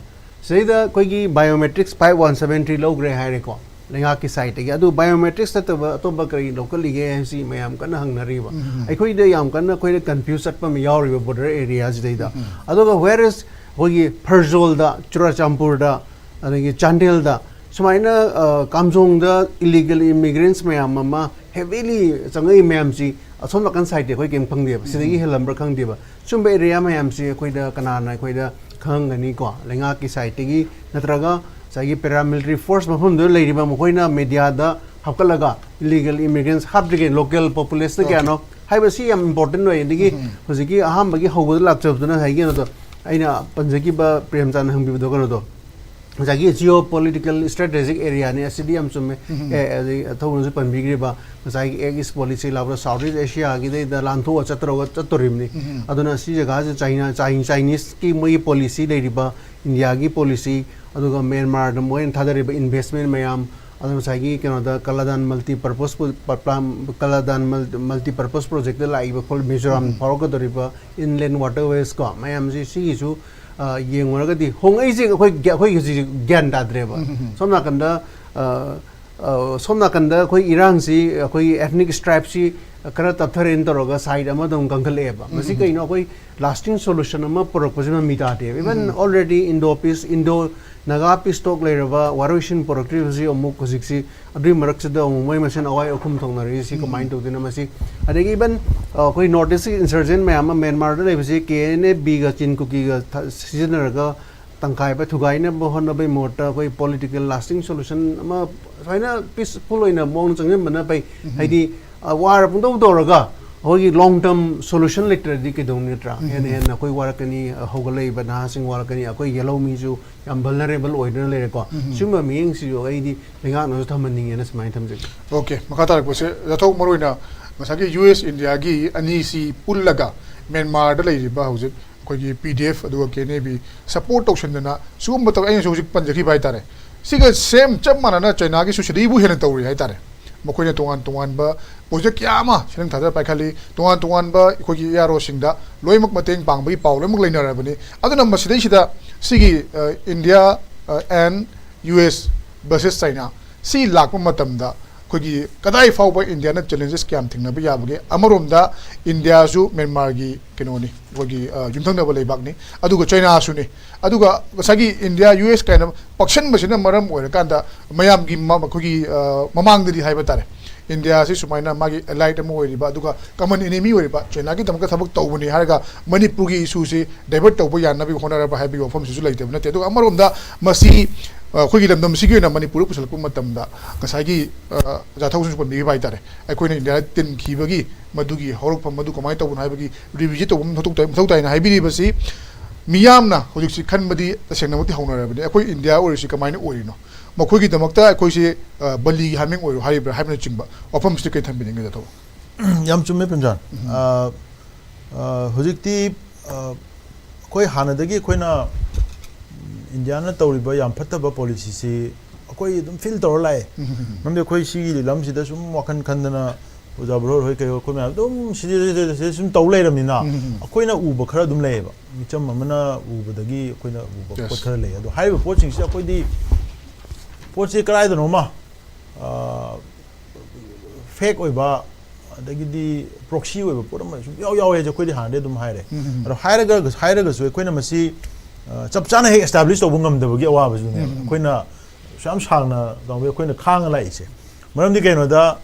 ꯁꯤꯗꯩꯗ ꯑꯩꯈꯣꯏꯒꯤ biometrics five one seven three ꯂꯧꯈ꯭ꯔꯦ ꯍꯥꯏꯔꯦꯀꯣ, ꯂꯩꯉꯥꯛꯀꯤ ꯁꯥꯏꯠꯇꯒꯤ꯫ ꯑꯗꯨ ꯕꯥꯏꯑꯣꯃꯦꯇ꯭ꯔꯤꯛꯁ ꯅꯠꯇꯕ ꯑꯇꯣꯞꯄ ꯀꯔꯤ ꯂꯧꯈꯠꯂꯤꯒꯦ ꯍꯥꯏꯕꯁꯤ ꯃꯌꯥꯝ ꯀꯟꯅ ꯍꯪꯅꯔꯤꯕ꯫ ꯑꯩꯈꯣꯏꯗ ꯌꯥꯝ ꯀꯟꯅ ꯑꯩꯈꯣꯏꯗ ꯀꯟꯐ꯭ꯌꯨꯁ ꯆꯠꯄ ꯑꯃ ꯌꯥꯎꯔꯤꯕ ꯕꯣꯔꯗꯔ ꯑꯦꯔꯤꯌꯥꯁꯤꯗꯩꯗ꯫ ꯑꯗꯨꯒ where is ꯑꯩꯈꯣꯏꯒꯤ ꯐꯔꯖꯣꯜꯗ, ꯆꯨꯔꯥꯆꯥꯟꯄꯨꯔꯗ, ꯑꯗꯒꯤ ꯆꯥꯟꯗꯦꯜꯗ ꯁꯨꯃꯥꯏꯅ, ꯑ, ꯀꯥꯝꯖꯣꯡꯗ ꯏꯂꯤꯒꯦꯜ ꯏꯃꯤꯒ꯭ꯔꯦꯟꯁ ꯃꯌꯥꯝ ꯑꯃ ꯍꯦꯚꯤꯂꯤ ꯆꯪꯉꯛꯏ ꯃꯌꯥꯝꯁꯤ ꯑꯁꯣꯝ ꯅꯥꯀꯟ ꯁꯥꯏꯠꯇꯤ ꯑꯩꯈꯣꯏ ꯀꯩꯝ ꯈꯪꯗꯦꯕ, ꯁꯤꯗꯒꯤ ꯍꯦꯜꯂꯝꯕ꯭ꯔꯥ ꯈꯪꯗꯦꯕ꯫ ꯁꯨꯝꯕ ꯑꯦꯔꯤꯌꯥ ꯃꯌꯥꯝꯁꯤ ꯑꯩꯈꯣꯏꯗ ꯀꯅꯥꯅ ꯑꯩꯈꯣꯏꯗ ꯈꯪꯍꯟꯒꯅꯤꯀꯣ? ꯂꯩꯉꯥꯛꯀꯤ ꯁꯥꯏꯠꯇꯒꯤ ꯅꯠꯇ꯭ꯔꯒ ꯉꯁꯥꯏꯒꯤ ꯄꯦꯔꯥꯃꯤꯂꯤꯇꯔꯤ ꯐꯣꯔꯁ ꯃꯐꯝꯗꯨꯗ ꯂꯩꯔꯤꯕ ꯃꯈꯣꯏꯅ ꯃꯦꯗꯤꯌꯥꯗ ꯍꯥꯞꯀꯠꯂꯒ ꯏꯂꯤꯒꯦꯜ ꯏꯃꯤꯒ꯭ꯔꯦꯟꯁ ꯍꯥꯞꯇ꯭ꯔꯤꯉꯩ ꯂꯣꯀꯦꯜ ꯄꯣꯄꯨꯂꯦꯁꯟꯗ ꯀꯌꯥꯅꯣ ꯍꯥꯏꯕꯁꯤ ꯌꯥꯝ ꯏꯝꯄꯣꯔꯇꯦꯟ ꯑꯣꯏ꯫ ꯑꯗꯒꯤ ꯍꯧꯖꯤꯛꯀꯤ ꯑꯍꯥꯟꯕꯒꯤ ꯍꯧꯕꯗ ꯂꯥꯛꯆꯕꯗꯨꯅ ꯉꯁꯥꯏꯒꯤ ꯀꯩꯅꯣꯗꯣ, ꯑꯩꯅ ꯄꯟꯖꯈꯤꯕ ꯄ꯭ꯔꯦꯝꯆꯥꯟꯅ ꯍꯪꯕꯤꯕꯗꯣ, ꯀꯩꯅꯣꯗꯣ, ꯉꯁꯥꯏꯒꯤ ꯖꯤꯑꯣ ꯄꯣꯂꯤꯇꯤꯀꯦꯜ ꯏꯁꯇ꯭ꯔꯦꯇꯦꯖꯤꯛ ꯑꯦꯔꯤꯌꯥꯅꯤ, ꯑꯁꯤꯗꯤ ꯌꯥꯝ ꯆꯨꯝꯃꯦ꯫ ꯑꯦ, ꯑꯗꯩ ꯊꯧꯅꯁꯨ ꯄꯟꯕꯤꯈ꯭ꯔꯤꯕ ꯉꯁꯥꯏꯒꯤ ꯑꯦꯛ ꯏꯁ ꯄꯣꯂꯤꯁꯤ ꯂꯥꯛꯄꯗ ꯁꯥꯎꯠ ꯏꯁ ꯑꯦꯁꯤꯌꯥꯒꯤꯗꯩꯗ ꯂꯥꯟꯊꯣꯛꯑ ꯆꯠꯇꯧꯔꯒ ꯆꯠꯇꯣꯔꯤꯕꯅꯤ꯫ ꯑꯗꯨꯅ ꯁꯤ ꯖꯒꯥꯁꯤ ꯆꯥꯏꯅꯥ ꯆꯥꯏ ꯆꯥꯏꯅꯤꯁꯀꯤ ꯃꯣꯏꯒꯤ ꯄꯣꯂꯤꯁꯤ ꯂꯩꯔꯤꯕ, ꯏꯟꯗꯤꯌꯥꯒꯤ ꯄꯣꯂꯤꯁꯤ, ꯑꯗꯨꯒ ꯃ꯭ꯌꯥꯟꯃꯥꯔꯗ ꯃꯣꯏꯅ ꯊꯥꯗꯔꯤꯕ ꯏꯟꯚꯦꯁꯃꯦꯟ ꯃꯌꯥꯝ, ꯑꯗꯨ ꯉꯁꯥꯏꯒꯤ ꯀꯩꯅꯣꯗ Kaladan multipurpose Kaladan multipurpose project ꯂꯥꯛꯏꯕ ꯈꯣꯠ ꯃꯤꯖꯣꯔꯥꯝ ꯐꯥꯎꯔꯛꯀꯗꯧꯔꯤꯕ ꯏꯟꯂꯦꯟ ꯋꯥꯇꯔꯋꯦꯁ ꯀꯣ ꯃꯌꯥꯝꯁꯤ, ꯁꯤꯒꯤꯁꯨ ꯑ, ꯌꯦꯡꯉꯨꯔꯒꯗꯤ ꯍꯣꯡꯉꯛꯏꯁꯦ ꯑꯩꯈꯣꯏ ꯑꯩꯈꯣꯏ ꯍꯧꯖꯤꯛ ꯒ꯭ꯌꯥꯟ ꯇꯥꯗ꯭ꯔꯦꯕ꯫ ꯁꯣꯝ ꯅꯥꯀꯟꯗ ꯑ, ꯑ, ꯁꯣꯝ ꯅꯥꯀꯟꯗ ꯑꯩꯈꯣꯏ ꯏꯔꯥꯡꯁꯤ, ꯑꯩꯈꯣꯏꯒꯤ ethnic stripeꯁꯤ ꯈꯔ ꯇꯞꯊꯔꯦꯅ ꯇꯧꯔꯒ side ꯑꯃꯗ ꯑꯃꯨꯛ ꯀꯟꯈꯠꯂꯛꯑꯦꯕ꯫ ꯃꯁꯤ ꯀꯩꯅꯣ? ꯑꯩꯈꯣꯏ lasting solution ꯑꯃ ꯄꯨꯔꯛꯄꯁꯤ ꯃꯃꯤ ꯇꯥꯗꯦꯕ꯫ Even already Indo peace, Indo Naga peace talk ꯂꯩꯔꯕ ꯋꯥꯔꯣꯏꯁꯤꯟ ꯄꯨꯔꯛꯇ꯭ꯔꯤꯕꯁꯤ ꯑꯃꯨꯛ ꯍꯧꯖꯤꯛꯁꯤ ꯑꯗꯨꯒꯤ ꯃꯔꯛꯁꯤꯗ ꯑꯃꯨꯛ ꯃꯣꯏ ꯃꯁꯦꯟ ꯑꯋꯥꯏ ꯑꯈꯨꯝ ꯊꯣꯛꯅꯔꯛꯏꯁꯤ ꯀꯃꯥꯏꯅ ꯇꯧꯗꯣꯏꯅꯣ? ꯃꯁꯤ ꯑꯗꯒꯤ even, ꯑ, ꯑꯩꯈꯣꯏ North Eastꯀꯤ insurgent ꯃꯌꯥꯝ ꯑꯃ ꯃ꯭ꯌꯥꯟꯃꯥꯔꯗ ꯂꯩꯕꯁꯤ K N A Bꯒ ꯆꯤꯟ ꯀꯨꯀꯤꯒ ꯊ-, ꯁꯤꯖꯤꯟꯅꯔꯒ ꯇꯪꯈꯥꯏꯕ ꯊꯨꯒꯥꯏꯅꯕ ꯍꯣꯠꯅꯕꯒꯤ ꯃꯍꯨꯠꯇ ꯑꯩꯈꯣꯏ political lasting solution ꯑꯃ ꯁꯨꯃꯥꯏꯅ peaceful ꯑꯣꯏꯅ ꯃꯑꯣꯡꯗ ꯆꯪꯁꯤꯟꯕꯅ ꯐꯩ꯫ ꯍꯥꯏꯗꯤ, ꯑ, ꯋꯥꯔ ꯄꯨꯡꯇꯧ ꯇꯧꯔꯒ ꯑꯩꯈꯣꯏꯒꯤ long term solution ꯂꯩꯇ꯭ꯔꯗꯤ ꯀꯩꯗꯧꯅꯤ, ꯅꯠꯇ꯭ꯔꯥ? ꯍꯦꯟꯅ ꯍꯦꯟꯅ ꯑꯩꯈꯣꯏ ꯋꯥꯔꯛꯀꯅꯤ, ꯑ, ꯍꯧꯒꯠꯂꯛꯏꯕ ꯅꯍꯥꯁꯤꯡ ꯋꯥꯔꯛꯀꯅꯤ, ꯑꯩꯈꯣꯏ ꯌꯦꯜꯍꯧꯃꯤꯁꯨ ꯌꯥꯝ vulnerable ꯑꯣꯏꯗꯨꯅ ꯂꯩꯔꯦꯀꯣ꯫ ꯁꯤꯒꯨꯝꯕ ꯃꯤꯠꯌꯦꯡꯁꯤꯁꯨ ꯑꯩꯗꯤ ꯂꯩꯉꯥꯛꯅꯁꯨ ꯊꯝꯍꯟꯅꯤꯡꯉꯦꯅ ꯁꯨꯃꯥꯏꯅ ꯊꯝꯖꯒꯦ꯫ Okay, ꯃꯈꯥ ꯇꯥꯔꯛꯄꯁꯦ, ꯖꯥꯊꯧ, ꯃꯔꯨꯑꯣꯏꯅ ꯉꯁꯥꯏꯒꯤ U S Indiaꯒꯤ ꯑꯅꯤꯁꯤ ꯄꯨꯜꯂꯒ ꯃ꯭ꯌꯥꯟꯃꯥꯔꯗ ꯂꯩꯔꯤꯕ ꯍꯧꯖꯤꯛ ꯑꯩꯈꯣꯏꯒꯤ P D F ꯑꯗꯨꯒ K N A B support ꯇꯧꯁꯟꯗꯅ ꯁꯤꯒꯨꯝꯕ ꯇꯧ-, ꯑꯩꯅꯁꯨ ꯍꯧꯖꯤꯛ ꯄꯟꯖꯈꯤꯕ ꯍꯥꯏꯇꯥꯔꯦ꯫ ꯁꯤꯒ same ꯆꯞ ꯃꯥꯟꯅꯅ ꯆꯥꯏꯅꯥꯒꯤ ꯁꯨꯁꯤꯗꯤꯕꯨ ꯍꯦꯟꯅ ꯇꯧꯔꯤ ꯍꯥꯏꯇꯥꯔꯦ꯫ ꯃꯈꯣꯏꯅ ꯇꯣꯉꯥꯟ ꯇꯣꯉꯥꯟꯕ project ꯀꯌꯥ ꯑꯃ ꯁꯦꯟꯖꯥ ꯊꯥꯗ ꯄꯥꯏꯈꯠꯂꯤ, ꯇꯣꯉꯥꯟ ꯇꯣꯉꯥꯟꯕ ꯑꯩꯈꯣꯏꯒꯤ A R Oꯁꯤꯡꯗ ꯂꯣꯏꯅꯃꯛ ꯃꯇꯦꯡ ꯄꯥꯡꯕꯒꯤ ꯄꯥꯎ ꯂꯣꯏꯅꯃꯛ ꯂꯩꯅꯔꯕꯅꯤ꯫ ꯑꯗꯨꯅ ꯃꯁꯤꯗꯩꯁꯤꯗ ꯁꯤꯒꯤ, ꯑ, India, ꯑ, and U S versus China ꯁꯤ ꯂꯥꯛꯄ ꯃꯇꯝꯗ ꯑꯩꯈꯣꯏꯒꯤ ꯀꯗꯥꯏ ꯐꯥꯎꯕ ꯏꯟꯗꯤꯌꯥꯅ challenges ꯀꯌꯥꯝ ꯊꯦꯡꯅꯕ ꯌꯥꯕꯒꯦ? ꯑꯃꯔꯣꯝꯗ ꯏꯟꯗꯤꯌꯥꯁꯨ ꯃ꯭ꯌꯥꯟꯃꯥꯔꯒꯤ ꯀꯩꯅꯣꯅꯤ, ꯑꯩꯈꯣꯏꯒꯤ, ꯑ, ꯌꯨꯝꯊꯪꯅꯕ ꯂꯩꯕꯥꯛꯅꯤ, ꯑꯗꯨꯒ ꯆꯥꯏꯅꯥꯁꯨꯅꯤ꯫ ꯑꯗꯨꯒ ꯉꯁꯥꯏꯒꯤ ꯏꯟꯗꯤꯌꯥ, U S ꯀꯥꯏꯅ ꯄꯛꯁꯟꯕꯁꯤꯅ ꯃꯔꯝ ꯑꯣꯏꯔꯀꯥꯟꯗ ꯃꯌꯥꯝꯒꯤ ꯃ-, ꯑꯩꯈꯣꯏꯒꯤ, ꯑ, ꯃꯃꯥꯡꯗꯗꯤ ꯍꯥꯏꯕ ꯇꯥꯔꯦ, ꯏꯟꯗꯤꯌꯥꯁꯤ ꯁꯨꯃꯥꯏꯅ ꯃꯥꯒꯤ allied ꯑꯃ ꯑꯣꯏꯔꯤꯕ, ꯑꯗꯨꯒ common enemy ꯑꯣꯏꯔꯤꯕ ꯆꯥꯏꯅꯥꯒꯤꯗꯃꯛꯇ ꯊꯕꯛ ꯇꯧꯕꯅꯤ ꯍꯥꯏꯔꯒ ꯃꯅꯤꯄꯨꯔꯒꯤ issueꯁꯤ divert ꯇꯧꯕ ꯌꯥꯅꯕꯒꯤ ꯍꯣꯠꯅꯔꯕ ꯍꯥꯏꯕꯒꯤ ꯋꯥꯐꯝꯁꯤꯁꯨ ꯂꯩꯇꯕ ꯅꯠꯇꯦ꯫ ꯑꯗꯨꯒ ꯑꯃꯔꯣꯝꯗ ꯃꯁꯤ, ꯑ, ꯑꯩꯈꯣꯏꯒꯤ ꯂꯝꯗꯝꯁꯤꯒꯤ ꯑꯣꯏꯅ ꯃꯅꯤꯄꯨꯔꯗ ꯄꯨꯁꯤꯜꯂꯛꯄ ꯃꯇꯝꯗ ꯉꯁꯥꯏꯒꯤ, ꯑ, ꯖꯥꯊꯧꯁꯤꯡꯁꯨ ꯄꯟꯕꯤꯈꯤꯕ ꯍꯥꯏꯇꯥꯔꯦ, ꯑꯩꯈꯣꯏꯅ ꯏꯟꯗꯤꯌꯥꯗ ꯇꯤꯟꯈꯤꯕꯒꯤ ꯃꯗꯨꯒꯤ ꯍꯧꯔꯛꯐꯝ ꯑꯗꯨ ꯀꯃꯥꯏꯅ ꯇꯧꯕꯅꯣ ꯍꯥꯏꯕꯒꯤ revisit ꯇꯧꯕ ꯑꯃ ꯃꯊꯧ ꯇꯥꯏ, ꯃꯊꯧ ꯇꯥꯏꯅ ꯍꯥꯏꯕꯤꯔꯤꯕꯁꯤ ꯃꯤꯌꯥꯝꯅ ꯍꯧꯖꯤꯛꯁꯤ ꯈꯟꯕꯗꯤ ꯇꯁꯦꯡꯅꯃꯛꯇꯤ ꯍꯧꯅꯔꯕꯅꯤ, ꯑꯩꯈꯣꯏ ꯏꯟꯗꯤꯌꯥ ꯑꯣꯏꯔꯤꯁꯤ ꯀꯃꯥꯏꯅ ꯑꯣꯏꯔꯤꯅꯣ, ꯃꯈꯣꯏꯒꯤꯗꯃꯛꯇ ꯑꯩꯈꯣꯏꯁꯤ, ꯑ, ꯕꯂꯤꯒꯤ ꯍꯥꯃꯦꯡ ꯑꯣꯏꯔꯣ ꯍꯥꯏꯔꯤꯕ꯭ꯔꯥ ꯍꯥꯏꯕꯅꯆꯤꯡꯕ ꯋꯥꯐꯝꯁꯤꯗ ꯀꯩ ꯊꯝꯕꯤꯅꯤꯡꯒꯦ, ꯗꯥ ꯊꯧꯕ? ꯌꯥꯝ ꯆꯨꯝꯃꯦ, ꯄ꯭ꯔꯦꯝꯆꯥꯟ꯫ ꯎꯝ꯫ ꯑ, ꯑ, ꯍꯧꯖꯤꯛꯇꯤ, ꯑ, ꯑꯩꯈꯣꯏ ꯍꯥꯟꯅꯗꯒꯤ ꯑꯩꯈꯣꯏꯅ, ꯎꯝ, ꯏꯟꯗꯤꯌꯥꯅ ꯇꯧꯔꯤꯕ ꯌꯥꯝ ꯐꯠꯇꯕ ꯄꯣꯂꯤꯁꯤꯁꯤ ꯑꯩꯈꯣꯏ ꯑꯗꯨꯝ ꯐꯤꯜ ꯇꯧꯔ ꯂꯥꯛꯑꯦ꯫ ꯎꯝ꯫ ꯃꯔꯝꯗꯤ ꯑꯩꯈꯣꯏ ꯁꯤꯒꯤ ꯂꯝꯁꯤꯗ ꯁꯨꯝ ꯋꯥꯈꯜ ꯈꯟꯗꯅ ꯑꯣꯖꯥ ꯕ꯭ꯔꯣ ꯍꯣꯏ ꯀꯩ ꯍꯣꯏ ꯑꯩꯈꯣꯏ ꯃꯌꯥꯝ ꯑꯗꯨꯝ ꯁꯤꯗ, ꯁꯤꯗ, ꯁꯤꯗ, ꯁꯤꯗ ꯁꯨꯝ ꯇꯧ ꯂꯩꯔꯕꯅꯤꯅ ꯎꯝ꯫ ꯑꯩꯈꯣꯏꯅ ꯎꯕ ꯈꯔ ꯑꯗꯨꯝ ꯂꯩꯌꯦꯕ꯫ ꯃꯤꯆꯝ ꯑꯃꯅ ꯎꯕꯗꯒꯤ ꯑꯩꯈꯣꯏꯅ ꯎꯕ Yes. ꯄꯣꯠ ꯈꯔ ꯂꯩ꯫ ꯑꯗꯣ ꯍꯥꯏꯔꯤꯕ ꯄꯣꯠꯁꯤꯡꯁꯤ ꯑꯩꯈꯣꯏꯗꯤ ꯄꯣꯠꯁꯤ ꯀꯗꯥꯏꯗꯅꯣꯃ, ꯑ, ꯐꯦꯛ ꯑꯣꯏꯕ, ꯑꯗꯒꯤꯗꯤ ꯄ꯭ꯔꯣꯛꯁꯤ ꯑꯣꯏꯕ ꯄꯣꯠ ꯑꯃ ꯁꯨꯝ ꯌꯥꯎ ꯌꯥꯎꯋꯦ ꯍꯥꯏꯁꯦ ꯑꯩꯈꯣꯏꯗꯤ ꯍꯥꯟꯅꯗꯩ ꯑꯗꯨꯝ ꯍꯥꯏꯔꯦ꯫ ꯎꯝ꯫ ꯑꯗꯣ ꯍꯥꯏꯔꯒ, ꯍꯥꯏꯔꯒꯁꯨ ꯑꯩꯈꯣꯏꯅ ꯃꯁꯤ, ꯑ, ꯆꯞ ꯆꯥꯅ ꯍꯦꯛ ꯑꯦꯁꯇꯥꯕ꯭ꯂꯤꯁ ꯇꯧꯕ ꯉꯝꯗꯕꯒꯤ ꯑꯋꯥꯕꯁꯨꯅꯦꯕ꯫ ꯎꯝ꯫ ꯑꯩꯈꯣꯏꯅ ꯌꯥꯝ ꯁꯥꯡꯅ ꯇꯧꯕ ꯑꯩꯈꯣꯏꯅ ꯈꯥꯡꯉ ꯂꯥꯛꯏꯁꯦ꯫ ꯃꯔꯝꯗꯤ ꯀꯩꯅꯣꯗ,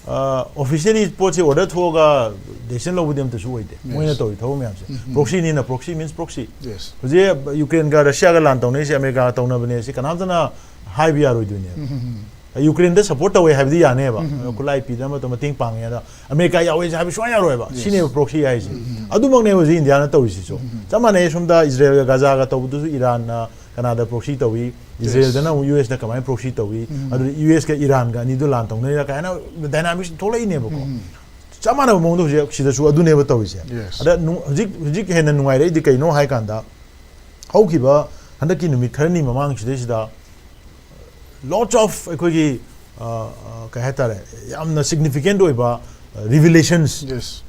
ꯑ, ꯑꯣꯐꯤꯁꯤꯌꯦꯂꯤ ꯄꯣꯠꯁꯦ ꯑꯣꯔꯗꯔ ꯊꯣꯛꯑꯒ ꯗꯤꯁꯤꯖꯟ ꯂꯧꯕꯗꯤ ꯑꯝꯇꯁꯨ ꯑꯣꯏꯗꯦ꯫ Yes. ꯃꯣꯏꯅ ꯇꯧꯔꯤ ꯊꯕꯛ ꯃꯌꯥꯝꯁꯦ꯫ ꯎꯝ꯫ ꯄ꯭ꯔꯣꯛꯁꯤꯅꯤꯅ, proxy means proxy꯫ Yes. ꯍꯧꯖꯤꯛ ꯌꯨꯀ꯭ꯔꯦꯟꯒ ꯔꯁꯤꯌꯥꯒ ꯂꯥꯟ ꯇꯧꯅꯔꯤꯁꯦ ꯑꯃꯦꯔꯤꯀꯥꯒ ꯇꯧꯅꯕꯅꯦ, ꯁꯤ ꯀꯅꯥꯝꯇꯅ ꯍꯥꯏꯕ ꯌꯥꯔꯣꯏꯗꯣꯏꯅꯦꯕ꯫ ꯎꯝ, ꯎꯝ, ꯎꯝ꯫ ꯌꯨꯀ꯭ꯔꯦꯟꯗ ꯁꯄꯣꯔꯠ ꯇꯧꯋꯦ ꯍꯥꯏꯕꯗꯤ ꯌꯥꯅꯦꯕ꯫ ꯎꯝ, ꯎꯝ, ꯎꯝ꯫ ꯈꯨꯠꯂꯥꯏ ꯄꯤꯗꯅ ꯃꯇꯝ ꯃꯇꯦꯡ ꯄꯥꯡꯉꯦ꯫ ꯑꯗ ꯑꯃꯦꯔꯤꯀꯥ ꯌꯥꯎꯋꯦ ꯍꯥꯏꯕ ꯁꯨꯡꯌꯥ ꯌꯥꯔꯣꯏꯕ꯫ Yes. ꯁꯤꯅꯦꯕ ꯄ꯭ꯔꯣꯛꯁꯤ ꯍꯥꯏꯁꯦ꯫ ꯎꯝ, ꯎꯝ, ꯎꯝ꯫ ꯑꯗꯨꯃꯛꯅꯦꯕ ꯍꯧꯖꯤꯛ ꯏꯟꯗꯤꯌꯥꯅ ꯇꯧꯔꯤꯁꯤꯁꯨ꯫ ꯎꯝ, ꯎꯝ, ꯎꯝ꯫ ꯆꯞ ꯃꯥꯟꯅꯩ꯫ ꯁꯣꯝꯗ ꯏꯖꯔꯦꯜꯒ ꯒꯥꯖꯥꯒ ꯇꯧꯕꯗꯨꯁꯨ ꯏꯔꯥꯟꯅ ꯀꯅꯥꯗ ꯄ꯭ꯔꯣꯛꯁꯤ ꯇꯧꯏ, Yes. ꯏꯖꯔꯦꯜꯗꯅ ꯑꯃꯨꯛ ꯌꯨ ꯑꯦꯁꯅ ꯀꯃꯥꯏꯅ ꯄ꯭ꯔꯣꯛꯁꯤ ꯇꯧꯏ, ꯎꯝ꯫ ꯑꯗꯨꯗ ꯌꯨ ꯑꯦꯁꯀ ꯏꯔꯥꯟꯒ ꯑꯅꯤꯗꯨ ꯂꯥꯟ ꯇꯧꯅꯔꯤꯔꯥ ꯀꯥꯏꯅ ꯗꯥꯏꯅꯥꯃꯤꯛꯁ ꯊꯣꯛꯂꯛꯏꯅꯦꯕꯀꯣ꯫ ꯎꯝ꯫ ꯆꯞ ꯃꯥꯟꯅꯕ ꯃꯑꯣꯡꯗ ꯍꯧꯖꯤꯛ ꯁꯤꯗꯁꯨ ꯑꯗꯨꯅꯦꯕ ꯇꯧꯔꯤꯁꯦ꯫ Yes. ꯑꯗ ꯅꯨꯡ-, ꯍꯧꯖꯤꯛ, ꯍꯧꯖꯤꯛ ꯍꯦꯟꯅ ꯅꯨꯡꯉꯥꯏꯔꯛꯏꯗꯤ ꯀꯩꯅꯣ ꯍꯥꯏ ꯀꯥꯟꯗ, ꯍꯧꯈꯤꯕ ꯍꯟꯗꯛꯀꯤ ꯅꯨꯃꯤꯠ ꯈꯔꯅꯤ ꯃꯃꯥꯡ ꯁꯤꯗꯩꯁꯤꯗ lots of ꯑꯩꯈꯣꯏꯒꯤ, ꯑ, ꯑ, ꯀꯩ ꯍꯥꯏꯇꯥꯔꯦ, ꯌꯥꯝꯅ significant ꯑꯣꯏꯕ, ꯑ, revelations, Yes.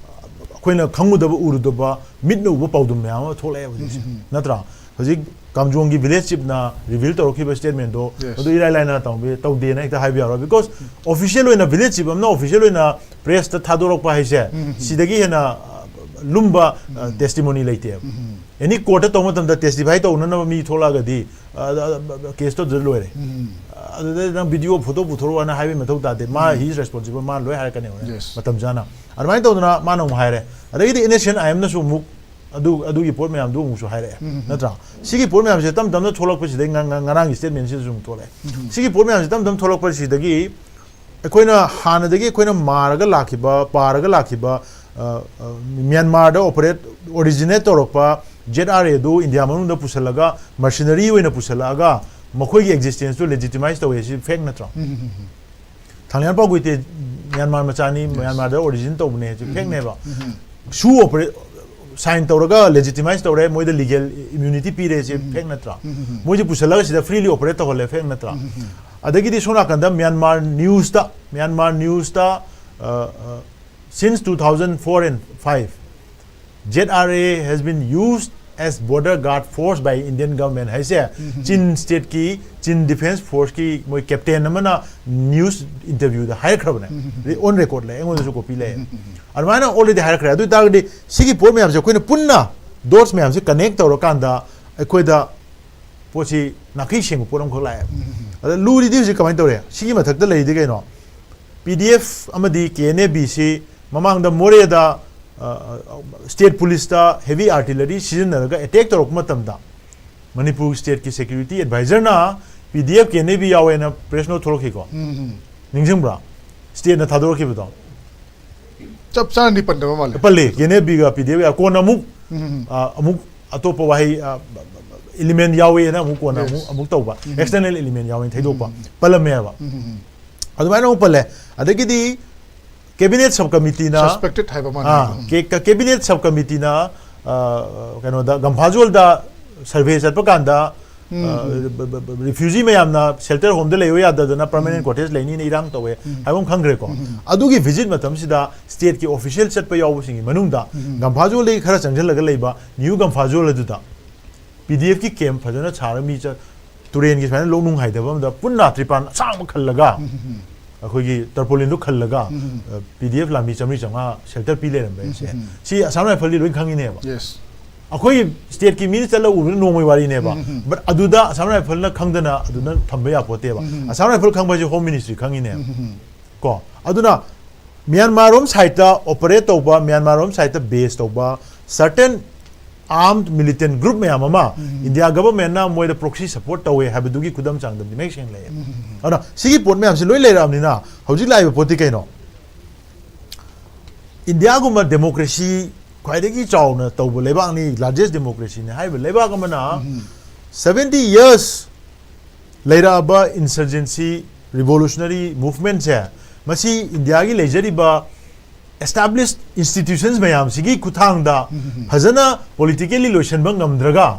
ꯑꯩꯈꯣꯏꯅ ꯈꯪꯉꯨꯗꯕ ꯎꯔꯨꯗꯕ ꯃꯤꯠꯅ ꯎꯕ ꯄꯥꯎꯗꯝ ꯃꯌꯥꯝ ꯑꯃ ꯊꯣꯛꯂꯛꯑꯦ ꯍꯧꯖꯤꯛꯁꯦ꯫ ꯎꯝ, ꯎꯝ, ꯎꯝ꯫ ꯅꯠꯇ꯭ꯔꯥ? ꯍꯧꯖꯤꯛ ꯀꯥꯝꯖꯣꯡꯒꯤ ꯚꯤꯂꯦꯖ ꯆꯤꯞꯅ ꯔꯤꯚꯤꯜ ꯇꯧꯔꯛꯈꯤꯕ ꯁ꯭ꯇꯦꯠꯃꯦꯟꯗꯣ, Yes. ꯑꯗꯨ ꯏꯔꯥꯏ ꯂꯥꯏꯅ ꯇꯧꯕꯤ-, ꯇꯧꯗꯦꯅ ꯍꯦꯛꯇ ꯍꯥꯏꯕ ꯌꯥꯔꯣꯏ꯫ Because um. Official ꯑꯣꯏꯅ ꯚꯤꯂꯦꯖ ꯆꯤꯞ ꯑꯃꯅ official ꯑꯣꯏꯅ press ꯇ ꯊꯥꯗꯣꯔꯛꯄ ꯍꯥꯏꯁꯦ, ꯎꯝ, ꯎꯝ, ꯎꯝ꯫ ꯁꯤꯗꯒꯤ ꯍꯦꯟꯅ, ꯑ, ꯂꯨꯝꯕ, ꯑ, ꯎꯝ꯫ Testimony ꯂꯩꯇꯦꯕ꯫ ꯎꯝ, ꯎꯝ꯫ Any court ꯇ ꯇꯧꯕ ꯃꯇꯝꯗ testify ꯇꯧꯅꯅꯕ ꯃꯤ ꯊꯣꯛꯂꯛꯑꯒꯗꯤ, ꯑ, ꯑ, ꯑ, case ꯇꯧꯗ꯭ꯔ ꯂꯣꯏꯔꯦ꯫ ꯎꯝ꯫ ꯑꯗꯨꯗ ꯅꯪ video ꯄꯨꯊꯣꯛ ꯄꯨꯊꯣꯔꯛꯑꯣꯅ ꯍꯥꯏꯕꯒꯤ ꯃꯊꯧ ꯇꯥꯗꯦ꯫ ꯃꯥ ꯎꯝ꯫ He is responsible, ꯃꯥ ꯂꯣꯏ ꯍꯥꯏꯔꯛꯀꯅꯦꯕ Yes. ꯃꯇꯝ ꯆꯥꯅ꯫ ꯑꯗꯨꯃꯥꯏꯅ ꯇꯧꯗꯅ ꯃꯥꯅ ꯑꯃꯨꯛ ꯍꯥꯏꯔꯦ꯫ ꯑꯗꯒꯤꯗꯤ N S C N I M ꯅꯁꯨ ꯑꯃꯨꯛ ꯑꯗꯨ, ꯑꯗꯨꯒꯤ ꯄꯣꯠ ꯃꯌꯥꯝꯗꯨ ꯑꯃꯨꯛꯁꯨ ꯍꯥꯏꯔꯛꯑꯦ꯫ ꯎꯝ꯫ ꯅꯠꯇ꯭ꯔꯥ? ꯁꯤꯒꯤ ꯄꯣꯠ ꯃꯌꯥꯝꯁꯦ ꯇꯞ ꯇꯞꯅ ꯊꯣꯛꯂꯛꯄꯁꯤꯗꯩ ꯉ-, ꯉ-, ꯉꯔꯥꯡꯒꯤ statement ꯁꯤꯗꯁꯨ ꯑꯃꯨꯛ ꯊꯣꯛꯂꯛꯑꯦ꯫ ꯎꯝ꯫ ꯁꯤꯒꯤ ꯄꯣꯠ ꯃꯌꯥꯝꯁꯦ ꯇꯞ ꯇꯞꯅ ꯊꯣꯛꯂꯛꯄꯁꯤꯗꯒꯤ ꯑꯩꯈꯣꯏꯅ ꯍꯥꯟꯅꯗꯒꯤ ꯑꯩꯈꯣꯏꯅ ꯃꯥꯔꯒ ꯂꯥꯛꯈꯤꯕ, ꯄꯥꯔꯒ ꯂꯥꯛꯈꯤꯕ, ꯑ, ꯑ, ꯃ꯭ꯌꯥꯟꯃꯥꯔꯗ operate, originate ꯇꯧꯔꯛꯄ, ꯖꯦꯠ ꯑꯥꯔ ꯑꯦꯗꯨ ꯏꯟꯗꯤꯌꯥ ꯃꯅꯨꯡꯗ ꯄꯨꯁꯜꯂꯒ, mercenary ꯑꯣꯏꯅ ꯄꯨꯁꯜꯂꯛꯑꯒ, ꯃꯈꯣꯏꯒꯤ existenceꯇꯨ legitimize ꯇꯧꯋꯦ, ꯁꯤ fake ꯅꯠꯇ꯭ꯔꯣ? ꯊꯥꯡꯂꯤꯌꯥꯟꯄꯥꯎ ꯒꯨꯏꯇꯦ ꯃ꯭ꯌꯥꯟꯃꯥꯔ ꯃꯆꯥꯅꯤ, ꯃ꯭ꯌꯥꯟꯃꯥꯔꯗ origin ꯇꯧꯕꯅꯦ, ꯁꯤ fakeꯅꯦꯕ꯫ ꯁꯨ ꯑꯣꯄꯔꯦ ꯁꯥꯏꯟ ꯇꯧꯔꯒ legitimize ꯇꯧꯔꯦ, ꯃꯣꯏꯗ legal immunity ꯄꯤꯔꯦ, ꯁꯤ fake ꯅꯠꯇ꯭ꯔꯥ? ꯃꯣꯏꯁꯦ ꯄꯨꯁꯜꯂꯒ ꯁꯤꯗ freely operate ꯇꯧꯍꯜꯂꯦ, fake ꯅꯠꯇ꯭ꯔꯥ? ꯑꯗꯒꯤꯗꯤ ꯁꯣꯝ ꯅꯥꯀꯟꯗ ꯃ꯭ꯌꯥꯟꯃꯥꯔ ꯅ꯭ꯌꯨꯁꯇ, ꯃ꯭ꯌꯥꯟꯃꯥꯔ ꯅ꯭ꯌꯨꯁꯇ, ꯑ, ꯑ, since two thousand four and five, Z R A has been used as border guard force by Indian government ꯍꯥꯏꯁꯦ, ꯆꯤꯟ stateꯀꯤ, ꯆꯤꯟ defence forceꯀꯤ ꯃꯣꯏ captain ꯑꯃꯅ news interviewꯗ ꯍꯥꯏꯔꯛꯈ꯭ꯔꯕꯅꯦ꯫ On record ꯂꯩ, ꯑꯩꯉꯣꯟꯗꯁꯨ copy ꯂꯩ꯫ ꯑꯗꯨꯃꯥꯏꯅ already ꯍꯥꯏꯔꯛꯈ꯭ꯔꯦ꯫ ꯑꯗꯨ ꯑꯣꯏ ꯇꯥꯔꯒꯗꯤ ꯁꯤꯒꯤ ꯄꯣꯠ ꯃꯌꯥꯝꯁꯦ ꯑꯩꯈꯣꯏꯅ ꯄꯨꯟꯅ dots ꯃꯌꯥꯝꯁꯦ connect ꯇꯧꯔꯀꯥꯟꯗ ꯑꯩꯈꯣꯏꯗ ꯄꯣꯠꯁꯤ ꯅꯥꯈꯩ ꯁꯦꯡꯕ ꯄꯣꯠ ꯑꯃꯈꯛ ꯂꯥꯛꯑꯦ꯫ ꯑꯗ ꯂꯨꯔꯤꯗꯤ ꯍꯧꯖꯤꯛ ꯀꯃꯥꯏꯅ ꯇꯧꯔꯦ? ꯁꯤꯒꯤ ꯃꯊꯛꯇ ꯂꯩꯔꯤꯗꯤ ꯀꯩꯅꯣ? P D F ꯑꯃꯗꯤ K N A B ꯁꯤ ꯃꯃꯥꯡꯗ ꯃꯣꯔꯦꯗ, ꯑ, state policeꯇ heavy artillery ꯁꯤꯖꯤꯟꯅꯔꯒ attack ꯇꯧꯔꯛꯄ ꯃꯇꯝꯗ, Manipur stateꯀꯤ security advisorꯅ P D F K N A B ꯌꯥꯎꯋꯦꯅ press note ꯊꯣꯛꯂꯛꯈꯤꯀꯣ꯫ ꯅꯤꯡꯁꯤꯡꯕ꯭ꯔꯥ? Stateꯅ ꯊꯥꯗꯣꯔꯛꯈꯤꯕꯗꯣ꯫ ꯆꯞ ꯆꯥꯅꯗꯤ ꯄꯟꯗꯕ ꯃꯥꯜꯂꯦ꯫ ꯄꯜꯂꯤ, K N A Bꯒ P D F ꯀꯣꯟꯅ ꯑꯃꯨꯛ, ꯑ, ꯑꯃꯨꯛ ꯑꯇꯣꯞꯄ ꯋꯥꯍꯩ, ꯑ, element ꯌꯥꯎꯋꯦꯅ ꯑꯃꯨꯛ ꯀꯣꯟꯅ ꯑꯃꯨꯛ, ꯑꯃꯨꯛ ꯇꯧꯕ꯫ External element ꯌꯥꯎꯋꯦꯅ ꯊꯩꯗꯣꯛꯄ꯫ ꯄꯜꯂꯝꯃꯦꯕ꯫ ꯑꯗꯨꯃꯥꯏꯅ ꯑꯃꯨꯛ ꯄꯜꯂꯦ꯫ ꯑꯗꯒꯤꯗꯤ cabinet subcommitteeꯅ, Suspected ꯍꯥꯏꯕ ꯃꯥꯜꯂꯦ꯫ ꯑꯥ, ꯀꯦ-, ꯀ-, cabinet subcommitteeꯅ, ꯑ, ꯀꯩꯅꯣꯗ, ꯒꯝꯐꯥꯖꯣꯜꯗ survey ꯆꯠꯄ ꯀꯥꯟꯗ, ꯑ, ꯕ-, ꯕ-, ꯕ-, refugee ꯃꯌꯥꯝꯅ shelter homeꯗ ꯂꯩꯌꯨ ꯌꯥꯗꯗꯅ permanent quarters ꯂꯩꯅꯤꯅ ꯏꯔꯥꯡ ꯇꯧꯋꯦ ꯍꯥꯏꯕ ꯑꯃ ꯈꯪꯈ꯭ꯔꯦꯀꯣ꯫ ꯑꯗꯨꯒꯤ visit ꯃꯇꯝꯁꯤꯗ stateꯀꯤ official ꯆꯠꯄ ꯌꯥꯎꯕꯁꯤꯡꯒꯤ ꯃꯅꯨꯡꯗ ꯒꯝꯐꯥꯖꯣꯜꯗꯒꯤ ꯈꯔ ꯆꯪꯁꯤꯜꯂꯒ ꯂꯩꯕ ꯅ꯭ꯌꯨ ꯒꯝꯐꯥꯖꯣꯜ ꯑꯗꯨꯗ P D Fꯀꯤ camp ꯐꯖꯅ ꯁꯥꯔꯒ ꯃꯤ ꯆꯠ-, ꯇꯨꯔꯦꯟꯒꯤ ꯁꯨꯃꯥꯏꯅ ꯂꯣꯛꯅꯨꯡ ꯍꯥꯏꯊꯕ ꯑꯃꯗ ꯄꯨꯟꯅ ꯇ꯭ꯔꯤꯄꯥꯟ ꯑꯁꯥꯡꯕ ꯈꯜꯂꯒ, ꯑꯩꯈꯣꯏꯒꯤ tarpaulinꯗꯨ ꯈꯜꯂꯒ, ꯑ, P D F ꯂꯥꯟꯃꯤ ꯆꯥꯝꯃꯔꯤ ꯆꯥꯝꯃꯉꯥ shelter ꯄꯤ ꯂꯩꯔꯝꯕ ꯍꯥꯏꯁꯦ꯫ ꯁꯤ Assam Riflesꯗꯤ ꯂꯣꯏ ꯈꯪꯉꯤꯅꯦꯕ꯫ Yes. ꯑꯩꯈꯣꯏ stateꯀꯤ ꯃꯤꯅ ꯆꯠꯂ ꯎꯕꯅ ꯅꯣꯡꯃꯩ ꯋꯥꯔꯤꯅꯦꯕ꯫ But ꯑꯗꯨꯗ Assam Riflesꯅ ꯈꯪꯗꯅ ꯑꯗꯨꯅ ꯊꯝꯕ ꯌꯥꯄꯣꯠꯇꯦꯕ꯫ Assam Rifles ꯈꯪꯕ ꯍꯥꯏꯁꯦ Home Ministry ꯈꯪꯉꯤꯅꯦꯕ꯫ ꯀꯣ? ꯑꯗꯨꯅ ꯃ꯭ꯌꯥꯟꯃꯥꯔ ꯔꯣꯝ sideꯇ operate ꯇꯧꯕ, ꯃ꯭ꯌꯥꯟꯃꯥꯔ ꯔꯣꯝ sideꯇ base ꯇꯧꯕ certain armed militant group ꯃꯌꯥꯝ ꯑꯃ India governmentꯅ ꯃꯣꯏꯗ proxy support ꯇꯧꯋꯦ ꯍꯥꯏꯕꯗꯨꯒꯤ ꯈꯨꯗꯝ ꯆꯥꯡꯗꯝꯗꯤ ꯃꯌꯦꯛ ꯁꯦꯡꯅ ꯂꯩꯌꯦ꯫ ꯑꯗꯨꯅ ꯁꯤꯒꯤ ꯄꯣꯠ ꯃꯌꯥꯝꯁꯤ ꯂꯣꯏ ꯂꯩꯔꯛꯑꯕꯅꯤꯅ ꯍꯧꯖꯤꯛ ꯂꯥꯛꯏꯕ ꯄꯣꯠꯇꯤ ꯀꯩꯅꯣ? ꯏꯟꯗꯤꯌꯥꯒꯨꯝꯕ democracy ꯈ꯭ꯋꯥꯏꯗꯒꯤ ꯆꯥꯎꯅ ꯇꯧꯕ ꯂꯩꯕꯥꯛꯅꯤ, largest democracyꯅꯤ ꯍꯥꯏꯔꯤꯕ ꯂꯩꯕꯥꯛ ꯑꯃꯅ seventy years ꯂꯩꯔꯛꯑꯕ insurgency, revolutionary movementꯁꯦ, ꯃꯁꯤ ꯏꯟꯗꯤꯌꯥꯒꯤ ꯂꯩꯖꯔꯤꯕ established institutions ꯃꯌꯥꯝꯁꯤꯒꯤ ꯈꯨꯠꯊꯥꯡꯗ ꯐꯖꯅ politically ꯂꯣꯏꯁꯤꯟꯕ ꯉꯝꯗ꯭ꯔꯒ,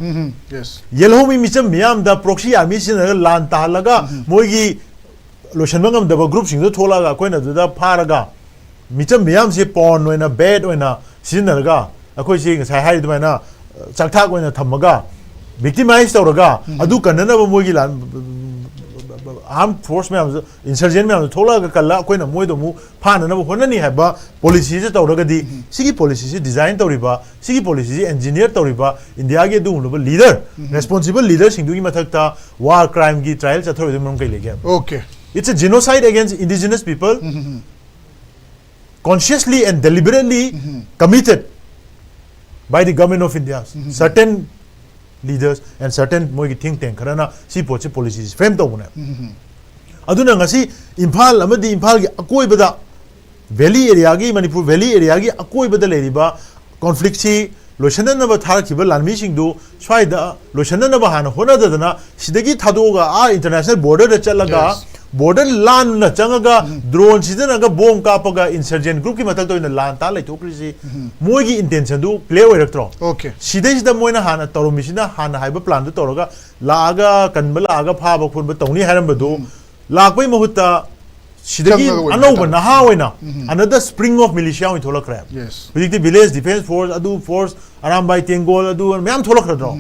Yes. ꯌꯦꯜꯍꯧꯃꯤ ꯃꯤꯆꯝ ꯃꯤꯌꯥꯝꯗ proxy army ꯁꯤꯖꯤꯟꯅꯔꯒ ꯂꯥꯟ ꯇꯥꯍꯜꯂꯒ, ꯃꯣꯏꯒꯤ ꯂꯣꯏꯁꯤꯟꯕ ꯉꯝꯗꯕ groupꯁꯤꯡꯗꯣ ꯊꯣꯛꯂꯛꯑꯒ ꯑꯩꯈꯣꯏꯅ ꯑꯗꯨꯗ ꯐꯥꯔꯒ, ꯃꯤꯆꯝ ꯃꯤꯌꯥꯝꯁꯦ pawn ꯑꯣꯏꯅ, bait ꯑꯣꯏꯅ ꯁꯤꯖꯤꯟꯅꯔꯒ, ꯑꯩꯈꯣꯏꯁꯤ ꯉꯁꯥꯏ ꯍꯥꯏꯔꯤ ꯑꯗꯨꯃꯥꯏꯅ ꯆꯥꯛꯊꯥꯛ ꯑꯣꯏꯅ ꯊꯝꯃꯒ, victimize ꯇꯧꯔꯒ, ꯑꯗꯨ ꯀꯟꯅꯅꯕ ꯃꯣꯏꯒꯤ ꯂꯥꯟ, armed force ꯃꯌꯥꯝꯁꯨ, insurgent ꯃꯌꯥꯝꯁꯨ ꯊꯣꯛꯂꯛꯑꯒ ꯀꯜꯂ, ꯑꯩꯈꯣꯏꯅ ꯃꯣꯏꯗꯣ ꯑꯃꯨꯛ ꯐꯥꯅꯅꯕ ꯍꯣꯠꯅꯅꯤ ꯍꯥꯏꯕ policyꯁꯦ ꯇꯧꯔꯒꯗꯤ, ꯁꯤꯒꯤ policyꯁꯦ design ꯇꯧꯔꯤꯕ, ꯁꯤꯒꯤ policyꯁꯦ engineer ꯇꯧꯔꯤꯕ ꯏꯟꯗꯤꯌꯥꯒꯤ ꯑꯗꯨꯒꯨꯝꯂꯕ leader, responsible leaderꯁꯤꯡꯗꯨꯒꯤ ꯃꯊꯛꯇ war crimeꯒꯤ trial ꯆꯠꯊꯔꯣꯏꯗꯕ ꯃꯔꯝ ꯀꯩ ꯂꯩꯒꯦ? Okay. It's a genocide against indigenous people, consciously and deliberately committed by the government of India, certain leaders and certain ꯃꯣꯏꯒꯤ think tank ꯈꯔꯅ ꯁꯤ ꯄꯣꯠꯁꯤ policies frame ꯇꯧꯕꯅꯦ꯫ ꯑꯗꯨꯅ ꯉꯁꯤ ꯏꯝꯐꯥꯜ ꯑꯃꯗꯤ ꯏꯝꯐꯥꯜꯒꯤ ꯑꯀꯣꯏꯕꯗ, valley areaꯒꯤ, ꯃꯅꯤꯄꯨꯔ valley areaꯒꯤ ꯑꯀꯣꯏꯕꯗ ꯂꯩꯔꯤꯕ conflictꯁꯤ ꯂꯣꯏꯁꯤꯟꯅꯅꯕ ꯊꯥꯔꯛꯈꯤꯕ ꯂꯥꯟꯃꯤꯁꯤꯡꯗꯨ ꯁ꯭ꯋꯥꯏꯗ ꯂꯣꯏꯁꯤꯟꯅꯅꯕ ꯍꯥꯟꯅ ꯍꯣꯠꯅꯗꯗꯅ, ꯁꯤꯗꯒꯤ ꯊꯥꯗꯣꯛꯑꯒ ꯑꯥ international borderꯗ ꯆꯠꯂꯒ, Yes. border ꯂꯥꯟꯅ ꯆꯪꯉꯒ, drone ꯁꯤꯖꯤꯟꯅꯔꯒ bomb ꯀꯥꯞꯄꯒ insurgent groupꯀꯤ ꯃꯊꯛꯇ ꯑꯣꯏꯅ ꯂꯥꯟ ꯇꯥ ꯂꯩꯊꯣꯛꯈ꯭ꯔꯤꯁꯤ, ꯃꯣꯏꯒꯤ intentionꯗꯨ clear ꯑꯣꯏꯔꯛꯇ꯭ꯔꯣ? Okay. ꯁꯤꯗꯩꯁꯤꯗ ꯃꯣꯏꯅ ꯍꯥꯟꯅ ꯇꯧꯔꯝꯃꯤꯁꯤꯅ, ꯍꯥꯟꯅ ꯍꯥꯏꯕ planꯗꯨ ꯇꯧꯔꯒ ꯂꯥꯛꯑꯒ, ꯀꯟꯕ ꯂꯥꯛꯑꯒ ꯐꯥꯕ ꯈꯣꯠꯄ ꯇꯧꯅꯤ ꯍꯥꯏꯔꯝꯕꯗꯨ ꯂꯥꯛꯄꯩ ꯃꯍꯨꯠꯇ ꯁꯤꯗꯒꯤ ꯆꯪꯉꯒ ꯑꯣꯏꯅ ꯑꯅꯧꯕ ꯍꯥꯏꯇꯥꯔꯦ꯫ ꯅꯍꯥ ꯑꯣꯏꯅ another spring of militia ꯑꯣꯏꯅ ꯊꯣꯛꯂꯛꯈ꯭ꯔꯦ꯫ Yes. ꯍꯧꯖꯤꯛꯇꯤ village defence force, ꯑꯗꯨ force, ꯑꯔꯥꯝꯕꯥꯏ ꯇꯦꯡꯒꯣꯜ, ꯑꯗꯨ ꯃꯌꯥꯝ ꯊꯣꯛꯂꯛꯈ꯭ꯔꯗ꯭ꯔꯣ?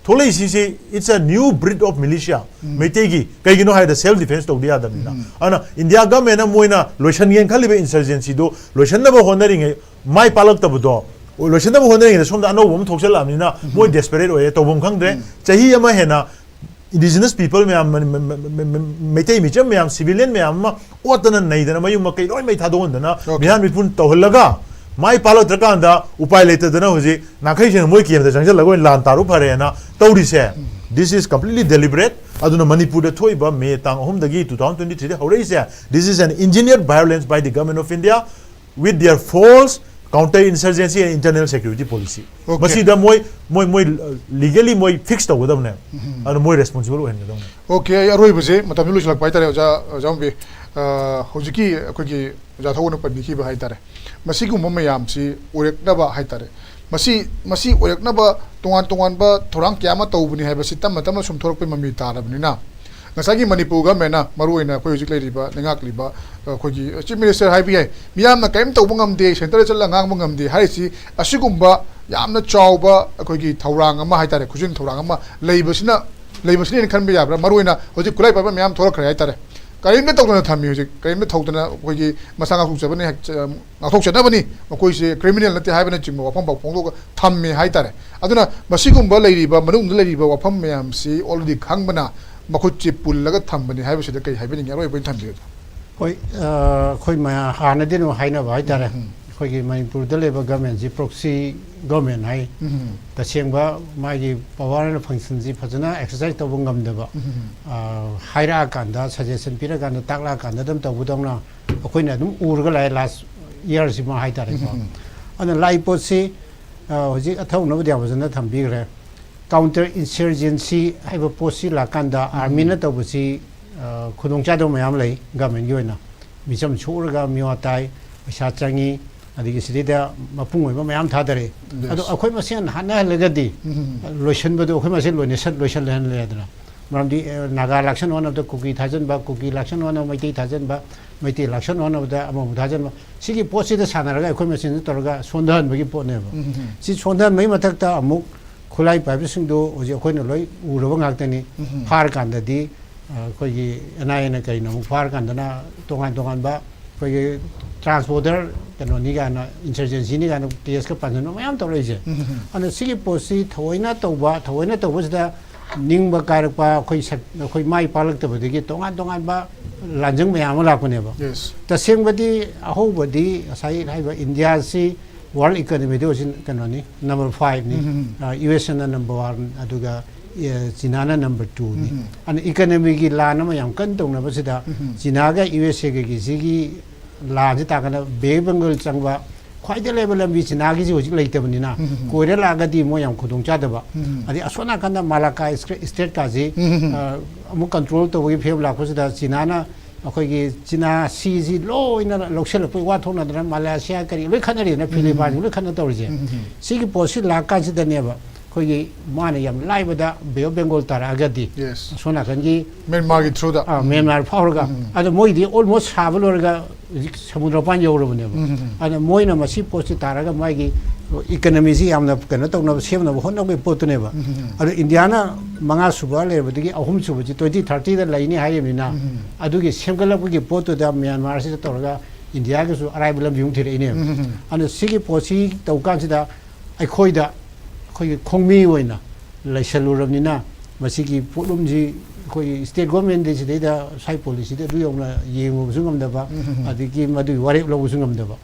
ꯊꯣꯛꯂꯛꯏꯁꯤꯁꯤ, it's a new breed of militia. ꯃꯩꯇꯩꯒꯤ, ꯀꯩꯒꯤꯅꯣ ꯍꯥꯏꯔꯗꯤ self defence ꯇꯧꯗ ꯌꯥꯗꯕꯅꯤꯅ꯫ ꯑꯗꯨꯅ ꯏꯟꯗꯤꯌꯥ governmentꯅ ꯃꯣꯏꯅ ꯂꯣꯏꯁꯟꯒꯦꯅ ꯈꯜꯂꯤꯕ insurgencyꯗꯣ ꯂꯣꯏꯁꯟꯅꯕ ꯍꯣꯠꯅꯔꯤꯉꯩ, ꯃꯥꯏ ꯄꯥꯛꯂꯛꯇꯕꯗꯣ, ꯂꯣꯏꯁꯟꯅꯕ ꯍꯣꯠꯅꯔꯤꯉꯩꯗ ꯁꯣꯝꯗ ꯑꯅꯧꯕ ꯑꯃ ꯊꯣꯛꯆꯜꯂꯛꯑꯕꯅꯤꯅ ꯃꯣꯏ desperate ꯑꯣꯏꯔꯦ, ꯇꯧꯐꯝ ꯈꯪꯗ꯭ꯔꯦ꯫ ꯆꯍꯤ ꯑꯃ ꯍꯦꯟꯅ indigenous people ꯃꯌꯥꯝ, ꯃ-, ꯃ-, ꯃ-, ꯃ-, ꯃꯩꯇꯩ ꯃꯤꯆꯝ ꯃꯌꯥꯝ, civilian ꯃꯌꯥꯝ ꯑꯃ ꯑꯣꯠꯇꯅ ꯅꯩꯗꯅ ꯃꯌꯨꯝ ꯃꯀꯩ ꯂꯣꯏ ꯃꯩ ꯊꯥꯗꯣꯛꯍꯟꯗꯅ, Okay. ꯃꯤꯍꯥꯠ ꯃꯤꯄꯨꯟ ꯇꯧꯍꯜꯂꯒ, ꯃꯥꯏ ꯄꯥꯛꯂꯛꯇ꯭ꯔꯀꯥꯟꯗ ꯎꯄꯥꯏ ꯂꯩꯇꯗꯅ ꯍꯧꯖꯤꯛ ꯅꯥꯈꯩꯁꯤꯡꯅ ꯃꯣꯏ campꯇ ꯆꯪꯁꯤꯜꯂꯒ ꯑꯣꯏꯅ ꯂꯥꯟ ꯇꯥꯔꯨ ꯐꯔꯦꯅ ꯇꯧꯔꯤꯁꯦ, this is completely deliberate. ꯑꯗꯨꯅ ꯃꯅꯤꯄꯨꯔꯗ ꯊꯣꯛꯏꯕ ꯃꯦ ꯇꯥꯡ ꯑꯍꯨꯝꯗꯒꯤ two thousand twenty threeꯗ ꯍꯧꯔꯛꯏꯁꯦ, this is an engineered violence by the government of India with their false Counter Insurgency and Internal Security Policy. Okay. ꯃꯁꯤꯗ ꯃꯣꯏ ꯃꯣꯏ ꯃꯣꯏ ꯂꯤꯒꯦꯂꯤ ꯃꯣꯏ ꯐꯤꯛꯁ ꯇꯧꯒꯗꯕꯅꯦꯕ꯫ ꯑꯗꯨꯅ ꯃꯣꯏ ꯔꯦꯁꯄꯣꯟꯁꯤꯕꯜ ꯑꯣꯏꯍꯟꯒꯗꯕꯅꯦ꯫ ꯑꯣꯀꯦ, ꯑꯩ ꯑꯔꯣꯏꯕꯁꯦ, ꯃꯇꯝꯁꯨ ꯂꯣꯏꯁꯤꯜꯂꯛꯄ ꯍꯥꯏꯇꯥꯔꯦ, ꯑꯣꯖꯥ, ꯑꯣꯖꯥ ꯃꯣꯝꯕꯤ꯫ ꯑ, ꯍꯧꯖꯤꯛꯀꯤ ꯑꯩꯈꯣꯏꯒꯤ ꯑꯣꯖꯥ ꯊꯧꯕꯅ ꯄꯟꯕꯤꯈꯤꯕ ꯍꯥꯏꯇꯥꯔꯦ, ꯃꯁꯤꯒꯨꯝꯕ ꯃꯌꯥꯝꯁꯤ ꯑꯣꯏꯔꯛꯅꯕ ꯍꯥꯏꯇꯥꯔꯦ, ꯃꯁꯤ ꯃꯁꯤ ꯑꯣꯏꯔꯛꯅꯕ ꯇꯣꯉꯥꯟ ꯇꯣꯉꯥꯟꯕ ꯊꯧꯔꯥꯡ ꯀꯌꯥ ꯑꯃ ꯇꯧꯕꯅꯤ ꯍꯥꯏꯕꯁꯤ ꯇꯞꯅ ꯇꯞꯅ ꯁꯨꯝ ꯊꯣꯛꯂꯛꯄꯩ ꯃꯃꯤ ꯇꯥꯔꯕꯅꯤꯅ, ꯉꯁꯥꯏꯒꯤ ꯃꯅꯤꯄꯨꯔ ꯒꯚꯔꯟꯃꯦꯟꯅ, ꯃꯔꯨꯑꯣꯏꯅ ꯑꯩꯈꯣꯏ ꯍꯧꯖꯤꯛ ꯂꯩꯔꯤꯕ ꯂꯩꯉꯥꯛꯂꯤꯕ, ꯑꯩꯈꯣꯏꯒꯤ ꯆꯤꯐ ꯃꯤꯅꯤꯁꯇꯔ ꯍꯥꯏꯕ ꯌꯥꯏ, ꯃꯤꯌꯥꯝꯅ ꯀꯔꯤꯝ ꯇꯧꯕ ꯉꯝꯗꯦ, ꯁꯦꯟꯇꯔꯗ ꯆꯠꯂꯒ ꯉꯥꯡꯕ ꯉꯝꯗꯦ ꯍꯥꯏꯔꯤꯁꯤ, ꯑꯁꯤꯒꯨꯝꯕ ꯌꯥꯝꯅ ꯆꯥꯎꯕ ꯑꯩꯈꯣꯏꯒꯤ ꯊꯧꯔꯥꯡ ꯑꯃ ꯍꯥꯏꯇꯥꯔꯦ, ꯈꯨꯖꯤꯟ ꯊꯧꯔꯥꯡ ꯑꯃ ꯂꯩꯕꯁꯤꯅ, ꯂꯩꯕꯁꯤꯅꯦꯅ ꯈꯟꯕ ꯌꯥꯕ꯭ꯔꯥ? ꯃꯔꯨꯑꯣꯏꯅ ꯍꯧꯖꯤꯛ ꯈꯨꯠꯂꯥꯏ ꯄꯥꯏꯕ ꯃꯌꯥꯝ ꯊꯣꯛꯂꯛꯈ꯭ꯔꯦ ꯍꯥꯏꯇꯥꯔꯦ, ꯀꯔꯤꯝꯇ ꯇꯧꯗꯅ ꯊꯝꯃꯤ꯫ ꯍꯧꯖꯤꯛ ꯀꯔꯤꯝꯇ ꯇꯧꯗꯅ ꯑꯩꯈꯣꯏꯒꯤ ꯃꯁꯥ ꯉꯥꯛꯊꯣꯛꯆꯕꯅꯤ, ꯉꯥꯛꯊꯣꯛꯆꯅꯕꯅꯤ, ꯃꯈꯣꯏꯁꯦ ꯀ꯭ꯔꯤꯃꯤꯅꯦꯜ ꯅꯠꯇꯦ ꯍꯥꯏꯕꯅꯆꯤꯡꯕ ꯋꯥꯐꯝ ꯐꯥꯎ ꯐꯣꯡꯗꯣꯛꯑꯒ ꯊꯝꯃꯦ ꯍꯥꯏꯇꯥꯔꯦ꯫ ꯑꯗꯨꯅ ꯃꯁꯤꯒꯨꯝꯕ ꯂꯩꯔꯤꯕ, ꯃꯅꯨꯡꯗ ꯂꯩꯔꯤꯕ ꯋꯥꯐꯝ ꯃꯌꯥꯝꯁꯤ ꯑꯣꯜꯔꯦꯗꯤ ꯈꯪꯕꯅ ꯃꯈꯨꯠꯁꯤ ꯄꯨꯜꯂꯒ ꯊꯝꯕꯅꯤ ꯍꯥꯏꯕꯁꯤꯗ ꯀꯩ ꯍꯥꯏꯕꯤꯅꯤꯡꯉꯤ? ꯑꯔꯣꯏꯕ ꯑꯣꯏꯅ ꯊꯝꯕꯤꯌꯨ꯫ ꯍꯣꯏ, ꯑ, ꯑꯩꯈꯣꯏ ꯃꯌꯥꯝ ꯍꯥꯟꯅꯗꯤ ꯑꯗꯨꯝ ꯍꯥꯏꯅꯕ ꯍꯥꯏꯇꯥꯔꯦ, ꯑꯩꯈꯣꯏꯒꯤ ꯃꯅꯤꯄꯨꯔꯗ ꯂꯩꯕ ꯒꯚꯔꯟꯃꯦꯟꯁꯤ ꯄ꯭ꯔꯣꯛꯁꯤ ꯒꯚꯔꯟꯃꯦꯟ ꯍꯥꯏ꯫ ꯇꯁꯦꯡꯕ ꯃꯥꯒꯤ ꯄꯋꯥꯔ ꯑꯦꯟ ꯐꯪꯁꯟꯁꯤ ꯐꯖꯅ ꯑꯦꯛꯁꯔꯁꯥꯏꯁ ꯇꯧꯕ ꯉꯝꯗꯕ, ꯑ, ꯍꯥꯏꯔꯛꯑꯀꯥꯟꯗ, ꯁꯖꯦꯁꯟ ꯄꯤꯔꯀꯥꯟꯗ, ꯇꯥꯛꯂꯛꯑꯀꯥꯟꯗ ꯑꯗꯨꯝ ꯇꯧꯕꯗꯧꯅ ꯑꯩꯈꯣꯏꯅ ꯑꯗꯨꯝ ꯎꯔꯒ ꯂꯥꯛꯑꯦ ꯂꯥꯁ ꯏꯌꯥꯔꯁꯤꯃ ꯍꯥꯏꯇꯥꯔꯦꯀꯣ꯫ ꯑꯗꯨꯅ ꯂꯥꯛꯏ ꯄꯣꯠꯁꯤ, ꯑ, ꯍꯧꯖꯤꯛ ꯑꯊꯧꯅꯕꯗꯤ ꯌꯥꯝ ꯐꯖꯅ ꯊꯝꯕꯤꯈ꯭ꯔꯦ꯫ ꯀꯥꯎꯟꯇꯔ ꯏꯟꯁꯔꯖꯦꯟꯁꯤ ꯍꯥꯏꯕ ꯄꯣꯠꯁꯤ ꯂꯥꯛꯀꯥꯟꯗ ꯑꯥꯔꯃꯤꯅ ꯇꯧꯕꯁꯤ, ꯑ, ꯈꯨꯗꯣꯡꯆꯥꯗꯕ ꯃꯌꯥꯝ ꯂꯩ ꯒꯚꯔꯟꯃꯦꯟꯒꯤ ꯑꯣꯏꯅ꯫ ꯃꯤꯆꯝ ꯁꯣꯛꯂꯒ ꯃꯤꯋꯥ ꯇꯥꯏ, ꯄꯩꯁꯥ ꯆꯪꯉꯤ, ꯑꯗꯒꯤ ꯁꯤꯗꯩꯗ ꯃꯄꯨꯡ ꯑꯣꯏꯕ ꯃꯌꯥꯝ ꯊꯥꯗꯔꯛꯏ꯫ Yes. ꯑꯗꯣ ꯑꯩꯈꯣꯏ ꯃꯁꯦꯟ ꯍꯥꯠꯅꯍꯜꯂꯒꯗꯤ, ꯂꯣꯏꯁꯤꯟꯕꯗꯣ ꯑꯩꯈꯣꯏ ꯃꯁꯦꯟ ꯂꯣꯏꯅꯁꯟ-, ꯂꯣꯏꯁꯜꯍꯟꯂꯦꯗꯅ꯫ ꯃꯔꯝꯗꯤ, ꯑ, ꯅꯥꯒꯥ ꯂꯥꯛꯁꯟ ꯍꯣꯠꯅꯕꯗ ꯀꯨꯀꯤ ꯊꯥꯖꯟꯕ, ꯀꯨꯀꯤ ꯂꯥꯛꯁꯟ ꯍꯣꯠꯅꯕ ꯃꯩꯇꯩ ꯊꯥꯖꯟꯕ, ꯃꯩꯇꯩ ꯂꯥꯛꯁꯟ ꯍꯣꯠꯅꯕꯗ ꯑꯃꯃꯨꯛ ꯊꯥꯖꯟꯕ, ꯁꯤꯒꯤ ꯄꯣꯠꯁꯤꯗ ꯁꯥꯟꯅꯔꯒ ꯑꯩꯈꯣꯏ ꯃꯁꯦꯟꯁꯤ ꯇꯧꯔꯒ ꯁꯣꯟꯊꯍꯟꯕꯒꯤ ꯄꯣꯠꯅꯦꯕ꯫ ꯁꯤ ꯁꯣꯟꯊꯍꯟꯕꯒꯤ ꯃꯊꯛꯇ ꯑꯃꯨꯛ ꯈꯨꯠꯂꯥꯏ ꯄꯥꯏꯕꯁꯤꯡꯗꯣ ꯍꯧꯖꯤꯛ ꯑꯩꯈꯣꯏꯅ ꯂꯣꯏ ꯎꯔꯕ ꯉꯥꯛꯇꯅꯤ꯫ ꯐꯥꯔꯀꯥꯟꯗꯗꯤ, ꯑ, ꯑꯩꯈꯣꯏꯒꯤ ꯑꯦꯟ ꯑꯥꯏ ꯑꯦꯅ ꯀꯩꯅ ꯑꯃꯨꯛ ꯐꯥꯔꯀꯥꯟꯗꯅ ꯇꯣꯉꯥꯟ ꯇꯣꯉꯥꯟꯕ ꯑꯩꯈꯣꯏꯒꯤ ꯇ꯭ꯔꯥꯟꯁꯕꯣꯔꯗꯔ ꯀꯩꯅꯣꯅꯤ ꯀꯥꯏꯅ, ꯏꯟꯁꯔꯖꯦꯟꯁꯤꯅꯤ ꯀꯥꯏꯅ ꯀꯦꯁꯀ ꯄꯥꯟꯁꯤꯟꯕ ꯃꯌꯥꯝ ꯇꯧꯔꯛꯏꯁꯦ꯫ ꯑꯗꯨꯅ ꯁꯤꯒꯤ ꯄꯣꯠꯁꯤ ꯊꯑꯣꯏꯅ ꯇꯧꯕ, ꯊꯑꯣꯏꯅ ꯇꯧꯕꯁꯤꯗ ꯅꯤꯡꯕ ꯀꯥꯏꯔꯛꯄ, ꯑꯩꯈꯣꯏ ꯁꯛ-, ꯑꯩꯈꯣꯏ ꯃꯥꯏ ꯄꯥꯛꯂꯛꯇꯕꯗꯒꯤ ꯇꯣꯉꯥꯟ ꯇꯣꯉꯥꯟꯕ ꯂꯥꯟꯖꯪ ꯃꯌꯥꯝ ꯑꯃ ꯂꯥꯛꯄꯅꯦꯕ꯫ Yes. ꯇꯁꯦꯡꯕꯗꯤ ꯑꯍꯧꯕꯗꯤ ꯉꯁꯥꯏ ꯍꯥꯏꯕ ꯏꯟꯗꯤꯌꯥꯁꯤ ꯋꯥꯔꯜ ꯏꯀꯣꯅꯣꯃꯤꯗ ꯍꯧꯖꯤꯛ ꯀꯩꯅꯣꯅꯤ, ꯅꯝꯕꯔ ꯐꯥꯏꯚꯅꯤ꯫ ꯌꯨ ꯑꯦꯁ ꯑꯦꯅ ꯅꯝꯕꯔ ꯋꯥꯟ, ꯑꯗꯨꯒ, ꯑꯦ, ꯆꯤꯅꯥꯅ ꯅꯝꯕꯔ ꯇꯨꯅꯤ꯫ ꯑꯗꯨꯅ ꯏꯀꯣꯅꯣꯃꯤꯒꯤ ꯂꯥꯟ ꯑꯃ ꯌꯥꯝ ꯀꯟꯅ ꯇꯧꯅꯕꯁꯤꯗ ꯆꯤꯅꯥꯒ ꯌꯨ ꯑꯦꯁ ꯑꯦꯒꯒꯤ ꯁꯤꯒꯤ ꯂꯥꯟꯁꯤ ꯇꯥꯛꯀꯥꯟꯗ ꯕꯦ ꯕꯦꯡꯒꯜ ꯆꯪꯕ, ꯈ꯭ꯋꯥꯏꯗꯒꯤ ꯂꯩꯕ ꯂꯝꯕꯤ ꯆꯤꯅꯥꯒꯤꯁꯤ ꯍꯧꯖꯤꯛ ꯂꯩꯇꯕꯅꯤꯅ, ꯎꯝ, ꯎꯝ, ꯎꯝ꯫ ꯀꯣꯏꯔ ꯂꯥꯛꯑꯒꯗꯤ ꯃꯣꯏ ꯌꯥꯝ ꯈꯨꯗꯣꯡ ꯆꯥꯗꯕ꯫ ꯎꯝ, ꯎꯝ꯫ ꯑꯗꯩ ꯑꯁꯣꯝ ꯅꯥꯀꯟꯗ ꯃꯥꯂꯥꯀꯥ ꯏꯁꯇ꯭ꯔꯦ-, ꯏꯁꯇ꯭ꯔꯦꯠꯀꯥꯁꯤ ꯎꯝ, ꯎꯝ, ꯎꯝ꯫ ꯑ, ꯑꯃꯨꯛ ꯀꯟꯇ꯭ꯔꯣꯜ ꯇꯧꯕꯒꯤ ꯐꯤꯕꯝ ꯂꯥꯛꯄꯁꯤꯗ ꯆꯤꯅꯥꯅ ꯑꯩꯈꯣꯏꯒꯤ ꯆꯤꯅꯥ ꯁꯤꯁꯤ ꯂꯣꯏꯅ ꯂꯧꯁꯤꯜꯂꯛꯄꯒꯤ ꯋꯥ ꯊꯣꯛꯅꯗꯅ ꯃꯂꯦꯁꯤꯌꯥ ꯀꯔꯤ ꯂꯣꯏ ꯈꯠꯅꯔꯤꯅ, ꯐꯤꯂꯤꯄꯥꯏꯟꯁ ꯂꯣꯏ ꯈꯠꯅ ꯇꯧꯔꯤꯁꯦ꯫ ꯎꯝ, ꯎꯝ, ꯎꯝ꯫ ꯁꯤꯒꯤ ꯄꯣꯠꯁꯤ ꯂꯥꯛꯀꯥꯟꯁꯤꯗꯅꯦꯕ ꯑꯩꯈꯣꯏꯒꯤ ꯃꯥꯅ ꯌꯥꯝ ꯂꯥꯏꯕꯗ ꯕꯦ ꯑꯣꯐ ꯕꯦꯡꯒꯣꯜ ꯇꯥꯔꯛꯑꯒꯗꯤ Yes. ꯑꯁꯣꯝ ꯅꯥꯀꯟꯒꯤ ꯃ꯭ꯌꯥꯟꯃꯥꯔꯒꯤ through ꯗ꯫ ꯑ, ꯃ꯭ꯌꯥꯟꯃꯥꯔ ꯐꯥꯎꯔꯒ, ꯎꯝ꯫ ꯑꯗꯣ ꯃꯣꯏꯗꯤ almost ꯁꯥꯕ ꯂꯣꯏꯔꯒ ꯍꯧꯖꯤꯛ ꯁꯃꯨꯗ꯭ꯔ ꯃꯄꯥꯟ ꯌꯧꯔꯕꯅꯦꯕ꯫ ꯎꯝ, ꯎꯝ, ꯎꯝ꯫ ꯑꯗ ꯃꯣꯏꯅ ꯃꯁꯤ ꯄꯣꯠꯁꯤ ꯇꯥꯔꯒ ꯃꯥꯒꯤ ꯏꯀꯅꯃꯤꯁꯤ ꯌꯥꯝꯅ ꯀꯩꯅꯣ ꯇꯧꯅꯕ, ꯁꯦꯝꯅꯕ ꯍꯣꯠꯅꯕꯒꯤ ꯄꯣꯠꯇꯨꯅꯦꯕ꯫ ꯎꯝ, ꯎꯝ, ꯎꯝ꯫ ꯑꯗꯣ ꯏꯟꯗꯤꯌꯥꯅ ꯃꯉꯥ ꯁꯨꯕ ꯂꯩꯔꯕꯗꯒꯤ ꯑꯍꯨꯝ ꯁꯨꯕꯁꯤ twenty thirty ꯗ ꯂꯩꯅꯤ ꯍꯥꯏꯔꯤꯕꯅꯤꯅ, ꯎꯝ, ꯎꯝ꯫ ꯑꯗꯨꯒꯤ ꯁꯦꯝꯒꯠꯂꯛꯄꯒꯤ ꯄꯣꯠꯇꯨꯗ ꯃ꯭ꯌꯥꯟꯃꯥꯔꯁꯤꯗ ꯇꯧꯔꯒ ꯏꯟꯗꯤꯌꯥꯒꯤꯁꯨ ꯑꯔꯥꯏꯕ ꯂꯝꯕꯤ ꯑꯃꯨꯛ ꯊꯤꯔꯛꯏꯅꯦꯕ꯫ ꯎꯝ, ꯎꯝ, ꯎꯝ꯫ ꯑꯗꯨꯅ ꯁꯤꯒꯤ ꯄꯣꯠꯁꯤ ꯇꯧ ꯀꯥꯟꯁꯤꯗ ꯑꯩꯈꯣꯏꯗ, ꯑꯩꯈꯣꯏꯒꯤ ꯈꯣꯡꯃꯤ ꯑꯣꯏꯅ ꯂꯩꯁꯜꯂꯨꯔꯕꯅꯤꯅ, ꯃꯁꯤꯒꯤ ꯄꯣꯠꯂꯨꯝꯁꯤ ꯑꯩꯈꯣꯏꯒꯤ ꯁ꯭ꯇꯦꯠ ꯒꯣꯔꯃꯦꯟꯗꯤ ꯁꯤꯗꯩꯗ ꯁ꯭ꯋꯥꯏ ꯄꯣꯂꯤꯁꯤꯗ ꯑꯗꯨ ꯌꯧꯅ ꯌꯦꯡꯉꯨꯕꯁꯨ ꯉꯝꯗꯕ, ꯎꯝ, ꯎꯝ, ꯎꯝ꯫ ꯑꯗꯒꯤ ꯃꯗꯨꯒꯤ ꯋꯥꯔꯦꯞ ꯂꯧꯕꯁꯨ ꯉꯝꯗꯕ꯫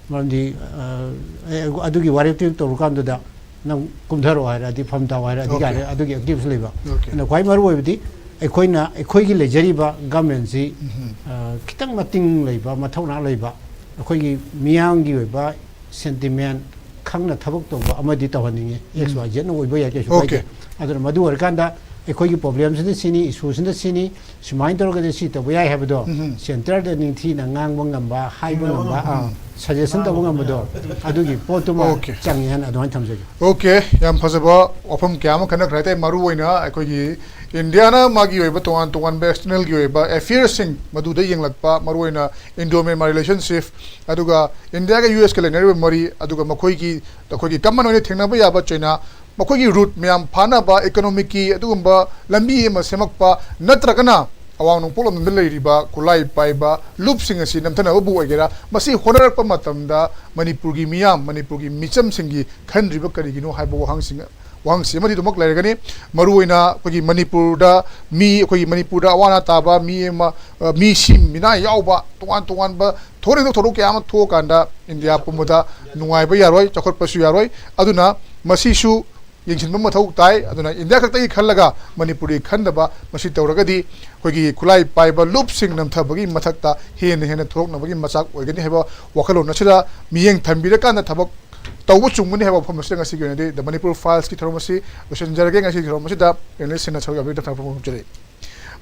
ꯃꯔꯝꯗꯤ, ꯑ, ꯑꯦ, ꯑꯗꯨꯒꯤ ꯋꯥꯔꯦꯞꯇꯨ ꯇꯧꯔꯀꯥꯟꯗꯨꯗ ꯅꯪ ꯀꯨꯝꯊꯔꯛꯑꯣ ꯍꯥꯏꯔꯛꯑꯗꯤ, ꯐꯝ ꯇꯥꯎ ꯍꯥꯏꯔꯛꯑꯗꯤ, Okay. ꯀꯥꯏꯅ ꯑꯗꯨꯒꯤ ꯑꯦꯛꯇꯤꯞꯁ ꯂꯩꯕ꯫ Okay. ꯑꯗꯨꯅ ꯈ꯭ꯋꯥꯏ ꯃꯔꯨ ꯑꯣꯏꯕꯗꯤ ꯑꯩꯈꯣꯏꯅ, ꯑꯩꯈꯣꯏꯒꯤ ꯂꯩꯖꯔꯤꯕ ꯒꯃꯦꯟꯁꯤ, ꯎꯝ꯫ ꯑ, ꯈꯤꯇꯪ ꯃꯇꯤꯡ ꯂꯩꯕ, ꯃꯊꯧꯅꯥ ꯂꯩꯕ, ꯑꯩꯈꯣꯏꯒꯤ ꯃꯤꯌꯥꯝꯒꯤ ꯑꯣꯏꯕ ꯁꯦꯟꯇꯤꯃꯦꯟ ꯈꯪꯅ ꯊꯕꯛ ꯇꯧꯕ ꯑꯃꯗꯤ ꯇꯧꯍꯟꯅꯤꯡꯉꯤ꯫ X, ꯎꯝ꯫ Y, Z ꯅ ꯑꯣꯏꯕ ꯌꯥꯏ, ꯀꯩꯁꯨ Okay. ꯀꯥꯏꯗꯦ꯫ ꯑꯗꯨꯅ ꯃꯗꯨ ꯑꯣꯏꯔꯀꯥꯟꯗ ꯑꯩꯈꯣꯏꯒꯤ ꯄ꯭ꯔꯣꯕ꯭ꯂꯦꯝꯁꯤꯅ ꯁꯤꯅꯤ, ꯏꯁꯨꯁꯤꯅ ꯁꯤꯅꯤ, ꯁꯨꯃꯥꯏꯅ ꯇꯧꯔꯒꯗꯤ ꯁꯤ ꯇꯧꯕ ꯌꯥꯏ ꯍꯥꯏꯕꯗꯣ ꯎꯝ꯫ ꯁꯦꯟꯇꯔꯗ ꯅꯤꯡꯊꯤꯅ ꯉꯥꯡꯕ ꯉꯝꯕ, ꯍꯥꯏꯕ ꯎꯝ꯫ ꯉꯝꯕ, ꯎꯝ꯫ ꯁꯖꯦꯁꯟ ꯇꯧꯕ ꯉꯝꯕꯗꯣ, ꯑꯗꯨꯒꯤ ꯄꯣꯠꯇꯨꯃ Okay. ꯆꯪꯉꯦ ꯍꯥꯏꯅ ꯑꯗꯨꯃꯥꯏꯅ ꯊꯝꯖꯒꯦ꯫ Okay, ꯌꯥꯝ ꯐꯖꯕ ꯋꯥꯐꯝ ꯀꯌꯥ ꯑꯃ ꯈꯟꯅꯈ꯭ꯔꯦ꯫ ꯍꯥꯏꯇꯥꯔꯦ, ꯃꯔꯨ ꯑꯣꯏꯅ ꯑꯩꯈꯣꯏꯒꯤ ꯏꯟꯗꯤꯌꯥꯅ ꯃꯥꯒꯤ ꯑꯣꯏꯕ ꯇꯣꯉꯥꯟ ꯇꯣꯉꯥꯟꯕ external ꯒꯤ ꯑꯣꯏꯕ affairs ꯁꯤꯡ ꯃꯗꯨꯗ ꯌꯦꯡꯂꯛꯄ, ꯃꯔꯨ ꯑꯣꯏꯅ Indo Myanmar relationship, ꯑꯗꯨꯒ ꯏꯟꯗꯤꯌꯥꯒ ꯌꯨ ꯑꯦꯁ ꯀ ꯂꯩꯅꯔꯤꯕ ꯃꯔꯤ, ꯑꯗꯨꯒ ꯃꯈꯣꯏꯒꯤ, ꯑꯩꯈꯣꯏꯒꯤ common ꯑꯣꯏꯅ ꯊꯦꯡꯅꯕ ꯌꯥꯕ ꯆꯩꯅꯥ, ꯃꯈꯣꯏꯒꯤ root ꯃꯌꯥꯝ ꯐꯥꯅꯕ economic ꯀꯤ ꯑꯗꯨꯒꯨꯝꯕ ꯂꯝꯕꯤ ꯑꯃ ꯁꯦꯝꯃꯛꯄ, ꯅꯠꯇ꯭ꯔꯒꯅ ꯑꯋꯥꯡ ꯅꯣꯡꯄꯣꯛ ꯂꯝꯗꯝꯗ ꯂꯩꯔꯤꯕ ꯈꯨꯠꯂꯥꯏ ꯄꯥꯏꯕ ꯂꯨꯞꯁꯤꯡ ꯑꯁꯤ ꯅꯝꯊꯅꯕꯕꯨ ꯑꯣꯏꯒꯦꯔꯥ, ꯃꯁꯤ ꯍꯣꯠꯅꯔꯛꯄ ꯃꯇꯝꯗ ꯃꯅꯤꯄꯨꯔꯒꯤ ꯃꯤꯌꯥꯝ, ꯃꯅꯤꯄꯨꯔꯒꯤ ꯃꯤꯆꯝꯁꯤꯡꯒꯤ ꯈꯟꯗ꯭ꯔꯤꯕ ꯀꯔꯤꯒꯤꯅꯣ ꯍꯥꯏꯕ ꯋꯥꯍꯪꯁꯤꯡ, ꯋꯥꯍꯪꯁꯤ ꯑꯃꯗꯤ ꯑꯗꯨꯃꯛ ꯂꯩꯔꯒꯅꯤ꯫ ꯃꯔꯨꯑꯣꯏꯅ ꯑꯩꯈꯣꯏꯒꯤ ꯃꯅꯤꯄꯨꯔꯗ ꯃꯤ, ꯑꯩꯈꯣꯏꯒꯤ ꯃꯅꯤꯄꯨꯔꯗ ꯑꯋꯥ ꯑꯅꯥ ꯇꯥꯕ ꯃꯤ ꯑꯃ, ꯑ, ꯃꯤ ꯁꯤ ꯃꯤꯅꯥ ꯌꯥꯎꯕ ꯇꯣꯉꯥꯟ ꯇꯣꯉꯥꯟꯕ ꯊꯣꯛꯍꯟꯅꯤꯡꯗꯕ ꯊꯧꯗꯣꯛ ꯀꯌꯥ ꯑꯃ ꯊꯣꯛꯑꯀꯥꯟꯗ ꯏꯟꯗꯤꯌꯥ ꯄꯨꯝꯕꯗ ꯅꯨꯡꯉꯥꯏꯕ ꯌꯥꯔꯣꯏ, ꯆꯥꯎꯈꯠꯄꯁꯨ ꯌꯥꯔꯣꯏ꯫ ꯑꯗꯨꯅ ꯃꯁꯤꯁꯨ ꯌꯦꯡꯁꯤꯟꯕ ꯃꯊꯧ ꯇꯥꯏ꯫ ꯑꯗꯨꯅ ꯏꯟꯗꯤꯌꯥ ꯈꯛꯇꯒꯤ ꯈꯜꯂꯒ ꯃꯅꯤꯄꯨꯔꯒꯤ ꯈꯟꯗꯕ, ꯃꯁꯤ ꯇꯧꯔꯒꯗꯤ ꯑꯩꯈꯣꯏꯒꯤ ꯈꯨꯠꯂꯥꯏ ꯄꯥꯏꯕ ꯂꯨꯞꯁꯤꯡ ꯅꯝꯊꯕꯒꯤ ꯃꯊꯛꯇ ꯍꯦꯟꯅ ꯍꯦꯟꯅ ꯊꯣꯔꯛꯅꯕꯒꯤ ꯃꯆꯥꯛ ꯑꯣꯏꯒꯅꯤ ꯍꯥꯏꯕ ꯋꯥꯈꯜꯂꯣꯟ ꯑꯁꯤꯗ ꯃꯤꯠꯌꯦꯡ ꯊꯝꯕꯤꯔꯀꯥꯟꯗ ꯊꯕꯛ ꯇꯧꯕ ꯆꯨꯝꯒꯅꯤ ꯍꯥꯏꯕ ꯋꯥꯐꯝ ꯑꯁꯤꯗ ꯉꯁꯤꯒꯤ ꯑꯣꯏꯅꯗꯤ The Manipur Filesꯀꯤ ꯊꯧꯔꯝ ꯑꯁꯤ ꯂꯣꯏꯁꯤꯟꯖꯔꯒꯦ꯫ ꯉꯁꯤꯒꯤ ꯊꯧꯔꯝ ꯑꯁꯤꯗ panelistꯁꯤꯡꯅ ꯁꯔꯨꯛ ꯌꯥꯕꯤꯕꯒꯤꯗꯃꯛ ꯊꯥꯒꯠꯄ ꯐꯣꯡꯗꯣꯛꯆꯔꯤ꯫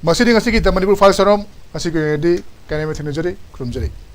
ꯃꯁꯤꯗꯤ ꯉꯁꯤꯒꯤ The Manipur Files ꯊꯧꯔꯝ꯫ ꯉꯁꯤꯒꯤ ꯑꯣꯏꯅꯗꯤ ꯀꯥꯏꯅꯕ ꯊꯦꯡꯅꯖꯔꯤ꯫ ꯈꯨꯔꯨꯝꯖꯔꯤ꯫